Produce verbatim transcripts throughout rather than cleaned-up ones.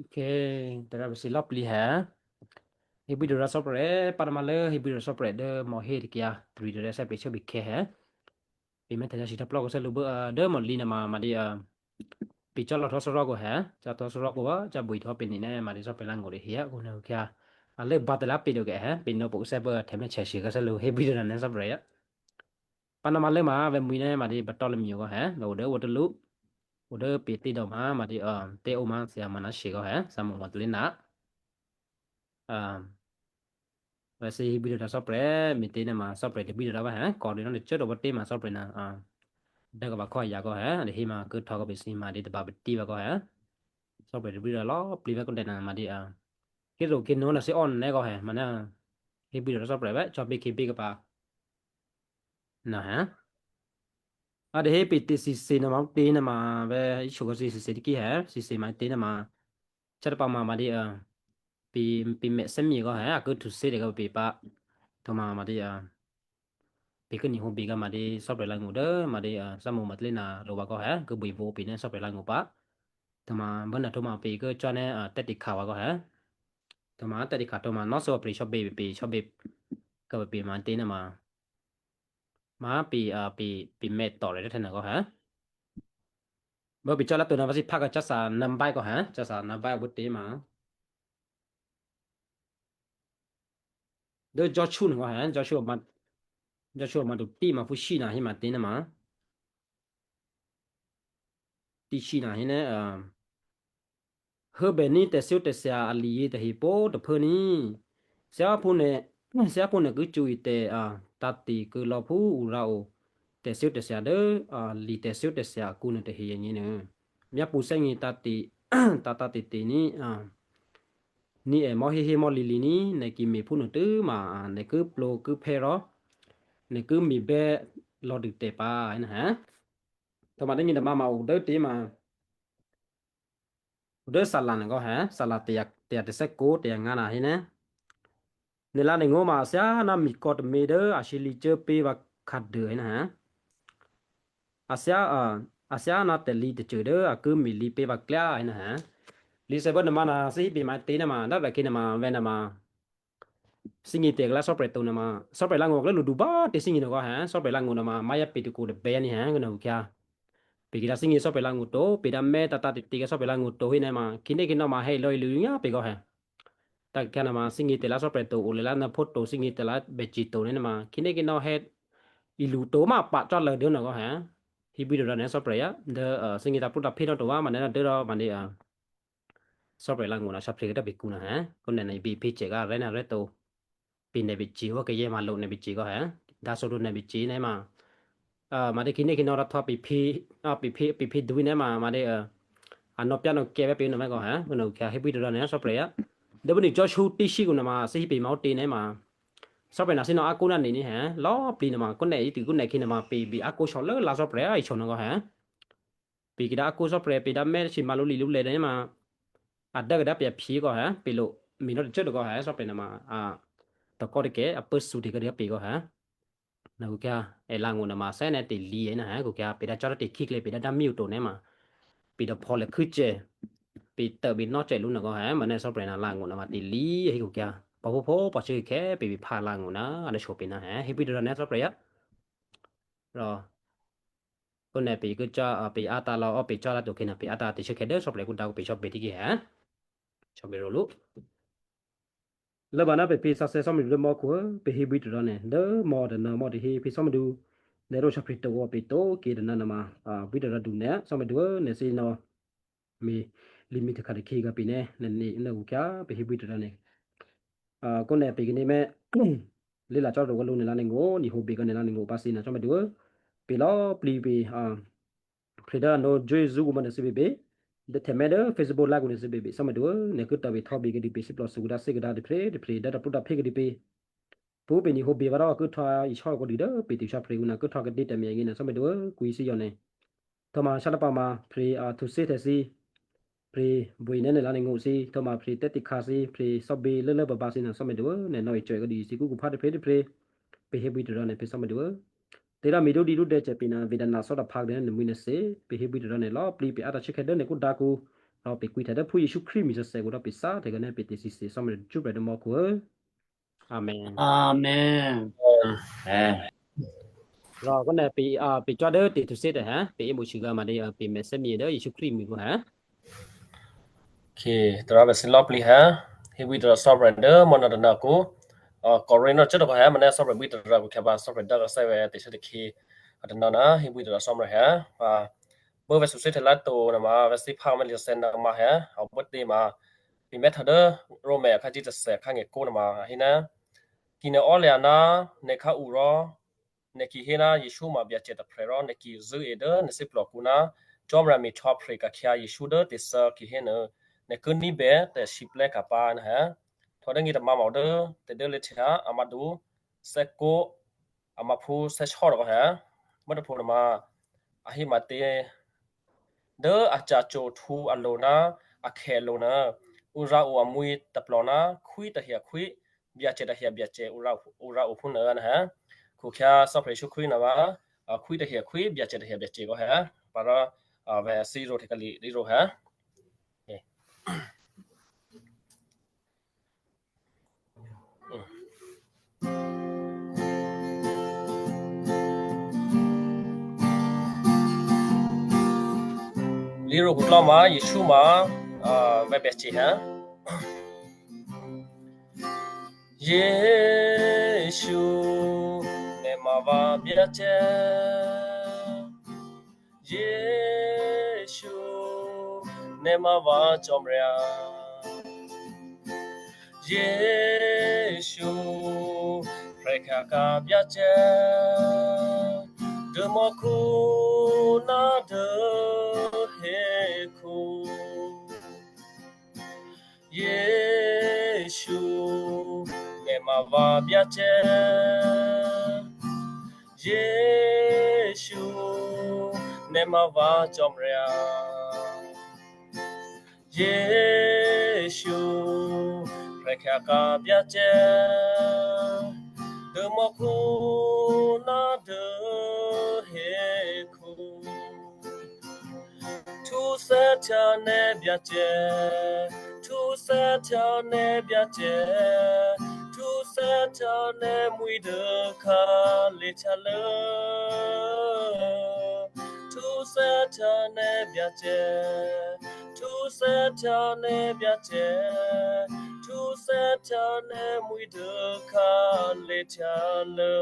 Ok, tè̤ rǎ pè̤ si lò̌plǐ hè. Hébwí dò̌ rǎ sò́prè̤, pá nǎ lố hébwí dò̌ rǎ sò́prè̤ dố mò̤ hé tôkyǎ, three dò̌ rǎ sè́ pè̤ shuốbîkhè̌ hè. Pè̤ mèthè sǐ taplò́ kò sè́ lǔ bố, a, dố mò̤lǐ nè̤ ma, ma dí, a, pè̤ cò́ lò̌ htò́ sò́rò́ kò hè, cò́ htò́ sò́rò́ kò, a, cò́ bwǐ htò́ pè̤ nè̤ nè́ ma dí sò́prè̤ lángó̤ dè hé, a, kò nè̤ khyá. A lố ba tè̤ lá pè̤ dò̌ kè hè, pè̤ nò̌ pô sè́ bố htè̌ mèchè shì kò sè́ lǔ hébwí dò̌ rǎ nè́ sò́prè̤ á. Pá nǎ lố ma vè̤mwǐ̤ nè́ ma dí Bartholomew kò hè, vè̤ o dố Waterloo. O dố pè̤ tè́dò̌ ma, ma dí, a, tè́ ó ma thyě ma ná shì kò hè, Simon Magdalena. A, vè̤ si hébwí dò̌ rǎ sò́prè̤, me̤těnuô ma sò́prè̤ tè̤bwí dò̌ rǎ vǎ hè, kò dố nò̌ tè̤cò́ dò̌ vǎ tè́ ma sò́prè̤ nè̤, a, dố kò vǎ khò́ ayǎ kò hè, a dè hé ma kố htò̌ kò pè̤ si ma dí tôba pè̤ tè́ vǎ kò hè. Sò́prè̤ tè̤bwí dò̌ rǎ lò̌plǐ vè̤ kò dè nè̤ ma dí, a, ké̤ rò ké̤ nò̌ nè̤ si ò nè́ kò hè, ma nè̤, hébwí dò̌ rǎ sò́prè̤ vè̤, cò́ bě khě bě kò pǎ. Nè̤ hè. A dè hé pè̤ tè̤ sisě nè̤ ma, tè́ nè̤ ma, vè̤, Jesǔ kò sisě tè́ kì hè, sisě ma tè́ nè̤ ma. Cò́ tôba ma, ma dí, a, pè̤, pè̤ mèthè́myě kò hè, a kố htuthè́ dè kò pè̤ pǎ. Htò̌ ma, ma dí, a, pè̤ kố nihǒ bě kò ma dí sò́prè̤ lángó̤ dố, ma dí, a, Simon Magdalena rò vǎ kò hè, kố bwí vǒ pè̤ nè́ sò́prè̤ lángó̤ pǎ. Htò̌ ma, bố nè̤ htò̌ ma pè̤ kố cò́ nè́, a, tè́ tè̤ khǎ vǎ kò hè. Htò̌ ma tè́ tè̤ khǎ htò̌ ma nò̌ sò́ pè̤ sò́bě pè̤ sò́bě kò pè̤ ma tè́ nè̤ ma. Ma pè̤, a, pè̤, pè̤ mèthò rè tè̤ nè̤ kò hè. Bố pè̤ cò́ lá to nè̤ vǎ si phá kò cò́ sa nè̤ báyě kò hè, cò́ sa nè̤ báyě bố tè́ ma. Dố Jesǔ nè̤ kò hè, Jesǔ ma, Jesǔ ma to tè́ ma phúsí nè̤ hé ma tè́ nè̤ ma. Tè́sí nè̤ hé nè́, a, hébè ní̤ tè̤thyótè̤thya aliyě tahe pó꤮ tôphuố ní꤮. Thyáphú nè̤, thyáphú nè̤ ki cṳ̌e tè̤, a, tǎ̤te̤ kuô̌ lò̌ phú ǔ rǎo tè̤thyótè̤thya dố, a, li tè̤thyótè̤thya akǔ nuôtahe agněnuô, myápṳ̌ thè́gně tǎ̤te̤, tǎ̤tǎ̤te̤te̤ ní꤮, a, ní è mò̤́héhé mò̤́lǐlǐ ní꤮, nè̤ ki me̤ phúnuô tû́ma, a, nè̤ ki plǒ ki phè́ rò nè̤ ki me̤bè́ lò̌dû tè̤ pǎ, a, hé nè́ hé. Htò̌ ma dố nyěnuô ma, ma o dố tè̤ ma, o dố Salà nè̤ kò hè, Salà tè̤, tè̤ tè̤thè́ kǒ tè̤ ngǎ nè̤ hé nè́. Nè̤ lá nè̤ ngó̤ ma athyáná mikò̌ tômě dố a shyělǐ cuố pé̤ vǎ khǎduô hé nè́ hé. Athyá, a, athyáná tè̤lǐ tôcô dố a ki me̤lǐ pé̤ vǎ klyá hé nè́ hé. Lǐsè bố nè̤ ma nè̤ thíbě ma tè̤ nè́ ma, dá vè̤ khyě nè̤ ma vè̤ nè̤ ma. Thíngě tè̤ kò lá sò́prè̤ to nè̤ ma, sò́prè̤ lángó̤ klè́ lǔ du bá tè̤ thíngě nè̤ kò hè, sò́prè̤ lángó̤ nè̤ ma, má̤ yá pè̤ tôkǔ tôbè́ ní hè, kò nè̤ hǒ khyá. Pè̤ ki dá thíngě sò́prè̤ lángó̤ to, pè̤ dá mè̤ tǎtǎ tè̤tě kò sò́prè̤ lángó̤ to hé nè́ ma, khǐné khǐnò̌ ma hé lò̌ ilǔ nyá pè̤ kò hè. Tǎ khyá nè̤ ma, thíngě tè̤ lá sò́prè̤ to, o lè lá nè̤ phú to, thíngě tè̤ lá bècì to nè́ ma, khǐné khǐnò̌ hé ilǔ to ma pǎ cò́ lò̌ dố nè̤ kò hè. Hébwí dò̌ rǎ nè́ sò́prè̤ á, dố, a, thíngě tǎ plú tǎ phé nò́ to wá ma nè̤ dố rò ma dé, a, sò́prè̤ lángó̤ nè̤ sò́prè̤ kidá pè̤ kǔ nè́ hè, kò nè̤ nè̤ bě phe cè kò rè́ nè̤ rè́ to. Pè̤ nè̤ bě cì wá kayè́ ma lo nè̤ bě cì kò hè. Dǎ sǒ to nè̤ bě cì nè́ ma. A, ma dé khǐné khǐnò̌ rò htò̌ pè̤ phe, a, pè̤ phe, pè̤ phe dwí nè́ ma, ma dé, a, a nò̌ pyá nò̌ kè̌ bè́ pè̤ nè́ ma kò hè, kò nè̤ hǒ khyá hébwí dò̌ rǎ nè́ sò́prè̤ á. Dố bố nè̤ Jesǔ tè́sí kò nè̤ ma, thíhí pè̤ ma ó tě nè́ ma. Sò́prè̤ nè̤ thímí nò̌ á kó ná nè̤ ní hè, lò̌ꤾ plǐ nè̤ ma, kò nè̤ ítû kò nè̤ khǐ nè̤ ma pè̤ bě á kó shò̌ lố lá sò́prè̤ á, i shò̌ nè̤ kò hè. Pè̤ ki dá á kó sò́prè̤, pè̤ dá mè̤ thǐ ma lǔlǐ lǔlè̌ nè́ ma. A dố kidá pè̤ a phyě kò hè, pè̤ lo, me̤ nò̌ tôcôꤾ kò hè, sò́prè̤ nè̤ ma, a, tôkò tôkè, a pốthǔ tè̤ kò dố pè̤ kò hè. Nè̤ kò khyá, è lángó̤ nè̤ ma, thè́ nè̤ tè̤lǐ è nè́ hè, kò khyá, pè̤ dá cò́ dố tè̤khíklè̌, pè̤ dá dá mí ǔ to nè́ ma. Pè̤ dò̌ phò̌ lè̤ khû́ cè, pè̤ tôbě nò́ cè lǔ nè̤ kò hè, ma nè́ sò́prè̤ nè̤ lángó̤ nè̤ ma tè̤lǐ è hí kò khyá. Pòphóphó pòcû́ khè̌ pè̤ bě phá lángó̤ nè̤, a dố shò̌ pè̤ nè̤ hè, hébwí dò̌ rǎ nè́ sò́prè̤ á. Rò, kò nè̤ pè̤ kí cò́, a, pè̤ átǎ lò̌, a, pè̤ cò́ lá to khè̌ nè̤, pè̤ átǎ tè̤shuốkhè̌ dố sò́prè̤ kú dǎ kò pè̤ shò̌ pè̤ tè̤khí hè. Shò̌ pè̤ rò lǔ. Lốbǎ ná pè̤ phe sǎsè̌ sò́madu dố mò́khu, pè̤ hébwí tôrǎ nè̤, dố mò̌ tônǎ mò̌ tôhé phe sò́madu, nè̤ rò sò̌ phrì tôwò pè̤ tó̤ kè̤ tônǎ nè̤ ma, a, bwí tôrǎ du nè̤, sò́madu, nè̤ thǐ nò̌, mi, lǐ mi tôkha tôkhǐ gǎ pè̤ nè̤, nè̤ nè̤, nè̤ kò khyá pè̤ hébwí tôrǎ nè̤. A, kò nè̤ pè̤ kèné mè̤, lǐ la cò́ rò kò lǔ nè̤ lá nè̤ ngó̤, nè̤ hǒ bě kò nè̤ lá nè̤ ngó̤ pǎ thǐ nè̤ sò́madu, pè̤ lò̌ꤾ plǐ pè̤, a, Phrè dố a nò̌ Jwézṳ́ kǔ mò̌ nè̤ thǐ běbě, dố htè̌ mè̤ dố Facebook live kǔ nè̤ thǐ běbě, sò́madu, nè̤ kí tǎ bě htò̌ bě kadû pě síplò̌ thǔ kǔdǎ thí kǔdǎ tôphrě tôphrě dố tǎ plú tǎ phí kadû pě. Pṳ́ pě nè̤ hǒ bě vǎ rò kí htò̌ a ishò́ kò dû dố pě tè̤sò̌ phrè kǔ nè̤ kí htò̌ kadě tè̤me̤ agě nè̤ sò́madu, kwǐ thǐ yò̌ nè̤. Htò̌ ma shá tǎ pǎ ma, phrè a htuthí htè̌ thǐ, phrè bwí nè̤ nè̤ lá nè̤ ngó̤ thǐ, htò̌ ma phrè tè̤tě khǎ thǐ, phrè sò́bě lốlố babǎ thǐ nè̤ sò́madu, nè̤ nò̌ icò̌ kadû thǐ kú kǔ phá tôphrě tôphrě. Pè̤ hébwí tôrǎ nè̤ pě sò́madu. Tě rò mi dúdǐ dúdè cè pě nè̤, vǐ dǎ nè̤ sò́ tǎ phǎ dố nè̤ mwi̤ nè̤ thǐ, pè̤ hébwí tôrǎ nè̤ lò̌ꤾ plǐ pě átǎ chè́khè̌ dố nè̤ kú dǎ kǔ, Rò pè̤ kwǐhtya dố phú Jesǔ Krístu mwi̤ sèthèkǔ rò pè̤ thǎhtya kuô̌ ná pè̤ tè̤sǐsè̌ sò̌mǔ tôcôprè̤ dố mò̌khu. Amen. Amen. Rò khuốnò̌ pè̤, a, pè̤ cò́ dố tè̤htwǒ shyé tôha, pè̤ yěmǒ sǐga ma dě, a, pè̤ mèthè́myě dố Jesǔ Krístu mwi̤ akǔ ha. Okay, tará pè̤ thǐlò́plǐ ha. Hébwí tôrò sò̌mǔ dố mò̌ nò̌ tônòkǔ. A, Corinth cuố tôkò ha, mò̌ nò̌ sò̌mǔ bwí tôrò kǔ khyěbá sò̌mǔ dố kò thè́ vè̤ tè̤sè̌ tôkhǐ a tônò̌ ná hébwí tôrò sò̌mǔ ha. A, bố vè̤ sǔsè̌ hte láto nuôma vè̤ thǐ phá mè̌lǐ sè̌ nuôma ha. A, bố tě ma pè̤ mè́htò dố Roma akhǎ tôcô tôthè̌ akhǎ ngekó̤ nuôma a hé ná, ki nè̤ ò́lya̤ ná nè̤ khǎu rò nè̤ ki hé ná Jesǔ ma Byacè tôprè̤ rò nè̤ ki zṳ̂́e dố nè̤ thíplokǔ ná Cò́marya me̤htwǒprè̤ ka̤khyǎ Jesǔ dố tè̤thǎ ki hénuô, nè̤ ki ní̤bè tè̤siplè́ka̤ pǎ nuô ha. Htwǒ dố nyětômǎ ma o dố tè̤dố lěhtya a mǎdu thè́kǒ a mǎphú thè́sò́ tôkò ha. Mò̌ tôpho nuôma a hé ma tě dố a ca̤cwo̤htǔ alo̤ ná akhè̌ alo̤ nuô, ǔ rǎo amwǐ̤ tôplò ná khwí tahe akhwí, Byacè tahe abyacè ǔ rǎo, ǔ rǎo phúnuô nuô ha. Khukhya̤ sò̌mǔ Jesǔ Krístu nuôma, a, khwí tahe akhwí, Byacè tahe abyacè kò ha. Parò, a, vè̤ thǐ rǒ hte kali rǐ rǒ ha. Lǐrǒ khuklò́ ma Jesǔ ma, a, vè̤ Byacè ha. Jesǔ, nè̤ ma vǎ Byacè. Jesǔ, nè̤ ma vǎ Cò́marya. Jesǔ, prè̤khyǎka̤ Byacè, dố mò́khu ná dố hekhu. Jesǔ, nè̤ ma vǎ Byacè. Jesǔ, nè̤ ma vǎ Cò́marya. Jesǔ, prè̤khyǎka̤ Byacè, dố mò́khu ná dố hekhu. Htwǒthè́htya nè̤ Byacè, htwǒthè́htya nè̤ Byacè, htwǒthè́htya nè̤ mwi̤ dố khǎlé̤ htyalô̌. Htwǒthè́htya nè̤ Byacè, htwǒthè́htya nè̤ Byacè, htwǒthè́htya nè̤ mwi̤ dố khǎlé̤ htyalô̌.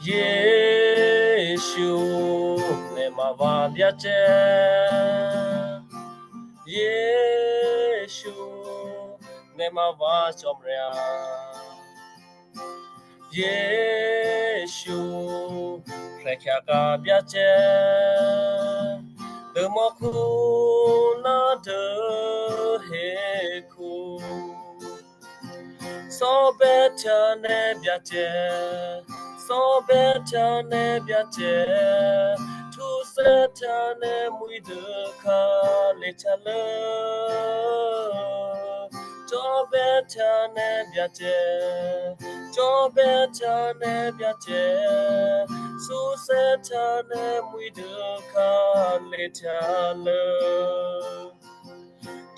Jesǔ, nè̤ ma vǎ Byacè. Jesǔ, nè̤ ma vǎ Cò́marya. Jesǔ, prè̤khyǎka̤ Byacè, dố mò́khu ná dố hekhu. Cò́bè̌htya nè̤ Byacè, cò́bè̌htya nè̤ Byacè, htwǒthè́htya nè̤ mwi̤ dố khǎlé̤ htyalô̌. Cò́bè̌htya nè̤ Byacè, cò́bè̌htya nè̤ Byacè, htwǒthè́htya nè̤ mwi̤ dố khǎlé̤ htyalô̌.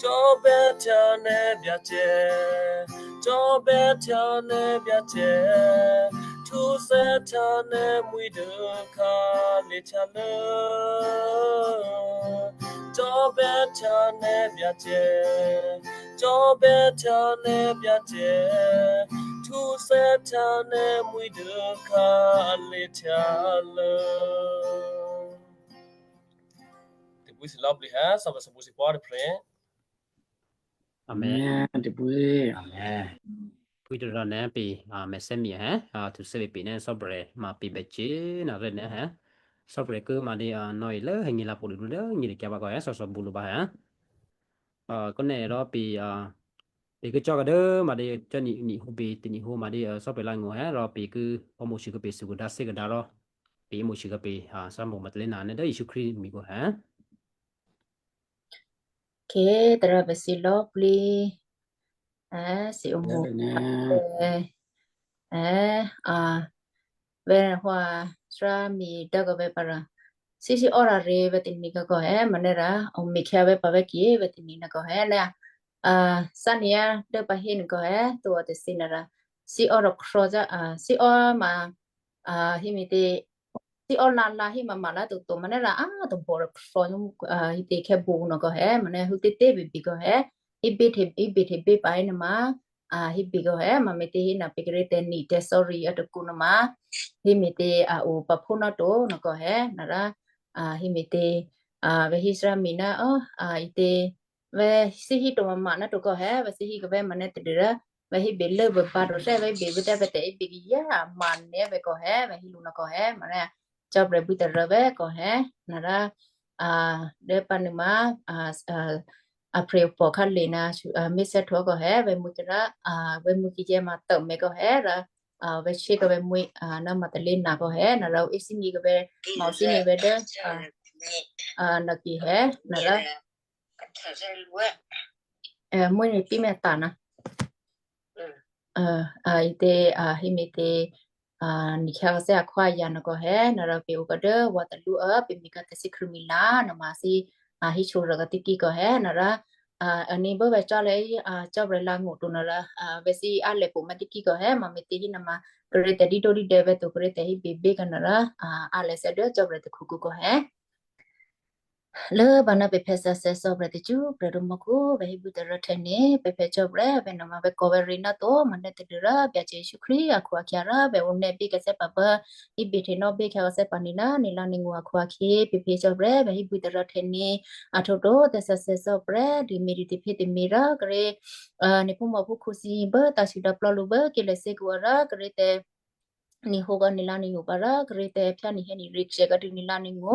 Cò́bè̌htya nè̤ Byacè, cò́bè̌htya nè̤ Byacè, htwǒthè́htya nè̤ mwi̤ dố khǎlé̤ htyalô̌. Cò́bè̌htya nè̤ Byacè, cò́bè̌htya nè̤ Byacè, htwǒthè́htya nè̤ mwi̤ dố khǎlé̤ htyalô̌. Tè̤pwǒ̤ thǐlò̌plǐ ha, sò̌bè̌ sò̌bǔ thǐpò̤́ tôprè̤. Amen. Amen. Tè̤pwǒ̤. Amen. Pwǒ̤ tôrò nè̤ pè, a, mèthè́myě ha, a, htuthè́ pè nè̤ sò̌bè̌ ma pè bècè nè̤ rè́ nè̤ ha. Sò̌bè̌ kû̌ ma dě, a, nò̌e lố hèngilǎ pwǒ̤ dǔ dố nyě tôkyǎ pǎ kò ha, sò̌ sò̌bǔ lǔ pǎ ha. A, kò nè̤ rò pè, a, pè kû̌ cò́ kadố ma dě cò́ ni, ni hǒ pè, tè̤ni hǒ ma dě, a, sò̌bè̌ lǎ ngó̤ ha, rò pè kû̌ pò̤́mǒ sǐ kû̌ pè sûkudǎ sékudǎ rò pè yěmǒ sǐ kû̌ pè, a, sò̌bǔ ma talé nè̤ dố Jesǔ Krístu mwi̤ kû̌ ha. Khe, tôrò pè thǐlò̌plǐ. Ê, si ômǒ. Ê, a, vè̤ hwa srá mi dố kò vè̤ para. Sísí ora re vè̤ tini kò kò ê, manera, o mi khyá vè̤ pa vè̤ ki vè̤ tini na kò ê, na, a, sania dố pa hé ni kò ê, to a tesi nara. Si ora kro za, a, si o ma, a, himi te, si o la la hi ma ma la to to manera, a, to bo kro, a, hi te khe bo no kò ê, mane hu te te bi bi kò ê, hi be te, hi be te be pa ê na ma, a, hi be kò ê, ma mi te hi na pe kre te ni te sorry a to ku na ma, hi mi te a o pa pho na to no kò ê, nara, a, hi mi te, a, vè̤ hi srá mi na, o, a, i te, vè̤ si hi to ma ma na to kò ê, vè̤ si hi kò vè̤ mane te dira, vè̤ hi be lơ vè̤ ba to sè vè̤ be vè̤ te vè̤ te i be ki ya ma ne vè̤ kò ê, vè̤ hi lu na kò ê, mane, cho bre bu te rơ vè̤ kò ê, nara, a, de pa ni ma, a, a, a pre po kha le na, a, mi se tho kò ê, vè̤ mu kira, a, vè̤ mu ki ma to me kò ê ra, a, vè̤ che kò vè̤ mu, a, na ma te le na kò ê, nara o isi ni kò vè̤, ma o si ni vè̤ de, a, a, na ki ê, nara, a, mu ni pi me ta na. A, a, i te, a, hi mi te, a, ni khyá kò ê a khwa ya na kò ê, nara pe o kò de wa te lu a, pe mi ka te si khrumi la, na ma si, a, hi cho ra ka tiki kò ê, nara, a, a ni bo vè̤ cho le, a, cho bre la ngo to nara, a, vè̤ si a le po ma tiki kò ê, ma mi te hi na ma, kre te di do di de vè̤ to kre te hi be be ka nara, a, a le se de cho bre te khu ku kò ê. Lố ba ná pè̤phè̌ sǎsè̌ sò̌prè̤ tacṳ́prè̤ rû̌ mò̌khu vè̤ hébû tôrû̌ htè̌ ní pè̤phè̌ cò́prè̤ vè̤ nuôma vè̤ kò̌ vè̤ rǐ ná to, ma nè̌ tadû́rò Byacè Jesǔ Krístu akhu-akhyǎ rò vè̤ onè́ bí kacè́ pǎ bố, híbè hte nò́ bí khyǎ kacè́ pǎ ní ná ní lá ní ngû akhu-akhyě pè̤phè̌ cò́prè̤ vè̤ hébû tôrû̌ htè̌ ní, a htǒ to tè̤sǎsè̌ sò̌prè̤ dû mi dû tè̤phyé tè̤me̤ rò kré̤, a, ní phúmòphúkhǔ thǐ bố tǎsûdǎplò́ lǔ bố ké̤lè̤ thǐkǔ arǎ kré̤ tè̤ ní hǒ kò ní lá ní ngû pǎ rò kré̤ tè̤ phyá ní hé ní rǐ kacè́ kò dû ní lá ní ngû,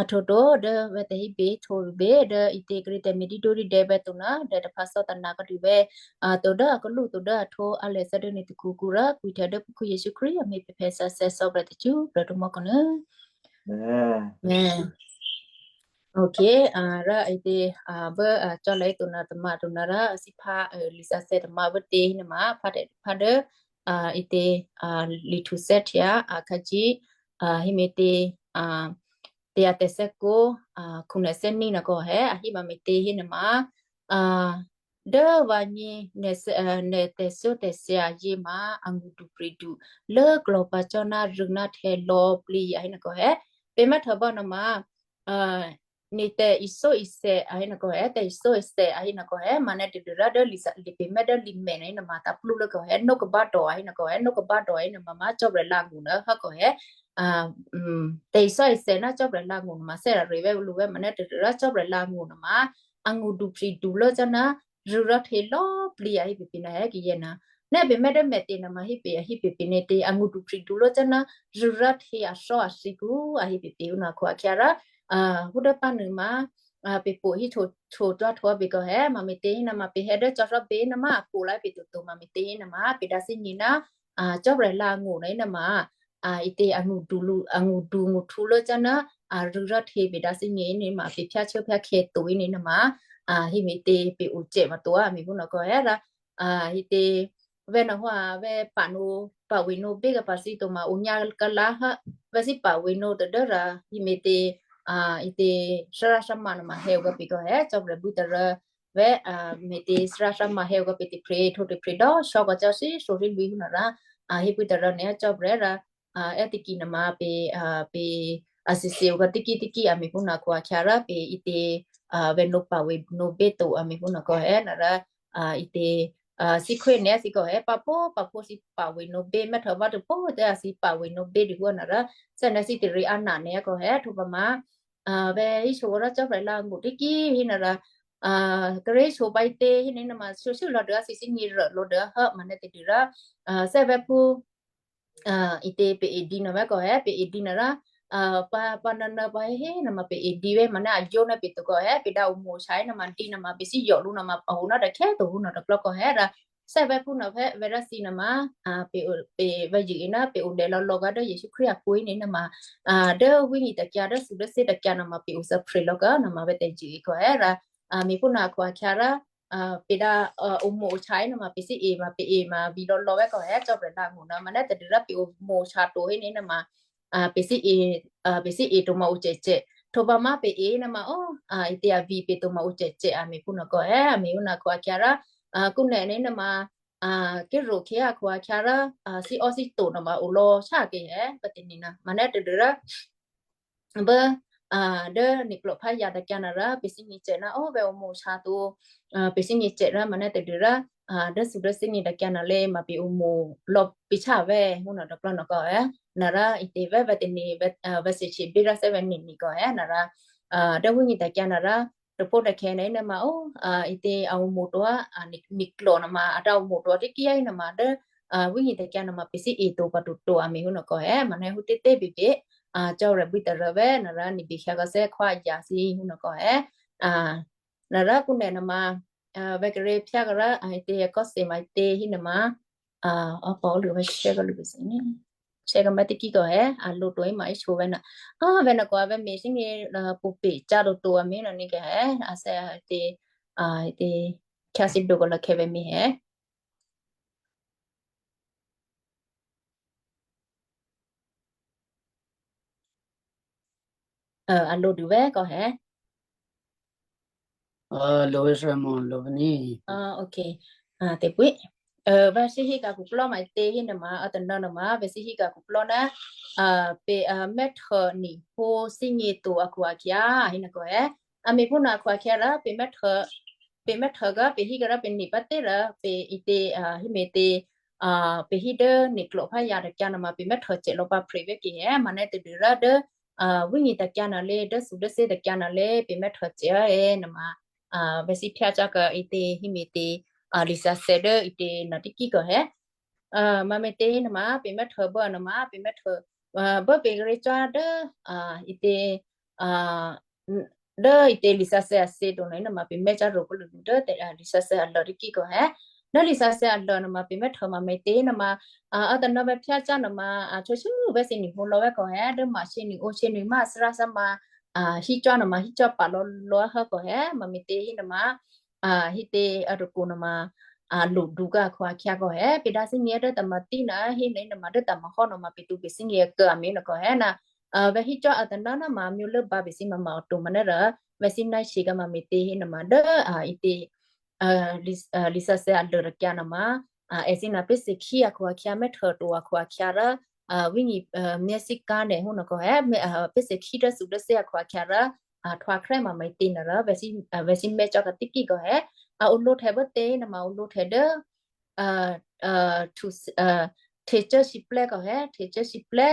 a htǒ to dố vè̤ tè̤híbè htǒ rû̌bè dố ítě kré̤ tè̤me̤ dídó dídè̌ vè̤ to ná dố taphǎ thò́ tana kò dû vè̤, a, to dố a kalú to dố a htǒ a lè̌ thè́ dố ní tôkǔkǔ rò kwǐhtya dố pǔkhǔ Jesǔ Krístu a mi pè̤phè̌ sǎsè̌ sò̌prè̤ tacṳ́prè̤ rû̌ mò̌khu nuô. Amen. Ok, a, rò ítě, a, bố, a, cò́ lè̌ to na tôma to na rò a thíphá, a, lisǎsè̌ tôma bố tě hí nuôma phá tè̤, phá dố, a, ítě, a, lihthuthè́ htyǎ, a, khǎjí, a, hímětě, a, tè̤ a tè̤sè̌kǒ, a, khunè̤ thè́ní nò̌ kò hé, a hí ma me̤tě hí nuôma, a, dố vǎ nyě nè̤ thè-, a, nè̤ tè̤thyótè̤thya yě ma a ngṳdupri̤du lố klò̤ pǎ cò́ ná rû̌ ná htè̌ lò̌ plǐ a hí nò̌ kò hé. Pè̤ mè́ htò̌ bá nuôma, a, ní tè̤isóisè̌ a hí nò̌ kò hé, tè̤isóisè̌ a hí nò̌ kò hé, ma nè̌ tadû́rò dố lisa, li pè̤ mè́ dố limè̤ nè̌ nuôma taplú lố kò hé, nó kabá dò a hí nò̌ kò hé, nó kabá dò a hí nuôma má cò́prè̤ la ngû nò̌ há kò hé. A, um, tè̤isóisè̌ ná cò́prè̤ la ngû nuôma thè́ ra rè̤ vè̤ lǔ vè̤ ma nè̌ tadû́rò cò́prè̤ la ngû nuôma a ngṳdupri̤du lố cò́ ná rû̌ rò htě lò̌ plǐ a hí pèpè nò̌ hé kiyě nò̌. Nè̌ pè̤ mè́ dố mèthè nuôma hí pè̤ a hí pèpè nè̌ tě a ngṳdupri̤du lố cò́ ná rû̌ rò htě a thò́ a thǐkǔ a hí pèpè hú nò̌ akhu-akhyǎ rò, a, hú dố pá nuôma, a, pè̤ po hí hto, hto cò́ hto bě kò hé, ma me̤tě hí nuôma pè̤ hé dố cò́ thò́ bě nuôma a po lá pè̤ toto ma me̤tě hí nuôma pè̤ dǎ thínyě̤ ná, a, cò́prè̤ la ngû nò̌ hí nuôma, a, ítě a ngṳdu lǔ, a ngṳdu ngṳhtǔ lố cò́ ná, a, rû̌ rò htě pè̤ dǎ thínyě̤ hí nuôma pè̤ phyáchò́ phyákhè̌ to hí nuôma, a, hí me̤tě pè̤ o cè̌ ma to a me̤ phú nò̌ kò hé rò, a, hí tě, vè̤ nò̌ hwá, vè̤ pǎ nǒ, pǎ wě nǒ bé k'a pǎ thǐ to ma o nyá k'a lá há, vè̤ thǐ pǎ wě nǒ tadû́rò, hí me̤tě, a, ítě, sárá sháma nuôma hè̌ o k'a pè kò hé, cò́prè̤ bû́ tôrû̌, vè̤, a, me̤tě sárá sháma hè̌ o k'a pè tè̤phrè̌, htwǒ tè̤phrè̌ dò́, shò́ kò cò́ thí, shò́ thí lwǐ hú nò̌ rò, a, hí bû́ tôrû̌ nè̌ cò́prè̤ rò, a, è́ tiki nuôma pè, a, pè, a, sisi o k'a tiki tiki a me̤ phú nò̌ akhu-akhyǎ rò pè ítě, a, vè̤ nǒ pǎ wě nǒ bé to a me̤ phú nò̌ kò hé nò̌ rò, a, ítě, a, thǐ khwí nè̌ thǐ kò hé pǎ phó, pǎ phó thǐ pǎ wě nǒ bé mè́ htò̌ bá tôpho tě a thǐ pǎ wě nǒ bé dû hú nò̌ rò, sè nè̌ thǐ tèrǐ a nà nè̌ kò hé htwǒ pǎ ma, a, vè̤ hí shǒ rò cò́prè̤ la ngû tiki hí nò̌ rò, a, kré̤ shǒ pǎ ítě hí nè̌ nuôma shǒ shû́ lò̌ dû a thǐ thínyě̤ rô lò̌ dû a há ma nè̌ tadû́rò, a, sè vè̤ phú, a, ítě pè èdǐ nò̌ vè̤ kò hé, pè èdǐ nò̌ rò, a, pǎ, pǎ nò̌ nò̌ pǎ hé hé nò̌ ma pè èdǐ vè̤ ma nè̌ a yǒ nè̌ pè to kò hé, pè dǎ o mǒ shǎ hé nò̌ ma dǐ nò̌ ma pè thí yǒ lǔ nò̌ ma a o nò̌ tôkhè́ to hú nò̌ tôklò̌ kò hé rò, sè vè̤ phú nò̌ vè̤, vè̤ rá thǐ nò̌ ma, a, pè o, pè vè̤ yě nò̌ pè o dè̌ lò̌ lò̌ gǎ dố Jesǔ Krístu a pwǒ hí nè̌ nò̌ ma, a, dố wí nyi tôkyǎ dố thǐ dố thí tôkyǎ nò̌ ma pè o thè́ phrè lò̌ gǎ nò̌ ma vè̤ tè̤ yě kò hé rò, a, me̤ phú nò̌ akhu-akhyǎ rò, a, ပè dǎ omo̤ ohtya hénuôma pè sǐe ma pè e ma vǐ lò̌lò̌ vè́ kò è cò́prè̤ dǎ ngó̤ nuô, ma nè́ tadû́rò pè omo̤ ohtya to hénuô hénuôma pè sǐe, pè sǐe to ma o cècè. Htwǒ pǎ má pè e nuôma o, ǐtě a vǐ pè to ma o cècè a me̤phúnuô kò è, a me̤phúnuô akhu-akhyǎ rò, kúnè nuôma, ké̤ro̤ khyě akhu-akhyǎ rò, síò́síto nuôma o lò̌ sháke è, pè̤ tane̤ nuô, ma nè́ tadû́rò, bố dố ni̤klò̤ pházǎ tôkyǎ nuô rò pè thímí cè ná ó vè̤ omo̤ sǎ to, pè thímí cè rò ma nè́ tadû́rò, dố thudố thímí tôkyǎ nuô lě ma pè omo̤ lò̌ pè shávè̤ húnuô tôplò́ nuô kò è, nuô rò ǐtě vè̤ vè̤ tane̤ vè̤, vè̤ sǐsǐ bí rò thè́ vè̤ ni̤ni̤ kò è, nuô rò, dố wínyě̤ tôkyǎ nuô rò, tôpó̤ tôkhè̌ nuôma ó, ǐtě a omo̤ to, ni̤klò̤ nuôma a dǎ omo̤ to tiki nuôma dố wínyě̤ tôkyǎ nuôma pè thíe to pǎ toto a me̤phúnuô kò è, ma nè́ hú tè̤tè̤ bèbè, cò́prè̤ bwí tôrû vè̤ nuô rò ni̤ bè khyǎ kò sè́ khwí a yǎ thǐ húnuô kò è, nuô rò kúnè nuôma, vè̤ kíré̤ phyá kò rò ǐtě a kò́ thè ma ǐtě hénuôma, a pòlû vè̤ share kò lû pè thímí, share kò ma tiki kò è, a lǒ to héma íshǒ vè̤ nuô, a vè̤ nuô kò a vè̤ me̤ thímí, pṳ̌ pè cá toto a me̤ nuô nè́ kè è, a sè ǐtě, ǐtě, khyá thǐ do kò lò̌ khè̌ vè̤ me̤ è. A lǒ dû vè̤ kò è. Lǒ vè̤ sè mò lǒ vè̤ ní. Ok. Tè̤pwí. Vè̤ thǐ híka̤ khuklò́ ma ǐtě hénuôma, a tônuô nuôma vè̤ thǐ híka̤ khuklò́ ná, pè mè́htuô ni̤hǒ thímí to akhu-akhyǎ, hénuô kò è. A me̤phúnuô akhu-akhyǎ rò pè mè́htuô, pè mè́htuô kò pè hí kò rò pè ni̤ pǎ tè̤ rò pè ǐtě, hí me̤tě, pè hí dố ni̤klò̤ pházǎ tôkyǎ nuôma pè mè́htuô cè lò̌ pǎ phrè vè̤ kè è, ma nè́ tadû́rò dố wínyě̤ tôkyǎ nuô lě, dố thudố thímí tôkyǎ nuô lě, pè mè́htuô cè è nuôma, vè̤ thǐ phyá cá kò ǐtě hí me̤tě, lisǎsè̌ dố ǐtě nuô tiki kò è. Ma me̤tě hénuôma pè mè́htuô bố nuôma pè mè́htuô, bố pè kíré̤ cá dố, ǐtě, dố ǐtě lisǎsè̌ a thǐ to nuô nuôma pè mè́ cá rò kò lû dố lisǎsè̌ a lô tiki kò è. Dố lisǎsè̌ a lô nuôma pè mè́htuô ma me̤tě nuôma, a tônuô vè̤ phyá cá nuôma, a chǒ chǔ vè̤ thǐ ni̤hǒ lò̌ vè̤ kò è, dố ma thǐ ni̤ o thǐ ni̤ ma thǐ rǎ thǐ ma, hí cá nuôma hí cá pǎ lò̌ lò̌ hố kò è, ma me̤tě hénuôma, hí tě a rò kò nuôma, a lǒ dû kò akhu-akhyǎ kò è, pè dǎ thímí dố tômatí nuô, hí nuô nuôma dố tômahò́ nuôma pè to pè thímí kò a me̤ nuô kò è nuô, vè̤ hí cá a tônuô nuôma myě lốbǎ pè thǐ ma ma to ma nè́ rò, vè̤ thǐ nai shì kò ma me̤tě hénuôma dố, ǐtě, lisǎsè̌ a lô tôkyǎ nuôma, èthǐ nuô pè thǐ khí akhu-akhyǎ mè́htuô to akhu-akhyǎ rò, wínyě̤, mè́ thǐ ká nè̤ húnuô kò è, pè thǐ khí dố thudố thímí akhu-akhyǎ rò, htwǒ khrè́ ma me̤tě nuô rò, vè̤ thǐ mè́ cá kò tiki kò è, a o lǒ htè̌ bố tě nuôma o lǒ htè̌ dố, htecuố síplè́ kò è, htecuố síplè́,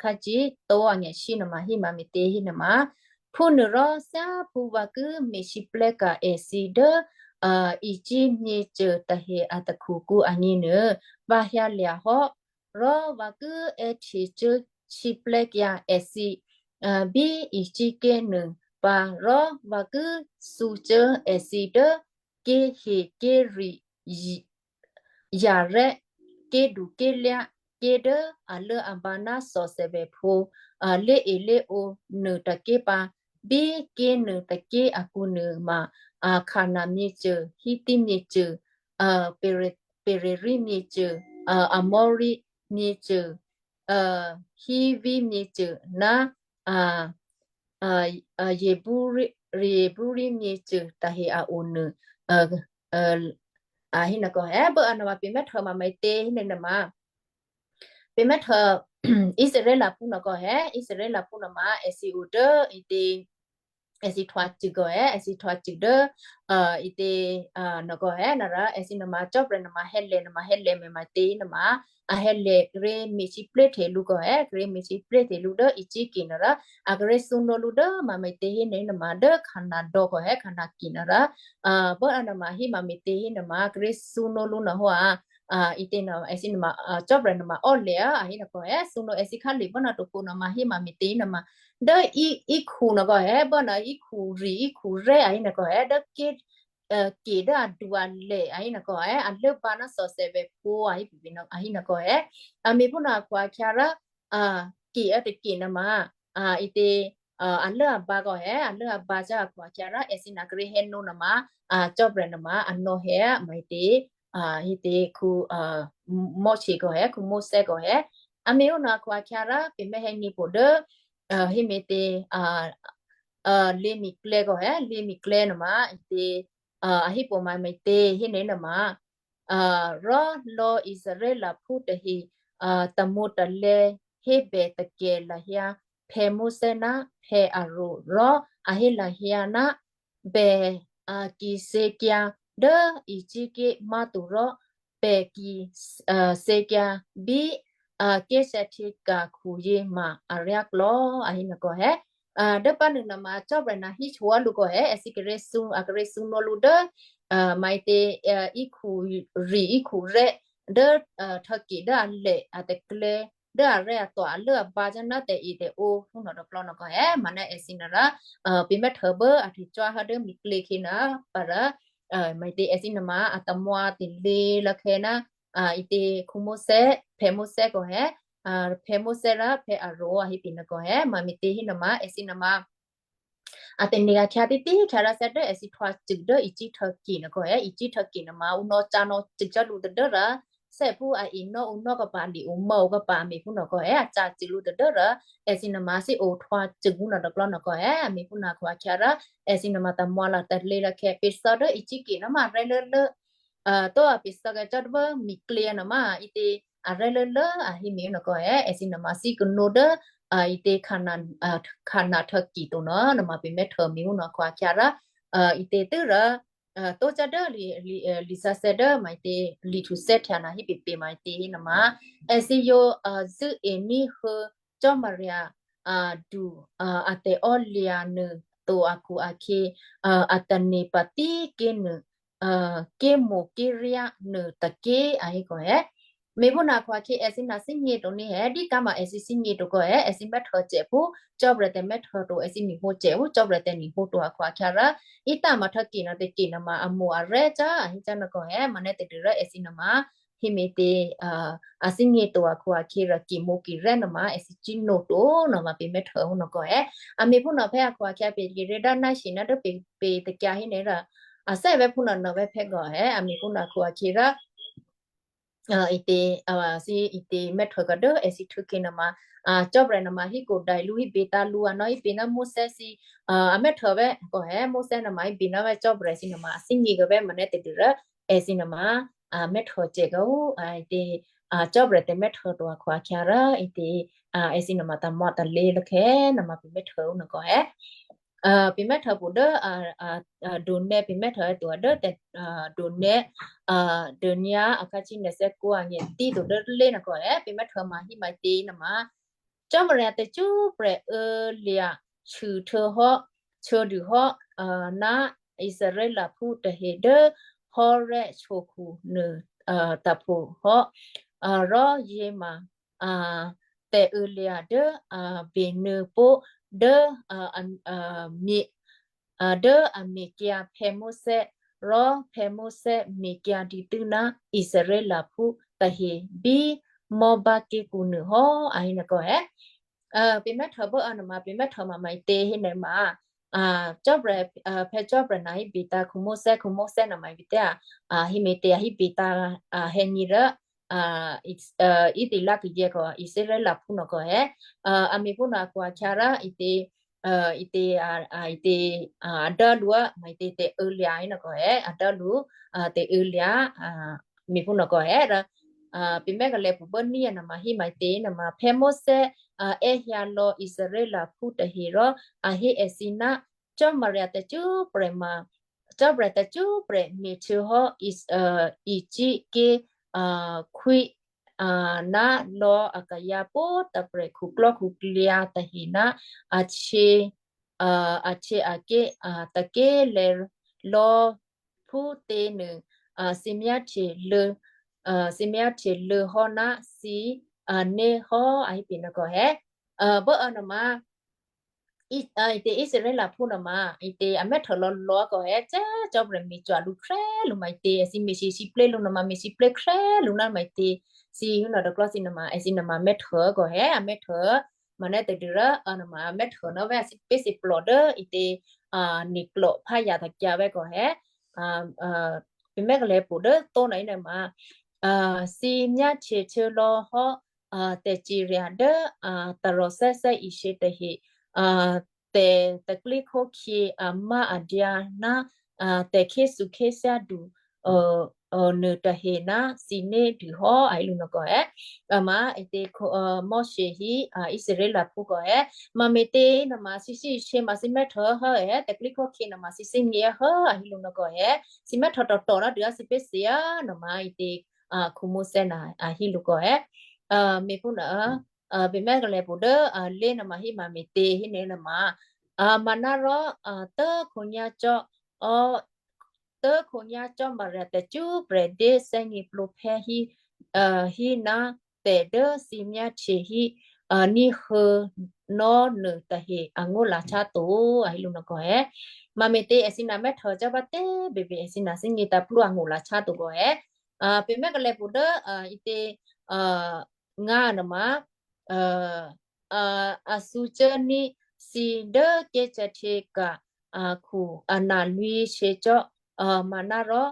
khǎ cí to anyèsí nuôma hí ma me̤tě hénuôma. Phúnuôrò thyáphú vǎ ki me̤ síplè́ ka̤ èthǐ dố, Egypt myěcô tahe a takhukǔ agněnuô, vǎ hyǎlya̤ hò́. Rò vǎ ki è́ htecuố síplè́kyǎ èthǐ, bí Egypt ké̤ nuô pǎ, rò vǎ ki thǔcuố èthǐ dố ké̤heké̤ri, yarè́, ké̤duké̤lyá, ké̤ dố a lốabǎ ná thòthèvè̤phǒ, lé̤elé̤ǒ nuô tôké̤ pǎ. Bí ké̤ nuô tôké̤ akǔnuô ma, Khanan myěcô, Hiti myěcô, Pere-, Pereri myěcô, Amori myěcô, Hivi myěcô ná, Yeburi, Yeburi myěcô tahe a o nuô, a hénuô kò è, bố a nuôma pè mè́htuô ma me̤tě hénuôma. Pè mè́htuô Israel aphú nuô kò è, Israel aphú nuôma èthǐ o dố ǐtě, èthǐ htwǒ cû kò è, èthǐ htwǒ cû dố, ǐtě, nuô kò è nuô rò èthǐ nuôma cò́prè̤ nuôma hè̌lè̤ nuôma hè̌lè̤ me̤ me̤tě nuôma, a hè̌lè̤ kíré̤ me̤ síplè́ htecuố lǔ kò è, kíré̤ me̤ síplè́ htecuố lǔ dố Egypt ké̤ nuô rò, a kíré̤ thǔno lǔ dố ma me̤tě hénuôma dố Khanan dò̌ kò è, Khanan ké̤ nuô rò, bố a nuôma hí ma me̤tě hénuôma kíré̤ thǔno lǔ nuô hò́ a, ǐtě nuô èthǐ nuôma, cò́prè̤ nuôma ò́lè̤ a hénuô kò è, thǔno èthǐ khálye̤ bố nuô tôpho nuôma hí ma me̤tě nuôma, dố í, íkhǔ nuô kò è, bố nuô íkhǔ rì íkhǔ rè́ a hénuô kò è, dố ké̤, ké̤ dố adu alè̤ a hénuô kò è, a lốbǎ ná thòthèvè̤phǒ a hé pèpè nuô a hénuô kò è, a me̤phúnuô akhu-akhyǎ rò, ké̤ a tôké̤ nuôma, ǐtě, a lốabǎ kò hé, a lốabǎ cò́ akhu-akhyǎ rò èthǐ na̱ kíré̤ hénó nòma, a Cò́marya nòma a nò̌hé maǐtě, a híte khu, a Mosè kò hé, khu Mosè kò hé. A me̤ ǔnò̌ akhu-akhyǎ rò pè̤ mè́ hè̌nyě̤ pwǒ̤ dố, a híme̤tě, a a lěmi̤klè̌ kò hé, lěmi̤klè̌ nòma ǐtě, a a hípò̤ maǐ maǐtě hénuô nòma, a rò lò̌ Israelphú tahe a tamǒtalè̌ hébè takè lahyǎ phè̌ Mosè ná phè̌ Aaron rò a hé lahyǎ ná bè a ki thyěkyǎ dố Egypt ké̤ má̤to rò pè̤ ki a thyěkyǎ bí a ké̤sè̌htyěka̤ khuyě ma aryáklò̌, a hé nò̌ kò hé. A dố pǎnuô nòma Cò́marya na̱ híhtuô̌ lǔ kò hé, èthǐ kíré̤ thǔ, a kíré̤ thǔnò̌ lǔ dố a maǐtě, a íkhu rì íkhu rè́ dố a Turkey dố a lè a taklè̌ dố arè́ atò a lốabǎ cò́ ná tè̤etè̤ǒ phúnuô tôklò̌ nò̌ kò hé, mǎ ná èthǐ nò̌ rò a pè̤ mè́htuô̌ bố a htecuố há dố mi̤klě khyě nò̌ pǎ rò a maǐtě èthǐ nò̌ma a tamwǎ talě lò̌khè̌ ná a ǐtě khu Mosè, phè̌ Mosè kò hé, a phè̌ Mosè rò phè̌ Aaron a hé pè̌ nò̌ kò hé, mǎ me̤tě hé nò̌ma èthǐ nò̌ma a tane̤ akhyǎ títí khyǎ rò thè́ dố èthǐ htwǒ cû dố Egypt Turkey nò̌ kò hé, Egypt Turkey nò̌ma ǔ nò̌ cǎ nò̌ cû cò́ lǔ tadố rò thè́phú a inò́ ǔnò́ kòpǎ li ǔ mò̌ ǔ kòpǎ a me̤ phúnuô kò hé, a cǎ cû lǔ tadố rò èthǐ nò̌ma thǐ o htwǒ cû phúnuô tôklò̌ nò̌ kò hé, a me̤ phúnuô akhu-akhyǎ rò èthǐ nò̌ma tamwǎ lò̌ talě lò̌khè̌ pèsò̌ dố Egypt ké̤ nò̌ma rè́ lốlố a tó a pèsò̌ kè̌ cò́ dố bố mi̤klě nò̌ma ǐtě a rè́ lốlố a hé me̤ nò̌ kò hé, èthǐ nò̌ma thǐ kanǒ dố a ǐtě Khana, a Khana Turkey to nò̌, nò̌ma pè̌ mè́htuô̌ me̤ nò̌ akhu-akhyǎ rò a ǐtě tû́ rò a tó cò́ dố li, li, a lisǎsè̌ dố maǐtě, lithusè̌htya nò̌ hé pè̌ pè̌ maǐtě nò̌ma èthǐ yǒ a zṳ̂́e ní̤huô̌ Cò́marya a du a a tè̤ò́lya̤ nuô to akhu-akhyě a a tane̤ patí ké̤ nuô a ké̤mo̤ké̤ryá nuô tôké̤ a hé kò hé. Me̤ phúnuô akhu-akhyě èthǐ nò̌ thígně to ní hé, dí káma èthǐ thígně to kò hé, èthǐ mè́htuô̌ cè phú Cò́marya tè̤mè́htuô̌ to, èthǐ ni̤hǒ cè phú Cò́marya tè̤ni̤hǒ to akhu-akhyǎ rò ítá ma Turkey nò̌ tè̤ke̤ nò̌ma a mo̤ arè́ cò́ a hé cò́ nò̌ kò hé, mǎ nè̌ tadû rò èthǐ nò̌ma hé me̤tě a a thígně to akhu-akhyě rò kèmǒ kèryá nò̌ma èthǐ cíno to nò̌ma pè̌ mè́htuô̌ hé nò̌ kò hé. A me̤ phúnuô phè̌ akhu-akhyǎ pè̌ kèryá dố ná shi ná dố pè̌ pè̌ takyǎ hé nè̌ rò a thè́ vè̤́ phúnuô nò̌ vè̤́ phè̌ gò hé, a me̤ phúnuô akhu-akhyě rò a ǐtě a thǐ ǐtě mè́htuô̌ kò dố èthǐ htû̌ khyě nò̌ma a Cò́marya nò̌ma hí kò dai lǔ hí be̤ tǎ lǔ a nò̌ hí be̤ ná Mosè thǐ a a mè́htuô̌ vè̤́ kò hé Mosè nò̌ma hí be̤ ná vè̤́ Cò́marya thǐ nò̌ma a thígně kò vè̤́ mǎ nè̌ tadû rò èthǐ nò̌ma a mè́htuô̌ cè kò a ǐtě a Cò́marya tè̤mè́htuô̌ to akhu-akhyǎ rò ǐtě a èthǐ nò̌ma tamwǎ talě lò̌khè̌ nò̌ma pè̌ mè́htuô̌ nò̌ kò hé. A pè̌ mè́htuô̌ pwǒ dố a a a donè pè̌ mè́htuô̌ to a dố tè̤ a donè a dônyǎ a khǎ cí nè̌ thè́ kó a nyě tí to dố lé nò̌ kò hé, pè̌ mè́htuô̌ ma hí maǐtě nò̌ma Cò́marya tacṳ́prè̤ ô̌lya̤ chû htuô̌hò́, htuô̌dûhò́ a ná Israelphú tahe dố Horeb htyokhu nuô a tôpho hò́. A rò yěma a tè̤ô̌lya̤ dố a benuô̌ pó̤ dố a a a mye a dố a mekyǎ phè̌ Mosè, rò phè̌ Mosè mekyǎ dǐtû́ ná Israelphú tahe bí Moab ké̤kǔ nuô hò́ a hé nò̌ kò hé. A pè̌ mè́htuô̌ bố a nò̌ma pè̌ mè́htuô̌ ma maǐtě hé nè̌ ma a Cò́marya a phè̌ Cò́marya nò̌ hí be̤ tǎ khǔ Mosè, khǔ Mosè nò̌ maǐ be̤ tǎ a hí me̤tě a hí be̤ tǎ a hè̌nyě rò a Is- a Israel kayè̌ kò Israelphú nò̌ kò hé. A a me̤ phúnuô akhu-akhyǎ rò ǐtě a ǐtě a a ǐtě a a dố lǔ a maǐtě tè̤ô̌lya̤ hé nò̌ kò hé, a dố lǔ a tè̤ô̌lya̤ a me̤ phúnuô kò hé rò a pè̌ mè́ kalè̌ pwǒ bố ní a nò̌ma hí maǐtě nò̌ma phè̌ Mosè a è́hyǎ lò̌ Israelphú tahe rò a hé èthǐ ná Cò́marya tacṳ́prè̤ ma Cò́marya tacṳ́prè̤ me̤htuô̌hò́ Is- a Egypt ké̤ a khwí a ná lò̌ akayǎ pwǒ̤ tôprè̤ khuklò́khuklyǎ tahe ná a htyě a a htyě aké̤ a také̤lè̤̌ lò̌ phútě nuô a thǐmyáhtye lû̌ a thǐmyáhtye lû̌ hò́ ná thǐ a né̤ hò́ a hí pè̌ nò̌ kò hé. A bố a nò̌ma Is- a ǐtě Israelphú nò̌ma ǐtě a mè́htuô̌ lò̌ lò̌ kò hé, cò́ Cò́marya me̤cwò̤ lǔ khrè́ lǔ maǐtě, èthǐ me̤sǐ- sǐplé̤ lǔ nò̌ma me̤sǐplé̤ khrè́ lǔ ná maǐtě, thǐ hí nò̌ tôklò́ thǐ nò̌ma èthǐ nò̌ma mè́htuô̌ kò hé a mè́htuô̌ Manè́ tadû́rò a nama mè́htô ná vè̤́ a sǐpé̤ sǐplò dố ǐtě, a, niklò pháya takyǎ vè̤́ kò hè, a, a, pè̤ mè́ kalè̤̌ pwǒ̤ dố tó̤ na yěnuôma, a, thǐ myáhtye htuô̌lò̌ hò́, a, tè̤cirya dố, a, taròthè́ thè́isě tahe, a, tè̤ tè̤pro̤tè̤prya̤ amáadyǎ ná, a, tè̤khyéthukhyéthyádu, a, a, nuôtahe ná thǐnédû hò́ a hé lǔ nò̌kò è. Ama ètě, a, Mosè hí, a, Israelphú kò è. Mame̤tě nama thǐ thè́isě ma thǐ mè́htô hò́ è, tè̤pro̤tè̤prya̤ nama thǐ thè́gně hò́ a hé lǔ nò̌kò è. Thǐ mè́htô tôhtô ná dû a sǐpé̤ sǐ á nama ètě, a, Mosè na a hé lǔ kò è. A, me̤phúnuô, a, pè̤ mè́ kalè̤̌ pwǒ̤ dố, a, lé nama hí mame̤tě hí nè̤ nama, a, manárò, a, tốkhǒnyá̤ cò́, a, tốkhǒnyá̤ cò́ Maria tè̤cwó̤prè̤ dé thè́gněplǒphè́ hí, a, hí ná tè̤ dố thǐ myáhtye hí, a, ní̤huô̌ nò́ nuôtahe angó̤ lǎ̤chá to a hé lǔ nò̌kò è. Mame̤tě èthǐ na mè́htô cò́ bá tè̤ bèbè èthǐ na thè́gně tǎplú angó̤ lǎ̤chá to kò è. A, pè̤ mè́ kalè̤̌ pwǒ̤ dố, a, ǐtě, a, ngá nama, a, a, a thǔcuốní̤ thǐ dố ké̤ Cathedral akhu a na lwǐ̤shyě cò́, a, manárò,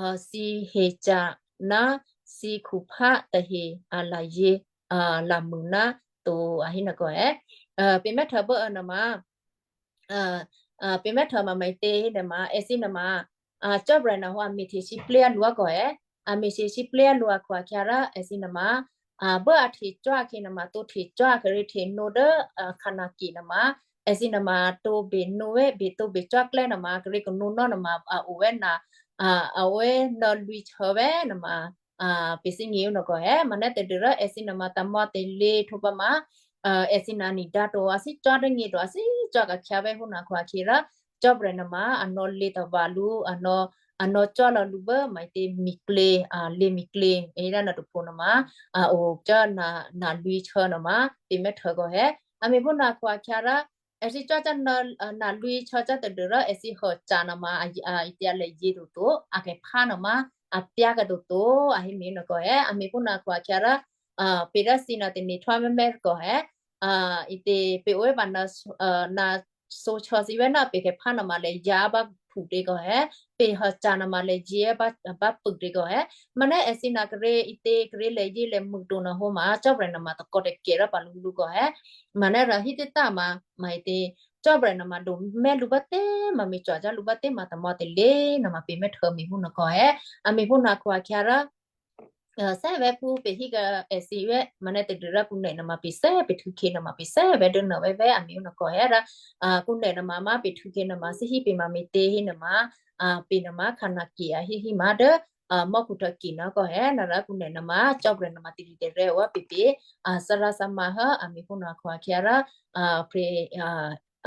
a, thǐ heca̤ ná thǐ khuphá tahe a la̤yě, a, la̤mû ná to a hé nò̌kò è. A, pè̤ mè́htô bố, a, nama, a, a, pè̤ mè́htô mame̤tě hí nama èthǐ nama, a, Cò́marya nahò a me̤htye sǐplé̤ lǔ kò è. A me̤htye sǐplé̤ lǔ akhu-akhyǎ rò èthǐ nama, a, bố a htecò́ akhè̌ nama tǒ htecò́ a kíré̤ htenǒ dố, a, khanake̤ nama, èthǐ nama tǒbè nǒ è, bè tǒbè cò́klè́ nama kíré̤ kanǒ nò́ nama a o è na, a, a o è nò̌ lwǐ̤shyě vè̤́ nama, a, pè̤ thè́gně nò̌kò è. Manè́ tadû́rò èthǐ nama tamò̤́ tè̤lě htwǒ pǎ ma, a, èthǐ na ni̤dǎ to, a thícò́ dố nyě to, a thícò́ ka̤khyǎ vè̤́ hò́ nò̌kò-a khyě rò Cò́marya nama a nò̌ lě tava̤ lǔ, a nò̌, a nò̌cò́ lò̌ lǔ bố mame̤tě mi̤klě, a, lě mi̤klě, èyědá nò̌ tôpho nama, a, o cò́ na, na lwǐ̤shyě nama pè̤ mè́htô kò è. A me̤phúnuô akhu-akhyǎ rò èthǐ cò́ cò́ nò̌, a, na lwǐ̤shyě cò́ tadû́rò èthǐ hôca̤ nama, a, a, ǐtě a la̤yě toto, a kèphá nama a pyá̤ kèto to, a hé me̤ nò̌kò è. A me̤phúnuô akhu-akhyǎ rò, a, pè̤ dố thǐ na tane̤ htwámèmè kò è. A, ǐtě pè̤ o è bá na, a, na sǒshyě thǐ vè̤́ ná pè̤ kèphá nama la̤yě bá phû tě kò è, pè̤ hôca̤ nama la̤yě bá, bá pû tě kò è. Manè́ èthǐ na kíré̤ ǐtě kíré̤ la̤yě la̤mû to nò̌ hò́ ma Cò́marya nama takò̌ takè̤ rò pǎ lǔ lǔ kò è. Manè́ rò hí títà ma, ma ǐtě Cò́marya nama do mè́ lǔ bá tè̤, ma me̤cò̤ cò́ lǔ bá tè̤ ma tamò̤́ tè̤lě nama pè̤ mè́htô me̤phúnuô kò è. A me̤phúnuô akhu-akhyǎ rò, a, thè́ vè̤́phú pè̤ hí kè́ èthǐ vè̤́, manè́ tadû́rò kǔnè̌ nama pè̤ thè́ pè̤ htû̌khè nama pè̤ thè́ vè̤́ dố nò̌ vè̤́ vè̤́ a me̤phúnuô kò è rò, a, kǔnè̌ nama ma pè̤ htû̌khè nama thí hí pè̤ mame̤tě hí nama, a, pè̤ nama khanake̤ a hí hí ma dố, a, mò́khu htò̌kè nò̌ kò è, nò̌ rò kǔnè̌ nama Cò́marya nama tè̤ritè̤rè̤ o pè̤ pè̤, a, thárá thǎmǎ hò́ a me̤phúnuô akhu-akhyǎ rò, a, pè̤, a,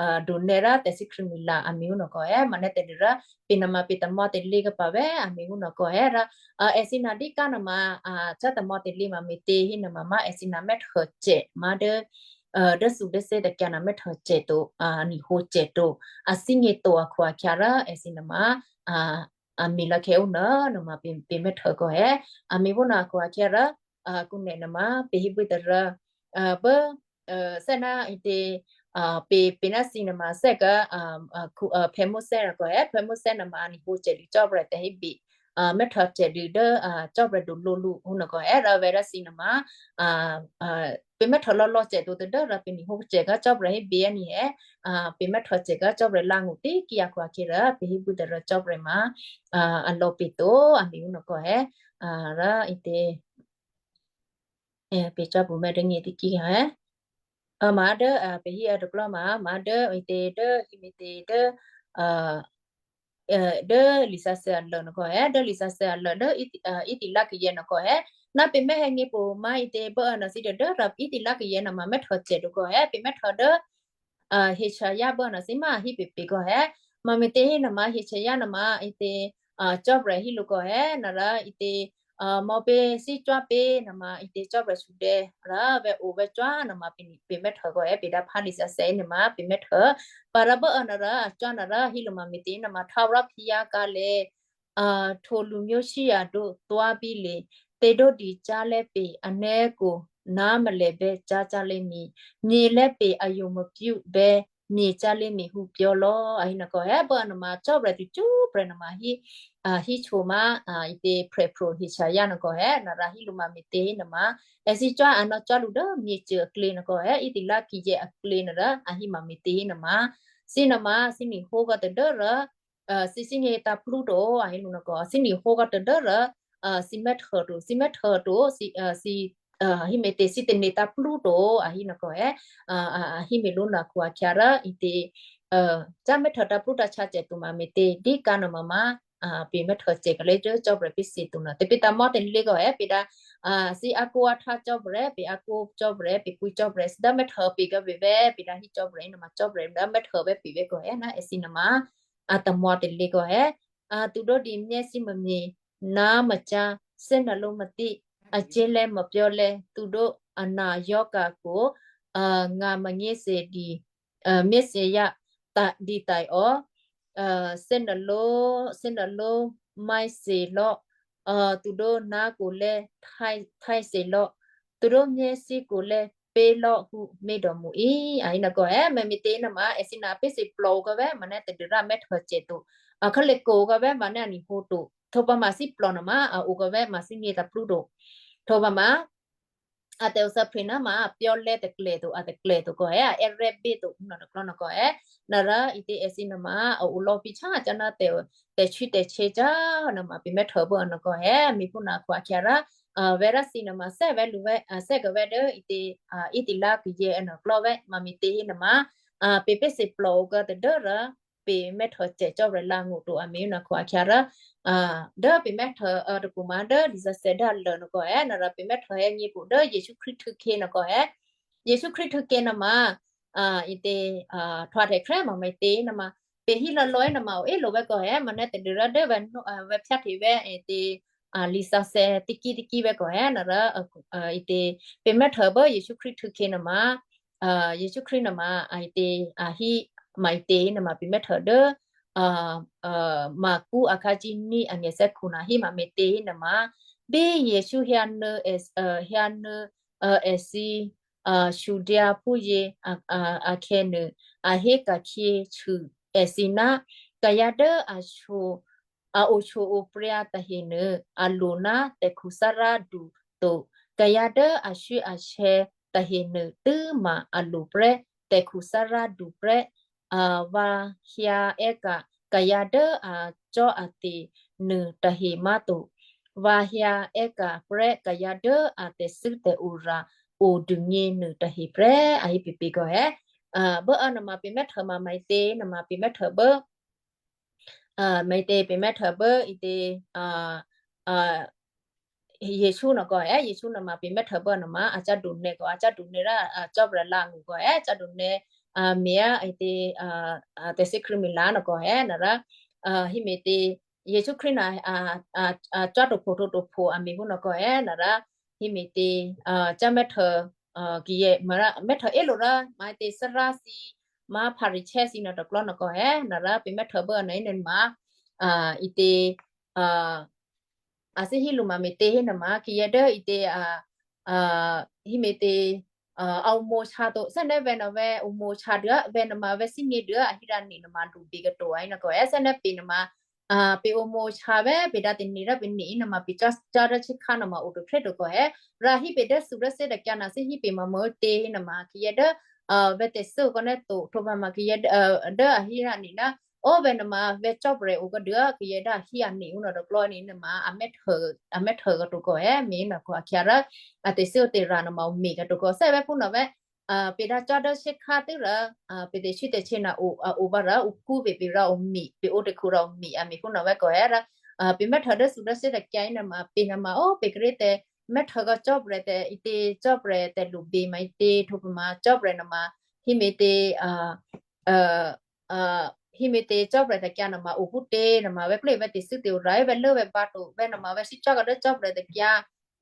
a, donè̌ rò tè̤sǐ Khristmila a me̤phúnuô kò è, manè́ tadû́rò pè̤ nama pè̤ tamò̤́ tè̤lě kèpà vè̤́ a me̤phúnuô kò è rò, a, èthǐ na díká nama, a, cò́ tamò̤́ tè̤lě mame̤tě hí nama ma èthǐ na mè́htô cè̤ ma dố, a, dố thudố thè́ takyǎ na mè́htô cè̤ to, a, ni̤hǒ cè̤ to, a thígně to akhu-akhyǎ rò èthǐ nama, a, a me̤ lò̌ kè́ ó nò̌, nama pè̤, pè̤ mè́htô kò è. A me̤phúnuô akhu-akhyǎ rò, a, kǔnè̌ nama pè̤ hí bwí tôrô, a, bố, a, thè́ ná ǐtě, a, pè̤, pè̤ ná thǐ nama thè́ kè́, a, a, khu, a, phè̌ Mosè nò̌ kò è, phè̌ Mosè nama a ni̤hǒ cè̤ dû Cò́marya tè̤hébè, a, mè́htô cè̤ dû dố, a, Cò́marya dulǒ lǔ hò́ nò̌ kò è, rò vè̤́ rò thǐ nama, a, a, pè̤ mè́htô lò̌lò̌ cè̤ to tadû́ rò pè̤ ni̤hǒ cè̤ kè́ Cò́marya hébè a ni è, a, pè̤ mè́htô cè̤ kè́ Cò́marya lǎ̤ ngó̤ tè̤ kayǎ akhu-akhyǎ rò pè̤ hí bwí tôrô Cò́marya ma, a, a lò̌ pè̤ to a me̤phúnuô kò è, a, rò ǐtě, a, pè̤ cò́ pṳ̌ mè́ dố nyě tiki è. A, ma dố, a, pè̤ hí a tôklò́ ma, ma dố ǐtě dố hí me̤tě dố, a, a, dố lisǎsè̌ alô nò̌ kò è, dố lisǎsè̌ alô dố ítì, a, ítìlá kayè̌ nò̌ kò è. Ná pè̤ mè́ hè̌ nyě pwǒ̤ ma ǐtě bố, a, nò̌ thǐ tadû́rò ítìlá kayè̌ nama mè́htô cè̤ to kò è, pè̤ mè́htô dố, a, Hecaria bố, a, nò̌ thǐ ma hí pè̤ pè̤ kò è. Mame̤tě hí nama Hecaria nama ǐtě, a, Cò́marya hí lǔ kò è, nò̌ rò ǐtě, a, mò̌ pě thí cwá pě nama ǐtě Cò́marya sudè̌ rò vè̤́ o vè̤́ cwá nama pè̤, pè̤ mè́htô kò è, pè̤ dǎ phá lisǎsè̌ nama pè̤ mè́htô. Pǎ rò bố, a, nò̌ rò a cwá nò̌ rò hí lǔ mame̤tě nama htwǒ rò phiá kǎ lě, a, htwǒ lǔ myósíya dǒ tuábí lě, tě dǒ dǐ cá lè́ pě anè́ kò ná malèbè́ cácyá̤ lé̤myě. Myělè́ pe a yǒ mapyú bè́ myěcyá̤ lé̤myě hú pyò́ lò̌. A hí nò̌kò hé bố a nò̌ma cò́prè̤ tucúprè̤ nò̌ma hí, a hí choma, a, ité prè̤pro̤ hishayá nò̌kò hé, nara hí lǔ ma me̤tě hí nò̌ma. Èsì cò́ a nò̌ cò́ lǔ dố myěcô aklě nò̌kò hé, ítilá kiyè aklě nò̌ rò a hí ma me̤tě hí nò̌ma. Thǐ nò̌ma, thǐ nihó kò tadố rò, a, thǐ thínyě tǎplú to, a hí lǔ nò̌kò, thǐ nihó kò tadố rò, a, thǐ mè́htô to, thǐ mè́htô to, thǐ, a, thǐ, a, hí me̤tě thǐ tane̤ tǎplú to, a hí nò̌kò hé, a, a, a hí me̤ lǔ nò̌khu akhyǎ rò ité, a, cá mè́htô tǎplú tǎ chǎ cè to ma me̤tě díkǎ nò̌ mama, a, pè mè́htô cè kalé dố cò́prè̤ pè́ thǐ to nò̌. Tè̤pě̤ tǎ mò́ tè̤lě kò hé, pè dǎ, a, thǐ a kǒ a htǎ cò́prè̤, pè a kǒ cò́prè̤, pè kwǐ cò́prè̤, thǐ dố mè́htô pè kò pè vè̤, pè dǎ hí cò́prè̤, nò̌ma cò́prè̤ dố mè́htô vè̤ pè vè̤ kò hé, ná èsì nò̌ma, a, tǎ mò́ tè̤lě kò hé, a, tudo di myě thǐ mami, ná macá, thè́ nò̌ lǒ matí, a célè̤́ mò̤pyó̤lè̤́, tudo, a nà yò́ka̤ kò, a, ngà mangěthè di, a, myěthè yá, ta, di tai ò, a, thè́ nò̌ lǒ, thè́ nò̌ lǒ, máithè lò̌, a, tudo ná kò lè́, thai, thaithè lò̌, tudo myě thǐ kò lè́, pé lò̌ hú mé̤dò̌ mǔ í, a hí nò̌kò hé, mè̤ me̤tě nò̌ma, èsì nò̌ pè́ thǐ plò̤ kò vè̤, ma nè́ tadû́rò mè́htô cè to, a, khǎlè kǒ kò vè̤, ma nè́ a nihó to, thò pǎ ma thǐ plò̤ nò̌ma, a, o kò vè̤, ma thǐnyě tǎplú to, thò pǎ ma, a tè̤othè́prè̤ nò̌ma, a pyó̤lè̤́ tôklè to, a tôklè to kò hé, a è́rè́ bè to, nò̌ tôklò́ nò̌kò hé, nara ité èsì nò̌ma, a o lò̌ pí chá chá ná tè̤, tè̤chwí tè̤chè chá, nò̌ma pè mè́htô bố nò̌kò hé, me̤phú nò̌khu akhyǎ rò, a, vè̤ rá thǐ nò̌ma thè́ vè̤ lǔ vè̤, a, thè́ kò vè̤ dố ité, a, ítilá kiyè nò̌ klò́ vè̤, ma me̤tě hí nò̌ma, a, pè pè́ thǐ plò̤ o kò tadû́rò, pè mè́htô cè cò́prè̤ lǎ ngó̤ to a me̤ nò̌khu akhyǎ rò, a, dố pè mè́htô, a, tôkǔ ma dố lisǎsè̌ dố a lô nò̌kò hé, nara pè mè́htô hé nyě̤pǔ dố Jesǔ Krístu htû̌ khyě nò̌kò hé. Jesǔ Krístu htû̌ khyě nò̌ma, a, ité, a, htwǒhtya khrè́ ma me̤tě nò̌ma, pè hí lò̌lò̌ nò̌ma o é lǒ vè̤ kò hé, ma nè́ tadû́rò dố vè̤ nò̌, a, vè̤ phyáhtye vè̤ ité, a, lisǎsè̌ tikí tikí vè̤ kò hé, nara, a, a, ité, pè mè́htô bố Jesǔ Krístu htû̌ khyě nò̌ma, a, Jesǔ Krístu nò̌ma, a, ité, a, hí ma ité nò̌ma pè mè́htô dố, a, a, Marku akhǎ cíní a ngè̤ thè́khu nò̌ hí ma me̤tě nò̌ma. Bí Jesǔ hyǎnuô̌, a, hyǎnuô̌, a, èthǐ, a, sudyǎ phúyě, a, a, akhè̌nuô, a hé ka̤khyě sû èthǐ ná kayǎ dố a so, a oshyo-opryǎ tahenuô, a lo ná tè̤khu thárádu to. Kayǎ dố aswí-asè̌ tahenuô tû́ma a lo prè́ tè̤khu thárádu prè́. A, vǎ hyǎ è́ka̤ kayǎ dố acò́ate̤ nuôtahe má̤to. Vǎ hyǎ è́ka̤ prè́ kayǎ dố a tè̤thû́tè̤ora o dûgně nuôtahe prè́, a hí pè pè kò hé. A, bố a nò̌ma pè mè́htô ma me̤tě nò̌ma pè mè́htô bố, a, me̤tě pè mè́htô bố ité, a, a, Jesǔ nò̌kò hé, Jesǔ nò̌ma pè mè́htô bố nò̌ma, a chá dunè kò, a chá dunè rò, a, cò́prè̤ lǎ ngó̤ kò hé, a chá dunè, a, me̤, a, ité, a, a, tè̤thè́krṳ̂̌mila nò̌kò hé, nara, a, hí me̤tě, Jesǔ Krístu nò̌, a, a, a, cò́ tôpho tôpho a me̤ phú nò̌kò hé, nara, hí me̤tě, a, chá mè́htô, a, kiyè, ma rá, mè́htô é lǒ rò, ma ité Thárá thǐ, ma Pharisě thǐ nò̌ tôklò́ nò̌kò hé, nara pè mè́htô bố nò̌ nò̌ma, a, ité, a, a thí hí lǔ ma me̤tě hé nò̌ma, kiyè dố ité, a, a, hí me̤tě, a, a omo̤ sha to, thè́ nè́ vè̤ nò̌ vè̤ omo̤ sha dû, vè̤ nò̌ma vè̤ thínyě dû, a hí rǎ nè̌ nò̌ma lǔ bě kato̤, a hí nò̌kò hé, thè́ nè́ pè nò̌ma, a, pè omo̤ sha vè̤, pè dǎ tè̤nì rò pè nè̌ nò̌ma pè cò́, cò́ dố chikha nò̌ma o tôprè̤ tôkò hé, rǎ hí pè dố thǔ dố thǐ tôkyǎ nò̌ thí hí pè ma me̤tě hé nò̌ma, kiyè dố, a, vè̤ tè̤thû́ kò nè́ to, htwǒ pǎ ma kiyè, a, dố a hí rǎ nè̌ ná, o vè̤ nò̌ma vè̤ cò́prè̤ o kò dû, kiyè dố a hí a nè̌ o nò̌ tôklò́ nè̌ nò̌ma, a mè́htô, a mè́htô kato̤ kò hé, me̤ nò̌kò akhyǎ rò, a tè̤thû́ tè̤rà nò̌ma o me̤ kato̤ kò, thè́ vè̤ phú nò̌ vè̤, a, pè dǎ cò́ dố shé khá tû́ rò, a, pè tè̤swí tè̤sè nò̌ o, a, o vǎ rò, o kú pè pè rò o me̤, pè o tè̤khu rò o me̤, a me̤ phú nò̌ vè̤ kò hé rò, a, pè mè́htô dố thǔ dố thǐ tôkyǎ nò̌ma, pè nò̌ma, o, pè kíré̤ tè̤, mè́htô kò cò́prè̤ tè̤, ité cò́prè̤ tè̤ lǔ bě ma ité, htwǒ pǎ ma cò́prè̤ nò̌ma, hí me̤tě, a, a, a, hí me̤tě cò́prè̤ tôkyǎ nò̌ma o phútě nò̌ma vè̤ plé vè̤ tè̤thû́ tè̤rà, vè̤ lố vè̤ bǎ to, vè̤ nò̌ma vè̤ thí cò́ kò dố cò́prè̤ tôkyǎ,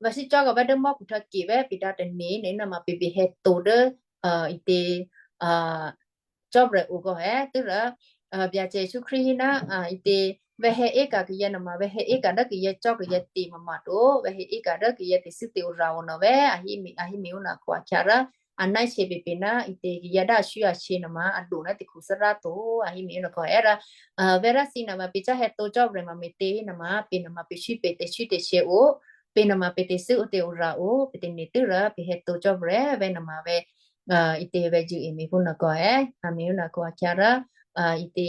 vè̤ thí cò́ kò vè̤ dố mò́khu htò̌ kè vè̤ pè dǎ tè̤nè̌ nè̌ nò̌ma pè pè hè̌ to dố, a, ité, a, cò́prè̤ o kò hé, tû́ rò, a, Byacè Jesǔ Krístu hí ná, a, ité, vè̤̌ hé ka̤ kayǎ nuôma vè̤̌ hé ka̤ dố kayǎ cò́ kayǎ te̤ mama to, vè̤̌ hé ka̤ dố kayǎ te̤thû́ te̤ora o nuô vè̤̌ a hé mi, a hé mi o nuô akhu-akhyǎ rò a náishye pěpě ná ǐtě kayǎ dố ashwí ashye nuôma a do ná tikhu thárá to, a hé mi o nuô kò è́ rò, a, vè̤̌ rá thǐ nuôma pěcá hè̌tǒ cò́ prè̤ ma me̤tě nuôma pě nuôma pě swí pě tè̤swí tè̤shyě o, pě nuôma pě tè̤thû́ o te̤ora o, pě tè̤ne̤ tû́ rò pě hè̌tǒ cò́ prè̤ vè̤̌ nuôma vè̤̌, a, ǐtě vè̤̌ juô e mi o nuô kò è́, a mi o nuô akhu-akhyǎ rò, a, ǐtě,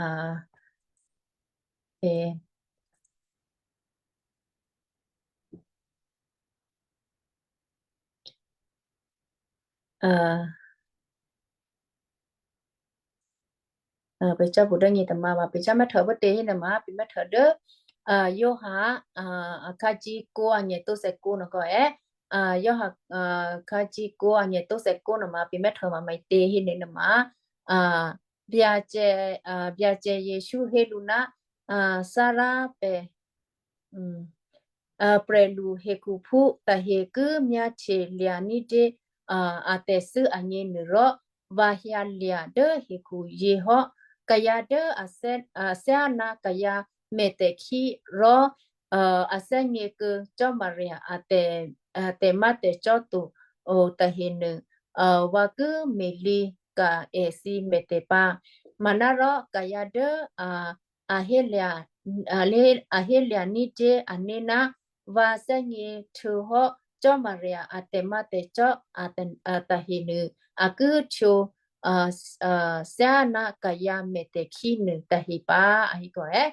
a, pě, a, a, pě cò́ pǔ dố nyětômǎ ma pě cò́ mè́htô bố tě hé nuôma pě mè́htô dố, a, Giovanni, a, a khǎ cí kǒ a nyètǒ thèkǒ nuô kò è́, a, Giovanni, a, khǎ cí kǒ a nyètǒ thèkǒ nuôma pě mè́htô ma me̤tě hé nuôma, a, Byacè, a, Byacè Jesǔ hé lǔ ná, a, Sara pè, mm, a, prè̤lu hekhuphú tahe ki myáhtye lya̤ ní̤dyé, a, a tè̤thû́ agněnuô rò vǎ hyǎlya̤ dố hekhuyě hò́. Kayǎ dố a thè́-, a thyáná kayǎ mètè̤khí rò, a, a thè́gně kuô̌ Cò́marya a tè̤-, a tè̤má̤tè̤cò́ to, o, tahenuô, a, vǎ ki me̤lǐ ka̤ èthǐ mètè̤ pǎ. Manárò kayǎ dố a, a hélya̤, a lé-, a hélya̤ ní̤dyé ané̤ ná vǎ thè́gně htuô̌hò́ Cò́marya a tè̤má̤tè̤cò́ a ta-, a tahenuô, a ki htwǒ, a, a, thyáná kayǎ mètè̤khí nuô tahe pǎ, a hé kò è́.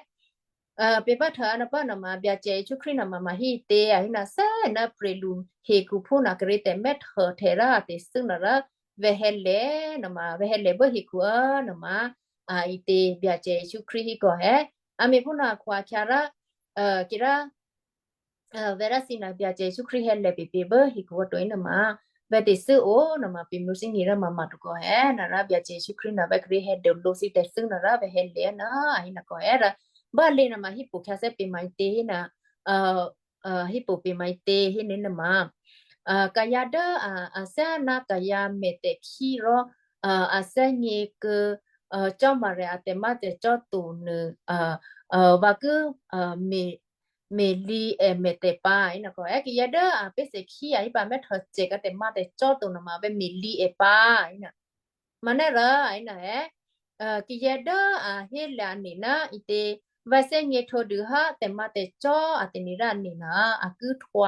A, pě báhtô a nopá nuôma Byacè Jesǔ Krístu nuôma ma hí tě a hé ná thè́ ná prè̤lu hekhuphú nuô kè̤ tè̤mè́htô htè̌ rò a tè̤thû́ nuô rò vè̤̌ hè̌lè̤ nuôma vè̤̌ hè̌lè̤ bố hekhu, a, nuôma, a, ǐtě Byacè Jesǔ Krístu hí kò è́. A me̤phúnuô akhu-akhyǎ rò, a, khyě rò, a, vè̤̌ rá thǐ nuô Byacè Jesǔ Krístu hè̌lè̤ pěpě bố hekhu vǎ to hé nuôma, vè̤̌ tè̤thû́ o nuôma pě mǔ thímí rò ma ma to kò è́, nuô rò Byacè Jesǔ Krístu nuô vè̤̌ kè̤ hè̌dôlǒ thǐ tè̤thû́ nuô rò vè̤̌ hè̌lè̤ nuô a hé nuô kò è́ rò, bá lě nuôma hípò̤ khyǎthè́ pě ma ǐtě hé nuô, a, a, hípò̤ pě ma ǐtě hé nuôma, a, kayǎ dố, a, a thyáná kayǎ mètè̤khí rò, a, a thè́gně kuô̌, a, Cò́marya a tè̤má̤tè̤cò́ to nuô, a, a, vǎ ki, a, me̤, me̤lǐ è mètè̤ pǎ, hé nuô kò è́ kayǎ dố a pě thèkhí a hí pǎ mè́htô cè̤ ká tè̤má̤tè̤cò́ to nuôma vè̤̌ me̤lǐ è pǎ, hé nuô. Manárò, a hé nuô è́, a, kayǎ dố a hélya̤ ane̤ ná ǐtě, vǎ thè́gně htwǒ dû hò́ tè̤má̤tè̤cò́ a tè̤nirá ane̤ nuô, a ki htwǒ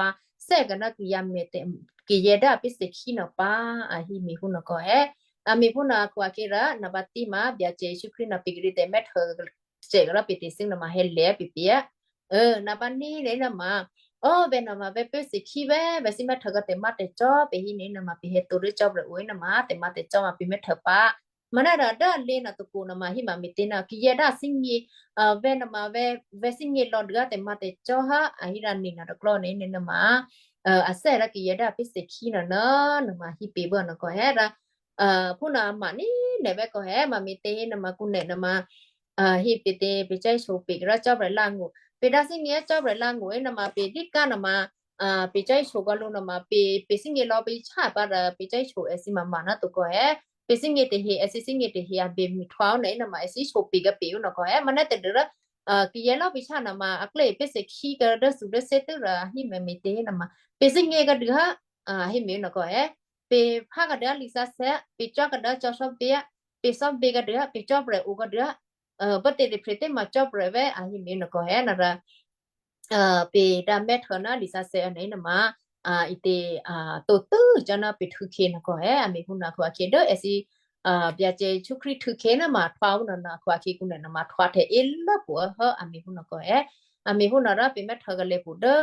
thè́ ká ná kayǎ mètè̤, kayǎ dố a pě thèkhí nuô pǎ, a hí me̤phúnuô kò è́. A me̤phúnuô akhu-akhyě rò, nuô bá tǐ ma Byacè Jesǔ Krístu nuô pě kè̤ tè̤mè́htô cè̤ ká rò pě tè̤thû́ nuôma hè̌lè̤ pěpě. Ơ, nuô bá ní lě nuôma. Ó, vè̤̌ nuôma vè̤̌ pě thèkhí vè̤̌, vè̤̌ thǐ mè́htô ká tè̤má̤tè̤cò́ pě hí nuô nuôma pě hè̌tǒ dố Cò́marya o hé nuôma, tè̤má̤tè̤cò́ ma pě mè́htô pǎ. Manárò dố a lě nuô tôkho nuôma hí ma me̤tě nuô, kayǎ dố a thè́gně, a, vè̤̌ nuôma vè̤̌, vè̤̌ thè́gně lò̌ dû ká tè̤má̤tè̤cò́ há, a hí rà ane̤ nuô tôklò́ nuô, nuôma, a, a thè́ rò kayǎ dố a pě thèkhí nuô nuô, nuôma hí pě bố nuô kò è́ rò, a, phúnuô a ma ní nè̤ vè̤̌ kò è́ ma me̤tě hé nuôma kǔ nè̤ nuôma, a, hí pě tě pě cò́ hí so pě kè́ rò Cò́marya lá ngó̤. Pě dá thè́gně Cò́marya lá ngó̤ hé nuôma pě dí ká nuôma, a, pě cò́ hí so kò lǔ nuôma pě, pě thè́gně lò̌ pě chá pǎ rò pě cò́ hí so èthǐ ma ma ná tôkò è́. Pě thè́gně tahe, èthǐ thè́gně tahe a bě mû htwǒ ó nuô hé nuôma èthǐ so pě ká pě ó nuô kò è́. Manárò tadû́rò, a, kayǎ lò̌ pě chá nuôma a klé pě thèkhí ká dố thǔ dố thé tû́ rò hí ma me̤tě hé nuôma. Pě thè́gně ká dû há, a, hí me̤ nuô kò è́. Pě phá ká dû há lisǎsè̌, pě cò́ ká dû há cò́ thò́ pě, pě thò́ pě ká dû há, pě Cò́marya o ká dû há. Ơ, bố tě tôprè̤ tě ma Cò́marya vè̤̌ a hí me̤ nuô kò è́ nuô rò, a, pě dǎ mè́htô ná lisǎsè̌ ané̤ nuôma, a, ǐtě, a, tǒ tû́ cò́ ná pě htû̌khě nuô kò è́, a me̤phúnuô akhu-akhyě dố èthǐ, a, Byacè Jesǔ Krístu htû̌khě nuôma htwǒ ó nuô nuô akhu-akhyě kǔ nuô nuôma htwǒ htè̌ é lốphu hố a me̤phúnuô kò è́. A me̤phúnuô rò pě mè́htô ká lě pǔ dố,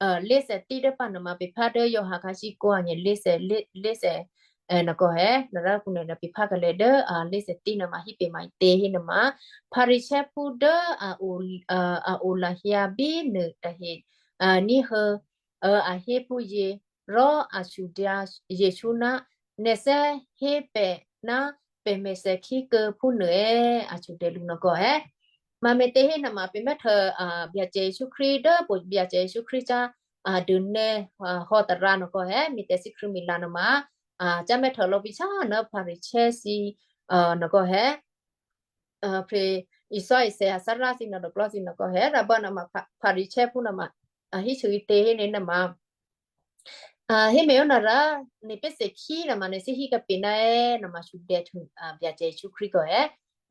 a, lé̤thè tí dố pá nuôma pě phá dố Giovanni khǎ cí kǒ a nyè lé̤thè, lé-, lé̤thè, a, nuô kò è́, nuô rò kǔ nuô nuô pě phá ká lě dố, a, lé̤thè tí nuôma hí pě ma ǐtě hé nuôma. Pharisěophú dố a o, a, a o lahyǎ bínuô tahe, a, ní̤huô̌, a, a hé phúyě, rò a sudyǎ Jesǔ ná, nè̤ thè́ hé pè̤ ná pè̤ mèthèkhí kuô̌ phúnuô è́, a sudè lǔ nuô kò è́. Ma me̤tě hé nuôma pě mè́htô, a, Byacè Jesǔ Krístu dố pwǒ Byacè Jesǔ Krístu cá, a, dû nè̌, a, hò̌ tarǎ nuô kò è́, me̤tè̤ thǐ Krístu Milano ma, a, cá mè́htô lò̌ pě chá ná Pharisěophú, a, nuô kò è́. A, pě, Isò́isè athárá thǐ nò̌ tôklò́ thǐ nò̌ kò hé rò bá nò̌ma Pha-, Pharisěophú nò̌ma, a hísû ǐtě hénuô̌ nò̌ma, a hé me̤ ó nò̌ rò, nè̤ pè́ thèkhí nò̌ma nè̤ thè́hí kǎpě ná è nò̌ma sudè htuô, a, Byacè Jesǔ Krístu kò è.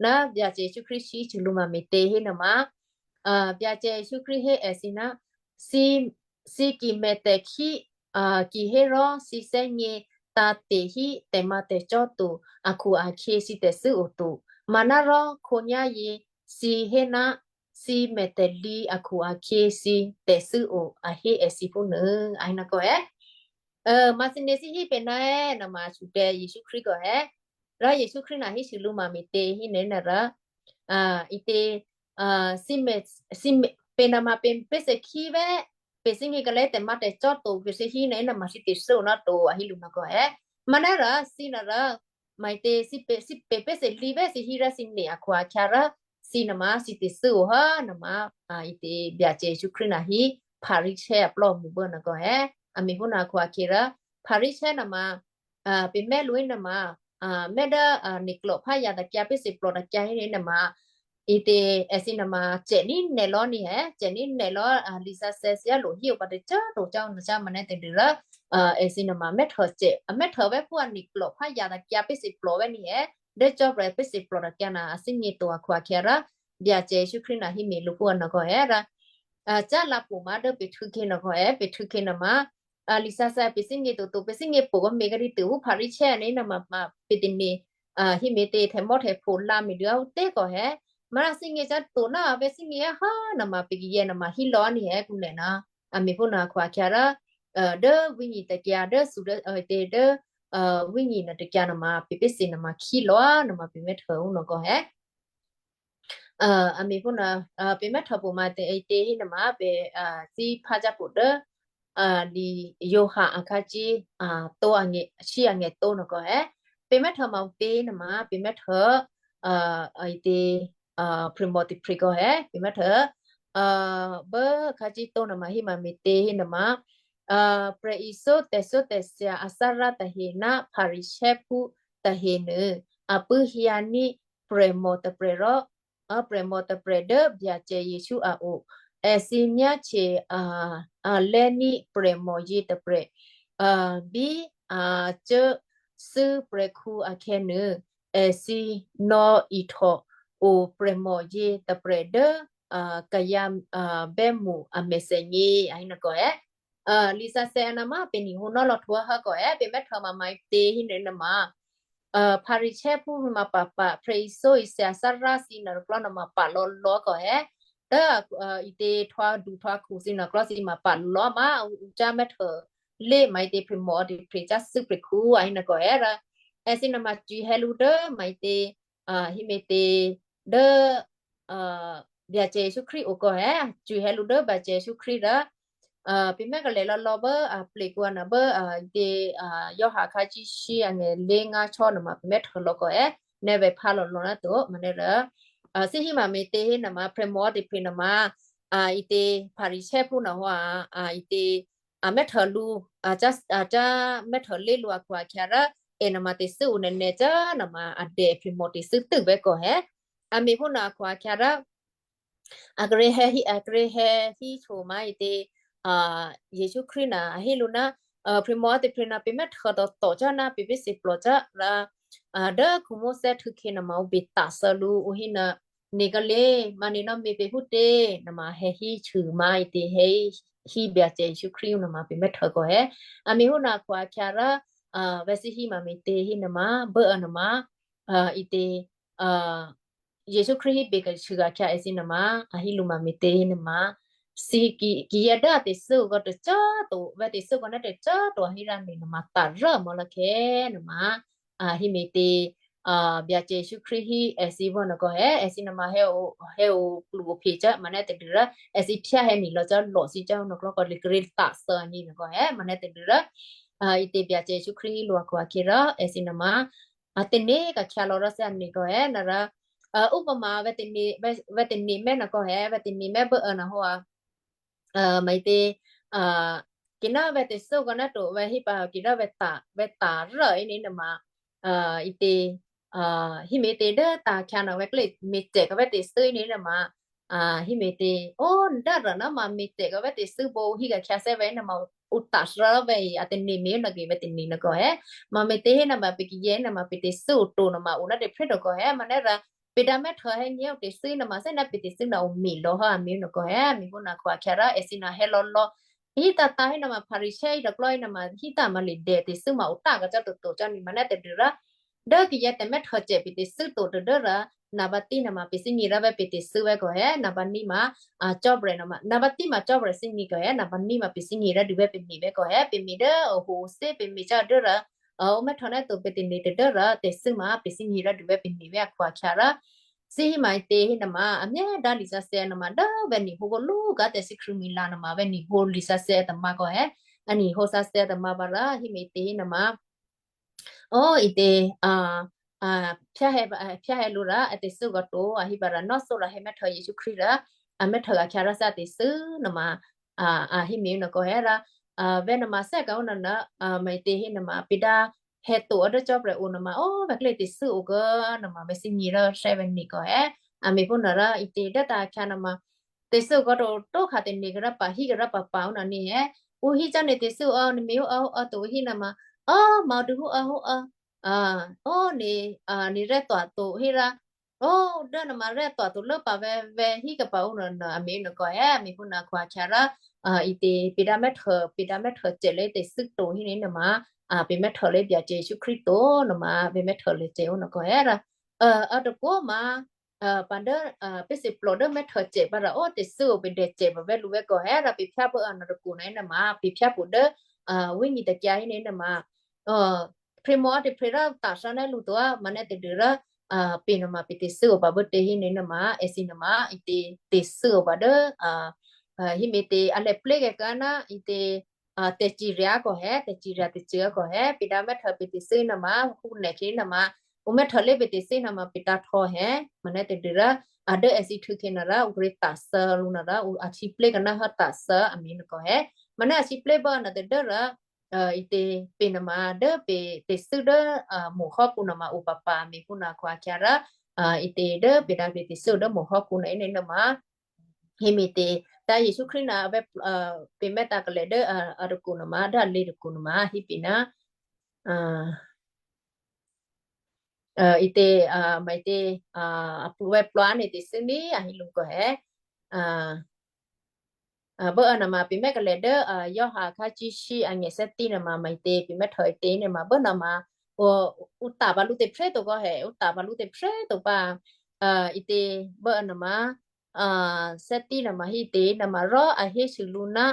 Ná Byacè Jesǔ Krístu hísû lǔ ma me̤tě hénuô̌ma, a, Byacè Jesǔ Krístu hé èthǐ ná, thǐ, thǐ ki me̤ tèkhí, a, kihérò thǐ thè́gně tǎ̤te̤ hí tè̤mǎtè̤cò́ to akhu-akhyě thǐ tè̤thû́ o to. Manárò khǒnyá̤yě thǐ hé ná thǐ me̤tè̤lǐ akhu-akhyě thǐ tè̤thû́ o, a hé èthǐ phúnuô. A hé nò̌ kò è, a, ma thǐ nè̤ thè́hí pě ná è nò̌ma sudè Jesǔ Krístu kò è. Rò Jesǔ Krístu nò̌ hísû lǔ ma me̤tě hénuô̌ nò̌ rò, a, ǐtě, a, thǐ me̤, thǐ me̤, pě nò̌ma pě pè́ thèkhí vè́, pě thè́gně kalè́ tè̤mǎtè̤cò́ to, pě thè́hí nò̌ nò̌ma thǐ tè̤thû́ o ná to, a hé lǔ nò̌ kò è. Manárò thǐ nò̌ rò, ma ǐtě thǐ pě, thǐ pě pè́ thèlǐ vè́ thǐ hí rò thǐ nè̤ akhu-akhyě rò, thǐ nò̌ma thǐ tè̤thû́ o hò́ nò̌ma, a, ǐtě Byacè Jesǔ Krístu nò̌ hí Pharisě aplò́mṳ bố nò̌ kò è. A me̤ phúnuô akhu-akhyě rò, Pharisě nò̌ma, a, pě mè́ lǔ nò̌ma, a, mè́ dố, a, nè̤ klò̤phá yǎ takyǎ pè́ thèplò̤ takyǎ hénuô̌ nò̌ma, ǐtě èthǐ nò̌ma cè̤ní̤ nè̤ lò̌ ní è, cè̤ní̤ nè̤ lò̌, a, lisǎsè̌ thyálya̤ hí o pǎ tacò́ to cò́ nò̌ cò́ manè́ tadû́rò, a, èthǐ nò̌ma mè́htô cè̤, a mè́htô vè́ phú a nè̤ klò̤phá yǎ takyǎ pè́ thèplò̤ vè́ ní è, dố Cò́marya pè́ thèplò̤ takyǎ nò̌ a thè́gně to akhu-akhyě rò, Byacè Jesǔ Krístu nò̌ hí me̤ lǔ phú a nò̌ kò è rò, a, cálǎ pwǒ̤ ma dố pě htû̌khě nò̌ kò è, pě htû̌khě nò̌ma, a, lisǎsè̌ pě thè́gně to to, pě thè́gně pwǒ̤ kò me̤ kadi tû phú Pharisě ané̤ nò̌ma, ma pě tè̤nè̤, a, hí me̤tě htè̌mò́htè̌phǒ lǎ me̤ dû̌ a ó tě kò è. Manárò thè́gně cò́ to ná a vè̤́ thè́gně hò́ nò̌ma pě kiyě nò̌ma hí lò̌ ní è kǔ nè̤ nò̌. A me̤ phúnuô akhu-akhyě rò, a, dố vǐ̤nyi takyǎ dố thǔ dố, a, tě dố, a, vǐ̤nyi nò̌ takyǎ nò̌ma pě pè́ thè nò̌ma khí lò̌ nò̌ma pě mè́htô ó nò̌ kò è. A, a me̤ phúnuô, a, pě mè́htô pwǒ̤ ma tè̤, tě hí nò̌ma pě, a, thíphá jápwǒ̤ dố, a, li Giovanni akhǎ cí, a, tó angè, cí angè tó nò̌ kò è. Pě mè́htô ma ǔpě nò̌ma pě mè́htô, a, a, ǐtě, a, prè̤mò tôprè̤ kò è, pě mè́htô, a, bố akhǎ cí tó nò̌ma hí ma me̤tě hí nò̌ma, a, prè̤ithyó tè̤thyótè̤thya athárá tahe ná Pharisěophú tahenuô, a pṳ̂́hyǎní̤ prè̤mò tôprè̤ rò, a, prè̤mò tôprè̤ dố Byacè Jesǔ a o. Èthǐ myáhtye, a, a lè́ní̤ prè̤mò yětôprè̤, a, bí a cuố thû́ prè̤khǔ akhè̌nuô, èthǐ nò̌ihtò o prè̤mò yětôprè̤ dố, a, kayǎ, a, bè́mṳ a mèthènyě, a hí nò̌ kò è. A, lisǎsè̌ nò̌ma pě nè̤ hǒnò́ lò̌ htwǒ há kò è, pě mè́htô ma maǐtě hí nò̌ nò̌ma. A, Pharisěophú ma pǎpǎ, prè̤ithyó tè̤thya athárá thǐ nò̌ tôklò́ nò̌ma pǎ lò̌ lò̌ kò è. Dố, a, ǐtě htwǒdu htwǒkhu thǐ nò̌ tôklò́ thǐ ma pǎ lò̌ ma, a, ǔ, ǔ cá mè́htô lé maǐtě prè̤mò tôprè̤ cá thû́ prè̤khǔ, a hí nò̌ kò è rò. Èthǐ nò̌ma cwihè lǔ dố maǐtě, a, hí me̤tě dố, a, Byacè Jesǔ Krístu o kò è, cwihè lǔ dố Byacè Jesǔ Krístu rò, a, pě mè́kalè̤ lò̌ lò̌ bố, a, plye̤kǔ a nò̌ bố, a, ǐtě, a, Giovanni akhǎ cí cí angè lé̤ ngá chò́ nò̌ma pě mè́htô lò̌ kò è, nè̌ vè̤ phá lò̌ lò̌ ná to, manè́ rò, a, thǐ hí ma me̤tě hí nò̌ma prè̤mò tôprè̤ nò̌ma, a, ǐtě Pharisěophú nò̌ hò́, a, a, ǐtě, a mè́htô lǔ, a cá, a cá mè́htô lé lǔ akhu-akhyě rò, è nò̌ma tè̤thû́ o nè̌nè̌ cò́ nò̌ma a dè prè̤mò tè̤thû́ tû́ bè́ kò è. A me̤ phúnuô akhu-akhyě rò, a kíré̤ hè̌ hí, a kíré̤ hè̌ hí hto maǐtě, a, Jesǔ Krístu nò̌ a hé lǔ ná, a, prè̤mò tôprè̤ nò̌ pě mè́htô tôcô cò́ ná pě pè́ thèplò̤ cò́ rò, a, dố Mosè htû̌khě nò̌ma ǔ bè ta̤thû lǔ, ǔ hé nò̌, nè̌ kálé, ma nè̌ nò̌ me̤ pě phútě, nò̌ma hè̌ hí hto maǐtě hè̌ hí Byacè Jesǔ Krístu nò̌ma pě mè́htô kò è. A me̤ phúnuô akhu-akhyě rò, a, vè̤́ thǐ hí ma me̤tě hí nò̌ma, bố a nò̌ma, a, ǐtě, a, Jesǔ Krístu hí bè kashû-akhyě èthǐ nò̌ma, a hí lǔ ma me̤tě hí nò̌ma. Thǐ ki, kiyě dố a tè̤thû́ kò tacôꤾ to, vè̤́ tè̤thû́ kò ná tacôꤾ to a hí rǎ nè̌ nò̌ma tarô mò̌ lò̌ kè̌ nò̌ma, a, hí me̤tě, a, Byacè Jesǔ Krístu hí èthǐ vò̌ nò̌ kò è, èthǐ nò̌ma hè̌ o, hè̌ o klwǒ phè cò́, manè́ tadû́rò, èthǐ phyá hè̌ nè̌ lò̌ cò́ lò̌ thǐ cò́ nò̌ klò̌ kò lè kíré̤ ta̤thû aní nò̌ kò è, manè́ tadû́rò, a, ǐtě Byacè Jesǔ Krístu hí lǔ akhu-akhyě rò, èthǐ nò̌ma, a, tè̤nè̌ kahtya lò̌ rò thǐ aní kò è, nò̌ rò, a, upama vè̤́ tè̤nè̌, vè̤́, vè̤́ tè̤nè̌ mè́ nò̌ kò è, vè̤́ tè̤nè̌ mè́ bố a nò̌ hò́ a, a, maǐtě, a, kina vè̤́ tè̤thû́ kò ná to vè̤́ hí pǎ kina vè̤́ ta̤, vè̤́ ta̤ rô aní nò̌ma, a, ǐtě, hímětě dố tǎ̤khyǎ nò̤ vè̤́ klé me̤cè̤ kòvè̤́ tè̤thû́ ní nè̤ma, hímětě, ó, dárò nè̤ma me̤cè̤ kòvè̤́ tè̤thû́ bǒ hí ka̤khyǎ sè́ vè̤́ nè̤ma, ǔ ta̤thrá vè̤́ a tane̤ me̤ nògè vè̤́ tane̤ nògò è. Mame̤tě hí nè̤ma pè̤ kayě nè̤ma pè̤ tè̤thû́ oto nè̤ma o ná tè̤phrè́ tògò è, manè́ rò pè̤ dǎ mè́htô hè̌ nyě̤ tè̤thû́ nè̤ma sè́ ná pè̤ tè̤thû́ nè̤ o me̤ lò̌ hò́ a me̤ nògò è, me̤ hó nè̤ akhu-akhyǎ rò èthǐ nè̤ hè̌ lò̌lò̌. Hí tǎ tǎ hí nè̤ma Pharisě hí tôklò́ hí nè̤ma hí tǎ ma lè dè tè̤thû́ ma o ta̤ kacò́ toto cò́ ní manè́ tadû́ rò dố kayě tè̤mè́htô cè pè̤ tè̤thû́ to tadû́ rò nè̤ bǎtí nè̤ma pè̤ thímí rò vè̤́ pè̤ tè̤thû́ vè̤́ kò è, nè̤ bǎtí ma, a, cò́brè nè̤ma, nè̤ bǎtí ma cò́brè thímí kò è, nè̤ bǎtí ma pè̤ thímí rò dû vè̤́ pè̤ me̤ vè̤́ kò è, pè̤ me̤ dố oho sè́ pè̤ me̤ cò́ dû́ rò, a, ǔ mè́htô nè́ to pè̤ tane̤ tadû́ rò tè̤thû́ ma pè̤ thímí rò dû vè̤́ pè̤ me̤ vè̤́ akhu-akhyǎ rò, thǐ hí mame̤tě hí nè̤ma a myá dá lisǎsè̌ nè̤ma dố vè̤́ ni̤ hǒ kò lú gǎ tè̤thû́ Khristmila nè̤ma vè̤́ ni̤ hǒ lisǎsè̌ tôma kò è, a ni̤ hǒ sǎsè̌ tôma vǎ rò hímětě hí nè̤ma. Ó, ǐtě, a, a, phyáhè̌, a, phyáhè̌ lǔ rò a tè̤thû́ gò̤ to, a hí pǎ rò nò́ thó rò hé mè́htô Jesǔ Krístu rò, a mè́htô gǎ khyǎ rò thǐ a tè̤thû́ nè̤ma, a, a hí me̤ nògò è rò, a, vè̤́ nè̤ma sè́ ka̤ ó nè̤ma, a, mame̤tě hí nè̤ma pè̤ dǎ hè̌ to ó dố cò́brè o nè̤ma, ó, vè̤́ klé tè̤thû́ o kò nè̤ma vè̤́ thímí rò thè́ vè̤́ ni̤ kò è, a me̤ phú nè̤ rò ǐtě dố tǎ khyǎ nè̤ma, tè̤thû́ kò to tó kha tè̤ ni̤ kò rò pǎ hí kò rò pǎ pǎ ó nè̤ ní è. Ǔ hí cò́ nè̤ tè̤thû́ o, nè̤ me̤ ó, ó, ó to hí nè̤ma. Ó, ma ǔ dû hú ó, hú ó. A, ó nè̤, a, nè̤ rè́ twa̤ to hí rò. Ó, dố nè̤ma rè́ twa̤ to lố pǎ vè̤́, vè̤́ hí kò pǎ ó nè̤, nè̤ a me̤ nògò è, a me̤ phú nè̤ akhu-akhyǎ rò, a, ǐtě pè̤ dǎ mè́htô, pè̤ dǎ mè́htô cè lé tè̤thû́ to hí nè̤ nè̤ma, a, pè̤ mè́htô lé Byacè Jesǔ Krístu to nè̤ma, pè̤ mè́htô lé cè ó nè̤gò è rò. A, a tôkò ma a, pǎ dố, a, pèsè plò dố mè́htô cè pǎ rò, ó, tè̤thû́ o pè̤ dè cè pǎ vè̤́ lǔ vè̤́ kò è rò pè̤ phyápṳ̌ a nè̤ tôkò nè̤ nè̤ma, pè̤ phyápṳ̌ dố, a, wí nyi takyǎ hí nè̤ nè̤ma. A, phè̌ mò tè̤phè̌ rò ta̤ thǎ nè̤ lǔ to, a, manè̤ tadû́ rò, a, pè̤ nè̤ma pè̤ tè̤thû́ o pǎ bố tě hí nè̤ nè̤ma, èthǐ nè̤ma, ǐtě tè̤thû́ o pǎ dố, a, a, hímè̤tě a lè plékè́ kò ná ǐtě, a, tè̤cirya kò è, tè̤cirya tè̤cirya kò è, pè̤ dǎ mè́htô pè̤ tè̤thû́ nè̤ma, hú nè̤ khyě nè̤ma, ǔ mè́htô lé pè̤ tè̤thû́ nè̤ma pè̤ tǎ htò è, manè̤ tadû́ rò, a dố èthǐ htû̌ khyě nè̤ rò, ǔ krě ta̤ thǎ lǔ nè̤ rò, ǔ a sǐplé kò ná hó ta̤ thǎ a me̤ nè̤ kò è, manè̤ a sǐplé bố nè̤ tadû́ rò, a, ǐtě pè̤ nè̤ma dố pè̤ tè̤thû́ dố, a, mo̤ hò́kǔ nè̤ma o pǎ pǎ a me̤ phú nè̤ akhu-akhyǎ rò, a, ǐtě dố pè̤ dǎ pè̤ tè̤thû́ dố mo̤ hò́kǔ nè̤ nè̤ nè̤ma. Hímè̤tě, tǎ Jesǔ Krístu nè̤ a vè̤́, a, pè̤ mè́ tǎ kèlè dố, a, a tôkò nè̤ma, dố a lě tôkò nè̤ma, hí pè̤ ná, a, a, ǐtě, a, mame̤tě, a, a pṳ̌ vè̤́ plò nè̤ tè̤thû́ ní, a hí lǔ kò è. A, a, bố a nè̤ma pè̤ mè́ kèlè dố, a, Giovanni khácísí a ngè thè́tí nè̤ma mame̤tě, pè̤ mè́htô ǐtě nè̤ma bố nè̤ma, ǔ, ǔ ta̤ pǎ lǔ tè̤phè́ to kò è, ǔ ta̤ pǎ lǔ tè̤phè́ to pǎ, a, ǐtě bố a nè̤ma, a, thè́tí nè̤ma hí tě nè̤ma rò a hésû lǔ ná,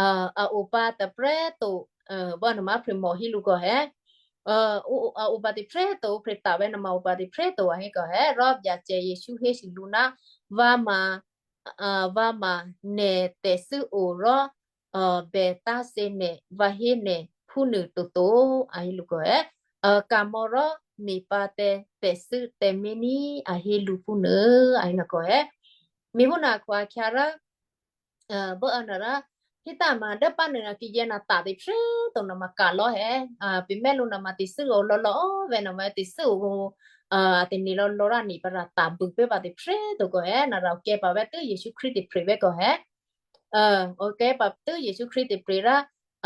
a, a o pǎ tôprè̤ to, a, bố nè̤ma phè̌ mò hí lǔ kò è. A, ǔ, a o pǎ tôprè̤ to, phè̌ ta̤ vè̤́ nè̤ma o pǎ tôprè̤ to a hé kò è. Rò Byacè Jesǔ hésû lǔ ná, vǎ ma, a, vǎ ma nè̤ tè̤thû́ o rò, a, bè tá̤thyě nè̤, vǎ hé nè̤ phúnuô toto, a hé lǔ kò è. A, ka̤mò̌ rò me̤ pǎ tǎ tè̤thû́ tǎmé̤ ní, a hé lǔ phúnuô, a hé nè̤ kò è. Me̤ phú nè̤ akhu-akhyǎ rò, a, bố a nè̤ rò, hí tǎ ma dố pǎ nè̤ nè̤ kayè nè̤ ta̤ tè̤phè́ to nè̤ma ka̤ lò̌ è, a, pè̤ mè́ lǔ nè̤ma tè̤thû́ o lò̌lò̌ vè̤́ nè̤ma tè̤thû́ o, a, tè̤ni̤ lò̌lò̌ rà nè̤ pǎ rà ta̤ bû pè́ pǎ tè̤phè́ to kò è, nè̤ rà kè́ pǎ vè̤́ tû́ Jesǔ Krístu tè̤phè́ vè̤́ kò è. A, o kè́ pǎ tû́ Jesǔ Krístu tè̤phè́ rò,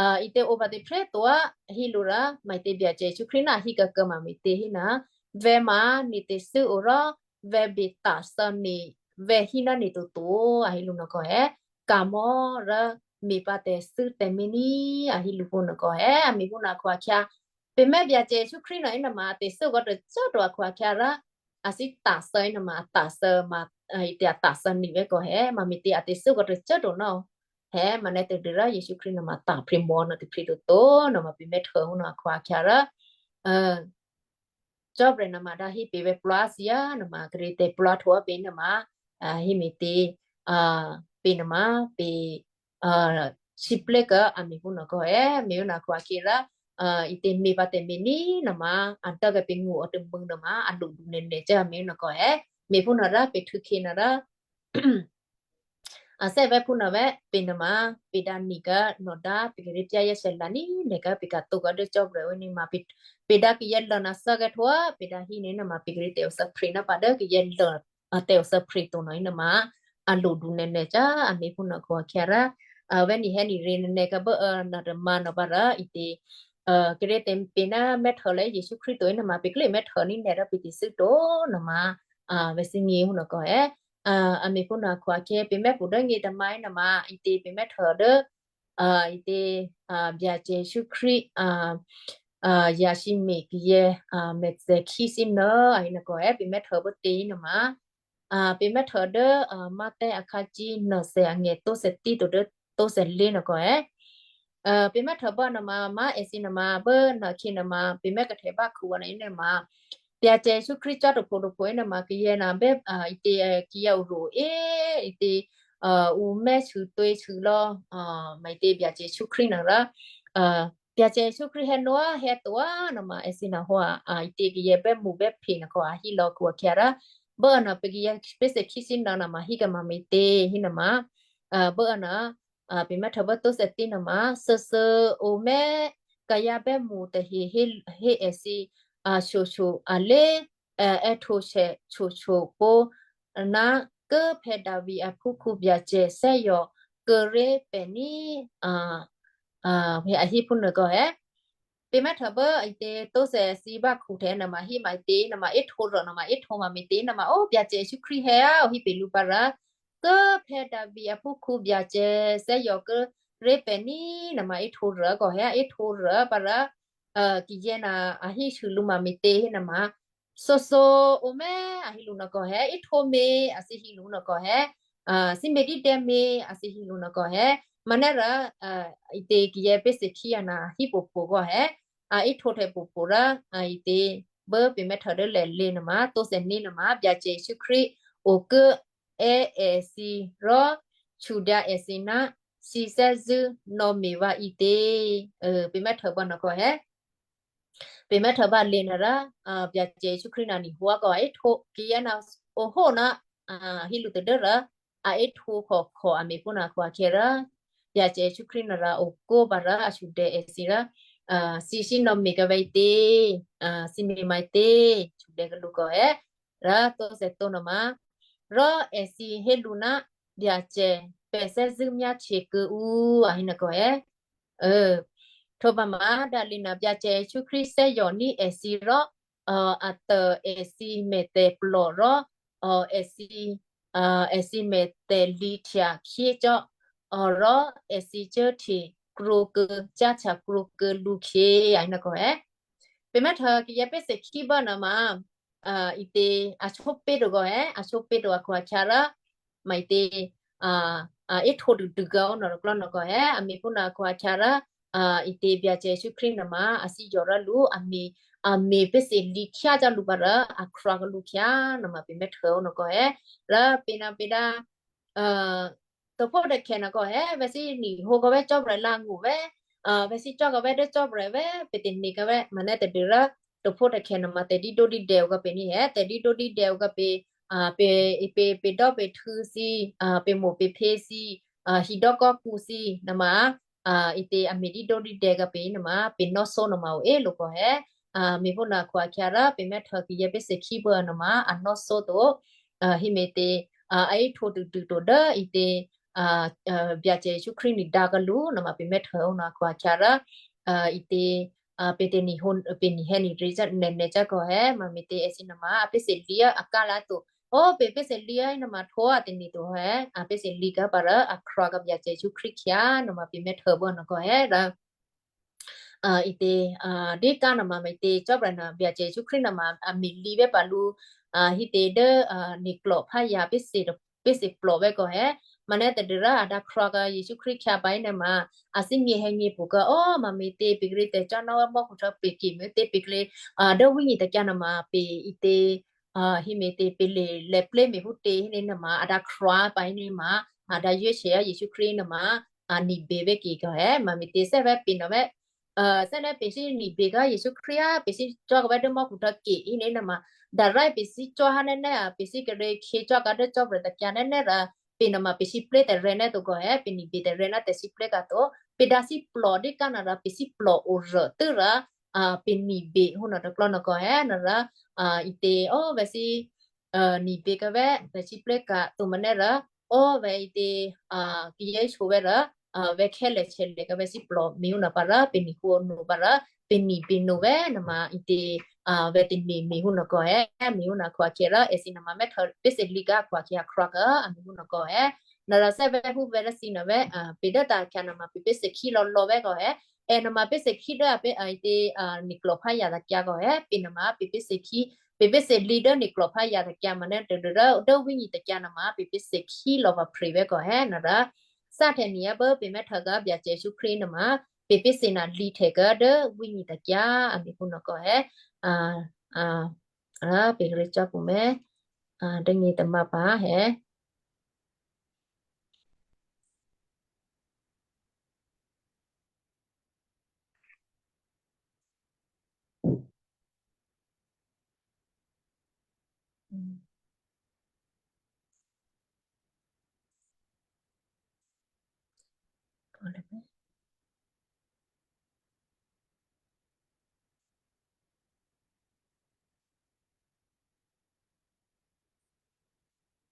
a, ǐtě o pǎ tè̤phè́ to a hí lǔ rò, mame̤tě Byacè Jesǔ Krístu nè̤ hí kò kò mame̤tě hí ná, vǎ ma nè̤ tè̤thû́ o rò, vǎ bè ta̤thyě nè̤, vǎ hí ná nè̤ toto, a hé lǔ nè̤ kò è. Ka̤mò̌ rò me̤ pǎ tè̤thû́ tǎmé̤ ní, a hé lǔ phúnuô kò è, a me̤ phú nè̤ akhu-akhyǎ. Pè̤ mè́ Byacè Jesǔ Krístu nè̤ nè̤ma tè̤thû́ kò tôcô to akhu-akhyǎ rò, a thǐ ta̤thyě nè̤ma a ta̤thyě ma, a, ǐtě a ta̤thyě nè̤ vè̤́ kò è, mame̤tě a tè̤thû́ kò tôcô to nè̤. È, manè̤ tadû́ rò Jesǔ Krístu nè̤ma ta̤ phè̌ mò nè̤ tè̤phè́ toto, nè̤ma pè̤ mè́htô nè̤ akhu-akhyǎ rò, a, cò́brè nè̤ma dǎ hí pè̤ vè̤́ plò thǐ a, nè̤ma kè́ tè̤plò htwǒ pè̤ nè̤ma, a, hímè̤tě, a, pè̤ nè̤ma, pè̤, a, sǐplé kò a me̤ phú nè̤ kò è, me̤ phú nè̤ akhu-akhyǎ rò, a, ǐtě me̤ pǎ tǎmé̤ ní nè̤ma, a dố kè́ pè̤ ngṳ a tômû̌ nè̤ma, a dǒ dǒ nè̤ nè̤ cò́ a me̤ phú nè̤ kò è, me̤ phú nè̤ rò pè̤ htû̌ khyě nè̤ rò, a thè́vè̤́phú nò̤vè̤́ pè nòma, pè dǎ nìkò́ nòdá pè kè̤ rí pyá̤ yáshè lanílèkò́ pè ka̤tǒkò́ dố cò́prè̤ wí ní ma, pè dǎ kayǎ lò̤ nòsò́ kè́ htwǒ, pè dǎ hí ní nòma pè kè̤ rí tè̤ o thè́prè̤ nò́ pǎ dố kayǎ lò̤, a tè̤ o thè́prè̤ to nòní nòma, a lodu nènè cá a me̤phú nòkò akhyǎ rá, a vè̤́ nì hè́ nì rě nènè kò́ bố, a nòtômǎ nòpǎ rò ǐtě, a, kè̤ rí tè̤ pè ná mè́htô lè́ Jesǔ Krístu to í nòma pè klé mè́htô ní nènè rò pè tè̤thû́ to nòma, a, vè̤́ thínyě hú nòkò è, a, a me̤phú nòkò akhyě pè mè́phú dố nyě tômǎ í nòma ǐtě pè mè́htô dố, a, ǐtě, a, Byacè Jesǔ Krístu, a, a, yǎ sǐ me̤ kayǎ, a, mèthèkhí sínò́ a í nòkò è pè mè́htô bố tě í nòma, a, pè mè́htô dố, a, Mathai akhǎ cí nòthè angè̤ tóthè tít to dố tóthè lé nòkò è, a, pè mè́htô bố nòma, ma èthǐ nòma bố nòkhyě nòma pè mè́ kè̤ htè̌ bákhu wǎ nòní nòma, Byacè Jesǔ Krístu cò́ tôpho tôpho í nòma kayǎ nòma bè́, a, ǐtě, a, kayǎ o ro é, ǐtě, a, ǔ mè́ sûtwě sû lò̌, a, ma ǐtě Byacè Jesǔ Krístu nòma rò, a, Byacè Jesǔ Krístu hè́ nò́ hè́ to nòma èthǐ nòhò́, a, ǐtě kayǎ bè́mṳ bè́phe nòkò a hí lò̌ khu akhyǎ rá, bố nò pè kayǎ pè́ thèkhí sínò́ nòma hí kèma me̤tě hí nòma, a, bố nò, a, pè mè́htô bố tóthè tít nòma, thû́thû́ ǔ mè́ kayǎ bè́mṳ tahe hé, hé èthǐ, a, shyoshyo a lé, a, è́htǒ shè shyoshyo pó ná kố Phè̌ Davi aphúkhǔ Byacè thè́zò̤ kuô̌ ré̤ pè̤ ní, a, a, a hí phúnuô kò è. Pè mè́htô bố ǐtě tóthè thǐ bákhu htè̌ nòma hí ma ǐtě nòma è́htǒ rò nòma è́htǒ ma me̤tě nòma ó Byacè Jesǔ Krístu hè́ á, ǔ hí pè lǔ pǎ rò, kố Phè̌ Davi aphúkhǔ Byacè thè́zò̤ kuô̌ ré̤ pè̤ ní nòma è́htǒ rò kò è, è́htǒ rò pǎ rò, a, kayǎ nò a hí sû lǔ ma me̤tě hé nòma, thû́thû́ ǔ mè́ a hí lǔ nòkò è, è́htǒ me̤ a thǐ hí lǔ nòkò è, a, thǐ me̤ dídè me̤ a thǐ hí lǔ nòkò è, manè́ rò, a, ǐtě kayǎ pè́ thèkhí a nò hí pwǒ̤pwǒ̤ kò è, a, è́htǒ htè̌ pwǒ̤pwǒ̤ rò, a, ǐtě bố pè mè́htô dố lè̤ lě nòma tóthè ní nòma Byacè Jesǔ Krístu okuố è́ èthǐ rò, sudyǎ èthǐ ná, thǐ thè́zṳ̂́ nò̌me̤ vǎ ǐtě, a, pè mè́htô bá nòkò è. Pè mè́htô bá lě nò rò, a, Byacè Jesǔ Krístu nò nihwǎ kò è́htǒ kayǎ nò ohó nò, a, hí lǔ tadố rò, a è́htǒ khòkhò a me̤phú nòkò akhyě rò, Byacè Jesǔ Krístu nò rò okó pǎ rò a sudyǎ èthǐ rò, a, thǐ thísí nò̌me̤ kèvǐ ǐtě, a, thǐ me̤ ma ǐtě, sudyǎ kèlǔ kò è, rò tóthè to nòma, rò èthǐ hé lǔ ná, Byacè, pè̤ thè́zṳ̂́ myáhtye kuô̌ǔ, a hí nòkò è. A, htwǒ pǎ ma dǎ lě nò Byacè Jesǔ Krístu thè́zò̤ ní èthǐ rò, a, a tô èthǐ mè̤tè̤plò rò, a, èthǐ, a, èthǐ mè̤tè̤lǐhtya khyé cò́, a, rò èthǐ cuốhte krwǒkuô̌, cáhtya krwǒkuô̌ lǔkhyě, a hí nòkò è. Pè mè́htô kayǎ pè́ thèkhí bá nòma, a, ǐtě a shó pé̤ to kò è, a shó pé̤ to akhu akhyě rò, ma ǐtě, a, a è́htǒ dûdû kèvǐ nò̌klò̌ nòkò è, a me̤phú nòkò akhyě rò, a, ǐtě Byacè Jesǔ Krístu nòma a thǐ yò̌ rò lǔ, a me̤, a me̤ pè́ thèlǐ khyá cò́ lǔ pǎ rò, a khrwǎ kèlǔ khyá nòma pè mè́htô nòkò è, rò pè nò pè dǎ, a, tôphó tôkhè nòkò è, vè̤́ thǐ nihǒ kèvǐ Cò́marya lǎ̤ngṳ vè̤́, a, vè̤́ thǐ cò́ kèvǐ dố Cò́marya vè̤́ pè tè̤ nì kèvǐ, manè́ tadû rò, tôphó tôkhè nòma tè̤dídó dídè o kèvǐ pè ní è, tè̤dídó dídè o kèvǐ pè, a, pè, pè, pè dò́ pè htû̌ thǐ, a, pè mò pè phě thǐ, a, hidò́kò́kǔ thǐ, nòma, a, ǐtě a me̤dídó dídè kèvǐ pè nòma, pè nò̌ thǒ nòma o é lǔ kò è, a, me̤phú nòkò akhyě rò, pè mè́htô kayǎ pè́ thèkhí bá nòma, a nò̌ thǒ to, a, hí me̤tě, a, a è́htǒ tûtû to dố ǐtě, a, a, Byacè Jesǔ Krístu nì dǎ kèlǔ nòma pè mè́htô nòkò akhyě rò, a, ǐtě, a, pè tè̤ nihǒ, pè nihè̌ nirě nènè cò́ kò è, ma me̤tě èthǐ nòma, a pè́ thèlǐ a ká lǎ to. Ó, pè pè́ thèlǐ nòma htwǒ a tè̤ nì to è, a pè́ thèlǐ kèvǐ pǎ rò, a khrwǎ kèvǐ Byacè Jesǔ Krístu khyá nòma pè mè́htô bá nòkò è rò. A, ǐtě, a, dǐ ká nòma me̤tě Cò́marya nò Byacè Jesǔ Krístu nòma, a, me̤lǐ vè̤́ pǎ lǔ, a, hí tě dố, a, nè̤klò̤ pházǎ pè́ thè, pè́ thè plò̤ vè̤́ kò è. Manè́ tadû rò a dǎ khrwǎ kèvǐ Jesǔ Krístu khyá pǎ í nòma, a thímyě hè̌nyě pṳ kèvǐ, ó, ma me̤tě pè kèvǐ tè̤cò́ nòma mò́khu htò̌ pè kè me̤tě pè kèvǐ, a, dố wí nyi tôkyǎ nòma pè ǐtě, a, hí me̤tě pè lè, lè plé me̤phútě hí ní nòma, a dǎ khrwǎ pǎ í nòma, a dǎ yǒshyě Jesǔ Krístu nòma, a nibě vè̤́ kè kò è, ma me̤tě thè́vè̤́ pè nò vè̤́, a, thè́vè̤́ pè thǐ nibě kèvǐ Jesǔ Krístu, pè thǐ cò́ kèvǐ dố mò́khu htò̌ kè í ní nòma, dǎ rá pè thǐ cò́ há nènè, a, pè thǐ kèvǐ khě cò́ kèvǐ dố Cò́marya tôkyǎ nènè rò, pě nama pě síplé tè̤rè̤ nè́ to kò è, pě nibě tè̤rè̤ ná tè̤síplé ka̤ to, pě dǎ síplò dí ká nara pě síplò orò tû́ rà, a, pě nibě hú nà tôklò́ nà kò è, nara, a, ité, ó, vè̤ sí, a, nibě kavè̤, vè̤ síplé ka̤ to manè́ rà, ó, vè̤ ité, a, kiyě sǒ vè̤ rà, a, vè̤ khè́lè chèlè kavè̤ síplò mi hú nà pà rà, pě nihú nù pà rà, pě nibě nù vè̤ nama ité, a, vè̤ tè̤nì mi hú nà kò è, mi hú nà khwakhyě rà, èsì nama mè́ htò pě sè lǐ ká khwakhyě a khrwak a, a mi hú nà kò è. Nara sè vè̤ hú vè̤ rà sí nà vè̤, a, pě dố ta khyě nama pě pě sè khí lò̌ lò̌ vè̤ kò è. È nama pě sè khí dố a pě, a, ité, a, niklò phá ya ta kyǎ kò è. Pě nama pě pě sè khí, pě pě sè lǐ dố niklò phá ya ta kyǎ manè́ tadû dố, dố wínyì ta kyǎ nama pě pě sè khí lò̌ va phrè vè̤ kò è. Nara sá htè̌ niyá bố pě mè́ htò ká Byacè Jesǔ Krístu nama pě pě sè na lǐ htè̌ ká dố wínyì ta kyǎ a mi hú nà kò è. A, a, a, pě rè̤ cò́ pǔ mè́, a, dố nyě tômǎ pǎ è.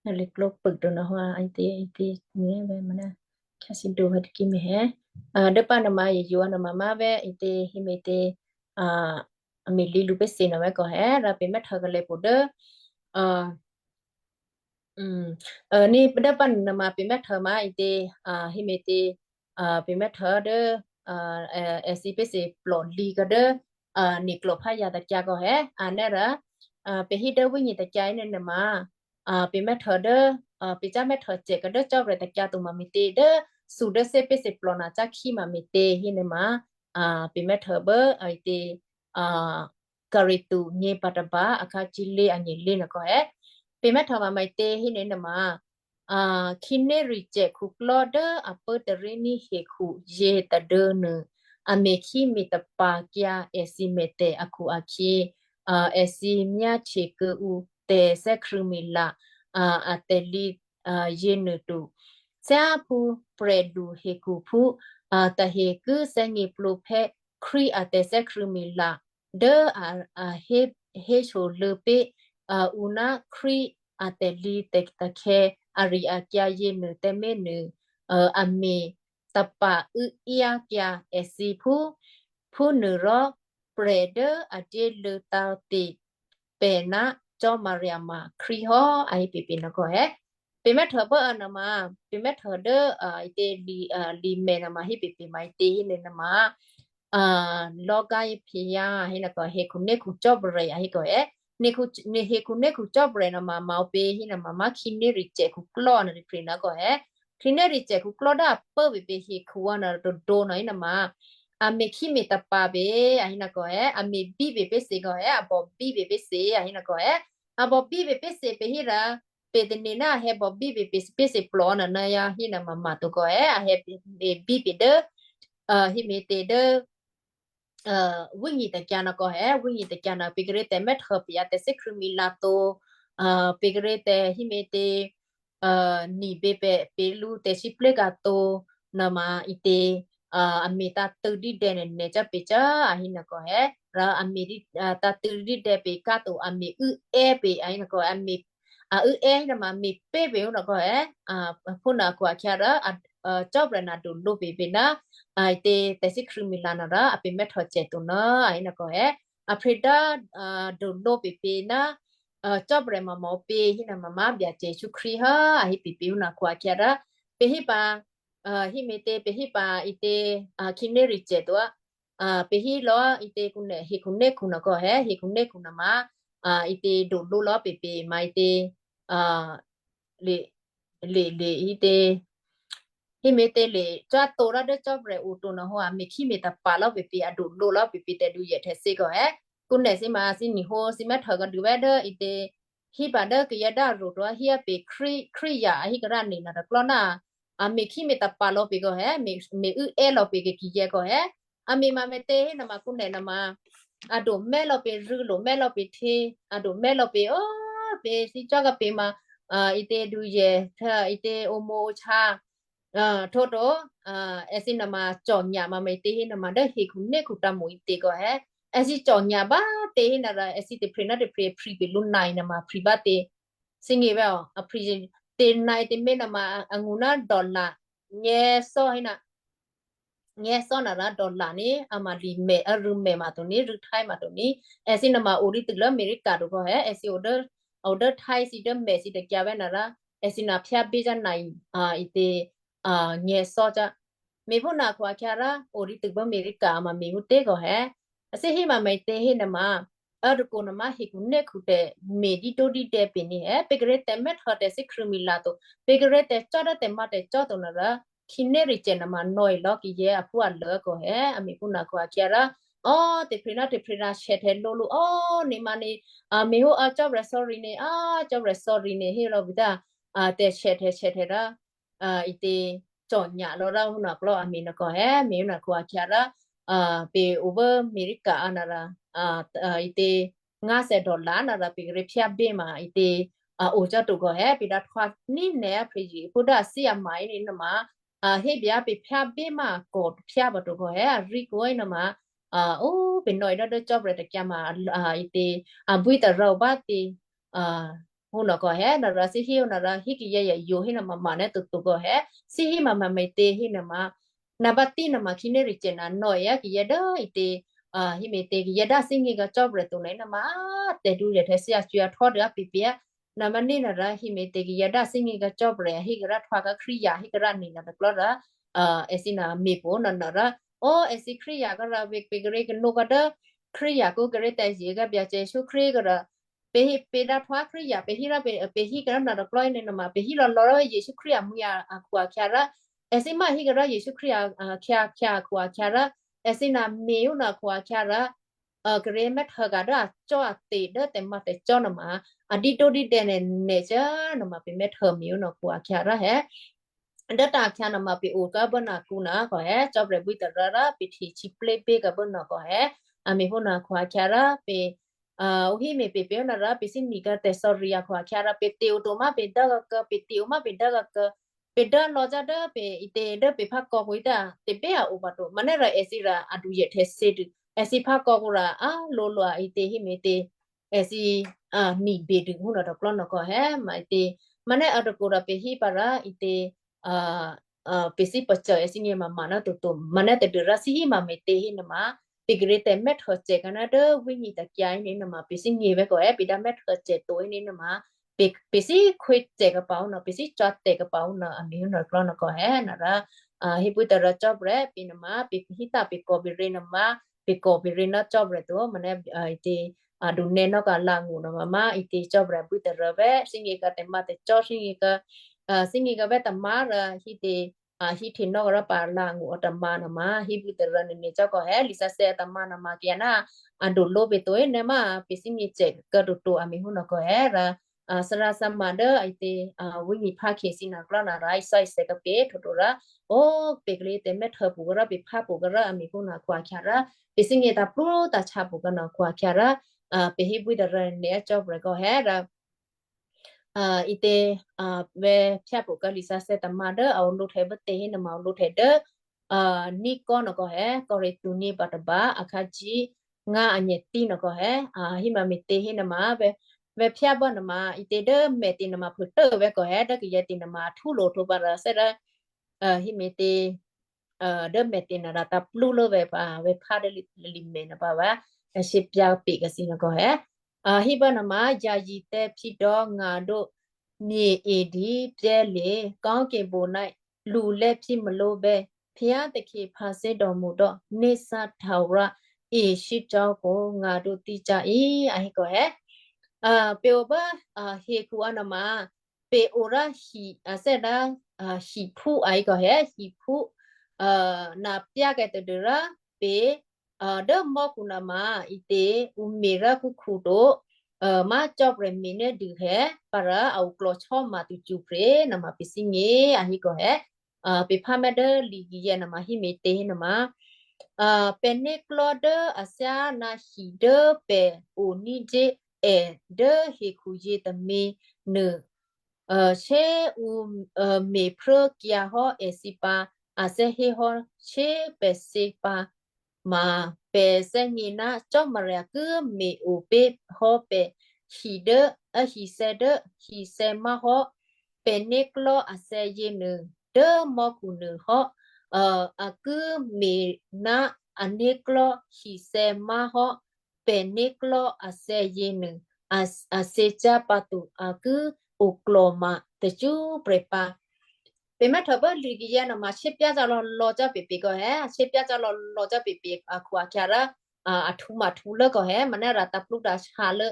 Nali klǒ pûk to nà hwa, ité, ité, nè vè̤ mana. Khyá si do ha tiki mi è. A, dố pà nama yǒ nama má vè̤ ité, hí mi ité, a, a mi lǐ lǔ pě sè nà vè̤ kò è, rà pě mè́ htò kalèpǔ dố, a, um, a, ní dố pà nama pě mè́ htò ma ité, a, hí mi ité, a, pě mè́ htò dố, a, è, èsì pě sè plò lǐ ká dố, a, niklò phá ya ta kyǎ kò è, a, nè́ rà, a, pě hí dố wínyì ta kyǎ í nè́ nama, a, pě mè́ htò dố, a, pě cá mè́ htò cè ká dố cò́ rè̤ ta kyǎ to ma mi ité dố, su dố sè pě sè plò na cá khí ma mi ité hí nè́ ma, a, pě mè́ htò bố, a, ité, a, Karitu nyě pataba akhǎ cílé anyělé nà kò è. Pě mè́ htò ma mi ité hí nè́ nama, a, khǐnéricyè̌ khuklò́ dố a pốtaríní̤ hekhu yě tadû nuô, a me̤khí me̤tapa̤kyǎ èsì mètè̤ akhu-akhyě, a, èsì myáhtye kuô̌ǔ tè̤thè́krṳ̂̌mila, a, a tè̤lǐ, a, yěnuô to. Thyáphú prè̤lu hekhuphú, a, tahe ki thè́gněplǒphè́ Krístu a tè̤thè́krṳ̂̌mila dố a, a hé, hésholuô̌ pé̤, a, ǔ ná Krístu a tè̤lǐ tè̤-, takhè̌ ari-akyǎ yěnuô tǎmé̤ nuô, a, a me̤ tapa̤ uốákyǎ èsì phú, phúnuôrò prè̤ dố a dyéluô̌ tǎ̤te̤ pè̤ ná Cò́marya ma Krístu hò́, a hé pěpě nò́ kò è. Pě mè́ htò bố a nama, pě mè́ htò dố, a, ité lǐ, a, lǐ mè̤ nama hé pěpě ma ité hé nè́ nama, a, lò̤́ gáyě phiyǎ, a hé nò́ kò, hekhunékhu cò́bè̌, a hé kò è. Nè̤ hekhunékhu cò́bè̌ nama mò̤́ pě hí nama má khǐnéricyè̌ khuklò́ nè́ ri phrè nò́ kò è. Khǐnéricyè̌ khuklò́ dố a pố pě pě hekhu a nè́ tǒdǒ nò́ hí nama, a me̤khí me̤tapa̤ pě, a hé nò́ kò è, a me̤bí pě pě sè kò è, a bòbí pě pě sè, a hé nò́ kò è, a bòbí pě pě sè pě hí rà, pě tè̤nì ná a hé bòbí pě pě pě sè plò nò́ nè́ yá hí nama ma to kò è, a hé pě, pě bí pě dố, a, hí mi ité dố, a, wínyì ta kyǎ nò́ kò è, wínyì ta kyǎ nò́ pě kíré̤ tè̤ mè́ htò pě a tè̤thè́krṳ̂̌mila to, a, pě kíré̤ tè̤ hí mi ité, a, nibě pě, pě lǔ tè̤sǐplé̤ kato, nama ité, a, a me̤ tǎ̤tṳ̂̌ dídè̌ nè̤ nè̤ cá pě cá, a hí nò́ kò è, rà a me̤ dí, a, tǎ̤tṳ̂̌ dídè̌ pě ká to, a me̤ uốè́ pě, a hí nò́ kò è, a me̤, a uốè́ nama me̤ pě pě hú nò́ kò è, a, phú nò́ kò a khyá rà, a, a, cò́bè̌ nè́ dǒ lǒ pě pě ná, a, ité tè̤thè́krṳ̂̌mila nò́ rà, a pě mè́ htò cè to nò́, a hí nò́ kò è, a phrè dá, a, dǒ lǒ pě pě ná, a, cò́bè̌ ma mò̤́ pě hí nama má Byacè Jesǔ Krístu hò́, a hé pě pě hú nò́ kò a khyá rà, pě hí pǎ, a, hí mi ité, pě hí pǎ ité, a, khǐnéricyè̌ to, a, pě hí lò̌ ité khuné, hekhunékhu nò́ kò è, hekhunékhu nama, a, ité dǒ lǒ lò̌ pě pě ma ité, a, lě, lě, lě ité, hí mi ité lě, cò́ to rò dố cò́bè̌ o to nò́ hò́, a me̤khí me̤tapa̤ lò̌ pě pě, a dǒ lǒ lò̌ pě pě tè̤du yè htè̌ sè kò è. Khuné thǐ ma thǐ nyi hǒ, thǐ mè́ htò kò dû vè̤́ dố ité, hí pǎ dố kayǎ dố a rò to hí a pě Krístu, Krístu a hí kará nè́ nò́ tôklò́ ná, a me̤khí me̤tapa̤ lò̌ pě kò è, me̤, me̤ uốè́ lò̌ pě kikiyè̌ kò è, a me̤ ma mi ité hí nama khuné nama, a dǒ mè́ lò̌ pě rû̌, lǒ mè́ lò̌ pě htě, a dǒ mè́ lò̌ pě, ó, pě thǐ cò́ ká pě ma, a, ite duyè, hte, ite omo ocha, a, htuô̌to, a, èthǐ nama cò̤nyama me̤tě hé nama dố hekhu né̤khu tǎmo̤ ite kò hé. Èthǐ cò̤nya bá tě hé nara èthǐ tôprè̤ ná tôprè̤ phri pè lǔ nai nama phri bá tě. Thíngě vè̤ ò, a phri tě nai tě mé̤ nama angṳ ná dollar nyèsò́ hé na. Nyèsò́ nara dollar ní a ma li mè, a rû̌ mè ma to ní, rû̌ Thai ma to ní. Èthǐ nama o dǐ tû lố America to kò hé, èthǐ o dố, o dố Thai thǐ dố mè thǐ takyǎ vè̤ nara, èthǐ na phyábí cá nai, a, ite, a, nyèsò́ cá. Me̤phú na kho akhya rá, o dǐ tû bố America a ma me̤phú té kò hé. A thǐ hí ma me̤tě hé nama, a tôkò nama hekhu né̤khu tè̤ me̤ dídó dídè̌ pè ní hé, pě kíré̤ tè̤ mè́htò tè̤ thíkhrû̌mila to, pě kíré̤ tè̤ cò́ dố tè̤ ma tè̤ cò́ to nara, khǐnéricyè̤ nama nò̌e lò̌ kiyè̌ aphú alô kò hé, a me̤phú na kho akhya rá, ò, tè̤phre ná tè̤phre na shèhtè̤ lǒ lǔ, ò, ní ma ní, a, me̤hó, a, cò́ sorry ní, a, cò́ sorry ní hé lò̌ vǐ tá, a, tè̤shèhtè̤ shèhtè̤ rá, a, ite cò̤nya lò̌ rá hú naklò́ a me̤ nò̌ kò hé, me̤hó na kho akhya rá, a, pè o vố America a nara, a, a, ite ngáthè dollar nara pè kíré̤ phyábí ma ite, a, o cò́ to kò hé, pè dǎ htwǎ ní nè̤ á phè̌ yě, phú dố a thí a ma í ní nama, a, hé byá pè phyábí ma kò phyá pǎ to kò hé, a rí kò í nama, a, ó, pè nò̌e dố dố cò́ prè̤ takyǎ ma, a, ite, a bwí tarò̌ bá tě, a, hú nò̌ kò hé, nara thí hí ó nara hí kiyě yǒ hí nama ma nè́ to to kò hé, thí hí ma ma me̤tě hí nama, na bá tí nama khǐnéricyè̤ na nò̌e á kiyě dố ite, a, hí me̤tě kiyě dá thíngě kò cò́ prè̤ to nè́ nama, tè̤dǔ rè̤ htè̌ thí a cwǐ a htò́ dố a pè pyéá. Na ma ní nara hí me̤tě kiyě dá thíngě kò cò́ prè̤ hí kará htwǎ ká Krístu hí kará ní na taklò́ rá, a, èthǐ na me̤ pwǒ nò̌ nò̌ rá, ó, èthǐ Krístu kò rá vě pè kíré̤ kanú kò dố Krístu kò kíré̤ tè̤zye kò Byacè Jesǔ Krístu kò rá, pè hí, pè dǎ htwǎ Krístu, pè hí rá pè, pè hí kará nò̌ taklò́ ní nama, pè hí lò̌ lò̌ rá Jesǔ Krístu amwi̤ a, akhu akhya rá, èthǐ ma hí kará Jesǔ Krístu a, a, khyá, khyá akhu akhya rá, èthǐ na me̤ ó nò̌ akhu akhya rá, a, kíré̤ mè́htô ka̤ dố a cò́ a te̤ dố tè̤ma tè̤cò́ nama, a dídó dídè̌ nè̤, nè̤ cò́ nama pè mè́htô me̤ ó nò̌ akhu akhya rá hé. Dố ta akhya nama pè o ká bố na kǔ na kò hé, cò́ prè̤ bwí tará rá pè htechi plé pé ká bố nò̌ kò hé, a me̤ hó nò̌ akhu akhya rá pè, a, ó hí me̤ pè pè ó nò̌ rá pè thí ní ká tè̤ sorry akhu akhya rá pè tě o to ma pè dố kò, pè tě o ma pè dố kò, pè dố lò̌ cá dố pè ite dố pè phá kò kò í ta, tè̤ pè a o pǎ to, ma nè́ rá èthǐ rá a dǔ yè htè̌ thí dû, èthǐ phá kò kò rá, a, lǒ lǒ a ite hí me̤tě, èthǐ, a, ní bè dû hú nò̌ taklò́ nò̌ kò hé, ma ite, ma nè́ a tôkò rá pè hí pǎ rá ite, a, a, pè thí pacô èthǐ ngě ma ma nò̌ to to, ma nè́ tadû rá thí hí ma me̤tě hí nama, pè kíré̤ tè̤ mè́htô cè ká ná dố wíní takyǎ í ní nama, pè thí ngě vè̤ kò hé, pè dá mè́htô cè to í ní nama, pè, pè thí khwí cè ká pǎ ó nò̌, pè thí cò́ tè̤ ká pǎ ó nò̌, a me̤ ó nò̌ taklò́ nò̌ kò hé, nara, a, hí bwí tará cò́ prè̤, pè nama, pè hí ta pè kò pè rě nama, pè kò pè rě nò̌ cò́ prè̤ to, ma nè́, a, ite, a, dǔ nè̌ nò̌ ká lǎ ngǔ nò̌ ma ma ite cò́ prè̤ bwí tará vè̤, thí ngě ká tè̤ma tè̤cò́, thí ngě ká, a, thí ngě ká vè̤ tǎ ma rá hí tě, a, hí htehnò́ rá pǎ lǎ ngǔ a tǎ ma nò̌ ma, hí bwí tará nè̌ nè̌ cò́ kò hé, lisǎsè̌ a tǎ ma nò̌ ma kayǎ ná, a dǔ lǒ pè to é nè́ ma, pè thí ngě cè ká to to a me̤ hó nò̌ kò hé rá, a, sarasama dố a ite, a, wíní phá khè thí naklò́ nara isò́isè̌ ká pè to to rá, ó, pè kíré̤ tè̤ mè́htô pwǒ ká rá, pè phá pwǒ ká rá, a me̤ hó nò̌ akhu akhya rá, pè thí ngě ta plú ta chá pwǒ ká nò̌ akhu akhya rá, a, pè hí bwí tará nè̌ cò́ prè̤ kò hé rá, a, ite, a, vè̤ phyá pwǒ ká lisǎsè̌ tǎ ma dố a o lǒ htè̌ bố tě hí nama o lǒ htè̌ dố, a, ní kò nò̌ kò hé, kò rè tu ní pǎ tǎ ba, a khǎ jí, ngá a nyè tí nò̌ kò hé, a, hí ma me̤tě hí nama, vè̤, vè̤ phyá bố nama, ite dố mètě nama phû tố vè̤ kò hé, dố kayǎ tě nama, a htú lǒ htǒ pǎ rá thè́ dố, a, hí me̤tě, a, dố mètě nara ta plú lố vè̤ pǎ, vè̤ phá dố li, li mè nò̌ pǎ vǎ, a, shyě pyǎ pè ká thí nò̌ kò hé. A, hí bố nama, yayi tè̤ phyí dò̌ ngà dǒ, mye e dǐ pyè́ le, kò́ ke bo ná, lulè́ phyí malǒ bè́, phyá takhè phǎ thè́ dò̌ mo̤ dò̌, nè́ thǎ htawrá, e shí cò́ kò ngà dǒ tí cá í, a hí kò hé. A, pè o bố, a, hekhu a nama, pè o rá hi, a, thè́ dá, a, hiphú a í kò hé, hiphú, a, na pyá kè tadû rá, pè, a, dố mò́khu nama, ite, ǔ me̤ rá kúkhu to, a, ma cò́ prè̤ me̤ nè́ dû hé, pǎ rá a o klò̤ chò́ ma tucupre, nama pè thí ngě, a hí kò hé, a, pè phá mè́ dố li kiyě nama hí me̤tě hí nama, a, pè̤ néklò̤́ dố a thyá ná hi dố pè̤ o ní̤ dé è dố hekhu yě tômě nuô, Shyé ǔ me̤pruốkyǎ hò́ èthǐ pǎ, a thè́hé hò́ shyé pè̤thyě pǎ ma pè̤ thè́gně ná Cò́marya ki me̤-o pé̤ hò́ pè̤ hi dố, hithè́ dố hithè́ má̤hò́ pè̤né̤klò̤́ athè̌yě nuô dố mò́khu nuô hò́. A ki me̤ ná ané̤klò̤́ hithè́ má̤hò́ pè̤né̤klò̤́ athè̌yě nuô a, a thyěcyá̤ pǎ to, a ki oklò̤ma tacṳ́prè̤ pǎ. Pè̤ mè́htòpé̤ lwǐ̤kiyè̌ nuôma shyépyá̤ cò́ lò̌lò̌ cò́ pèpè kò̌ hé, shyépyá̤ cò́ lò̌lò̌ cò́ pèpè akhu-akhyǎ rò, a, a htǔ ma htǔ lốkò̌ hé, manè́ rǎ taplútaphǎ lố,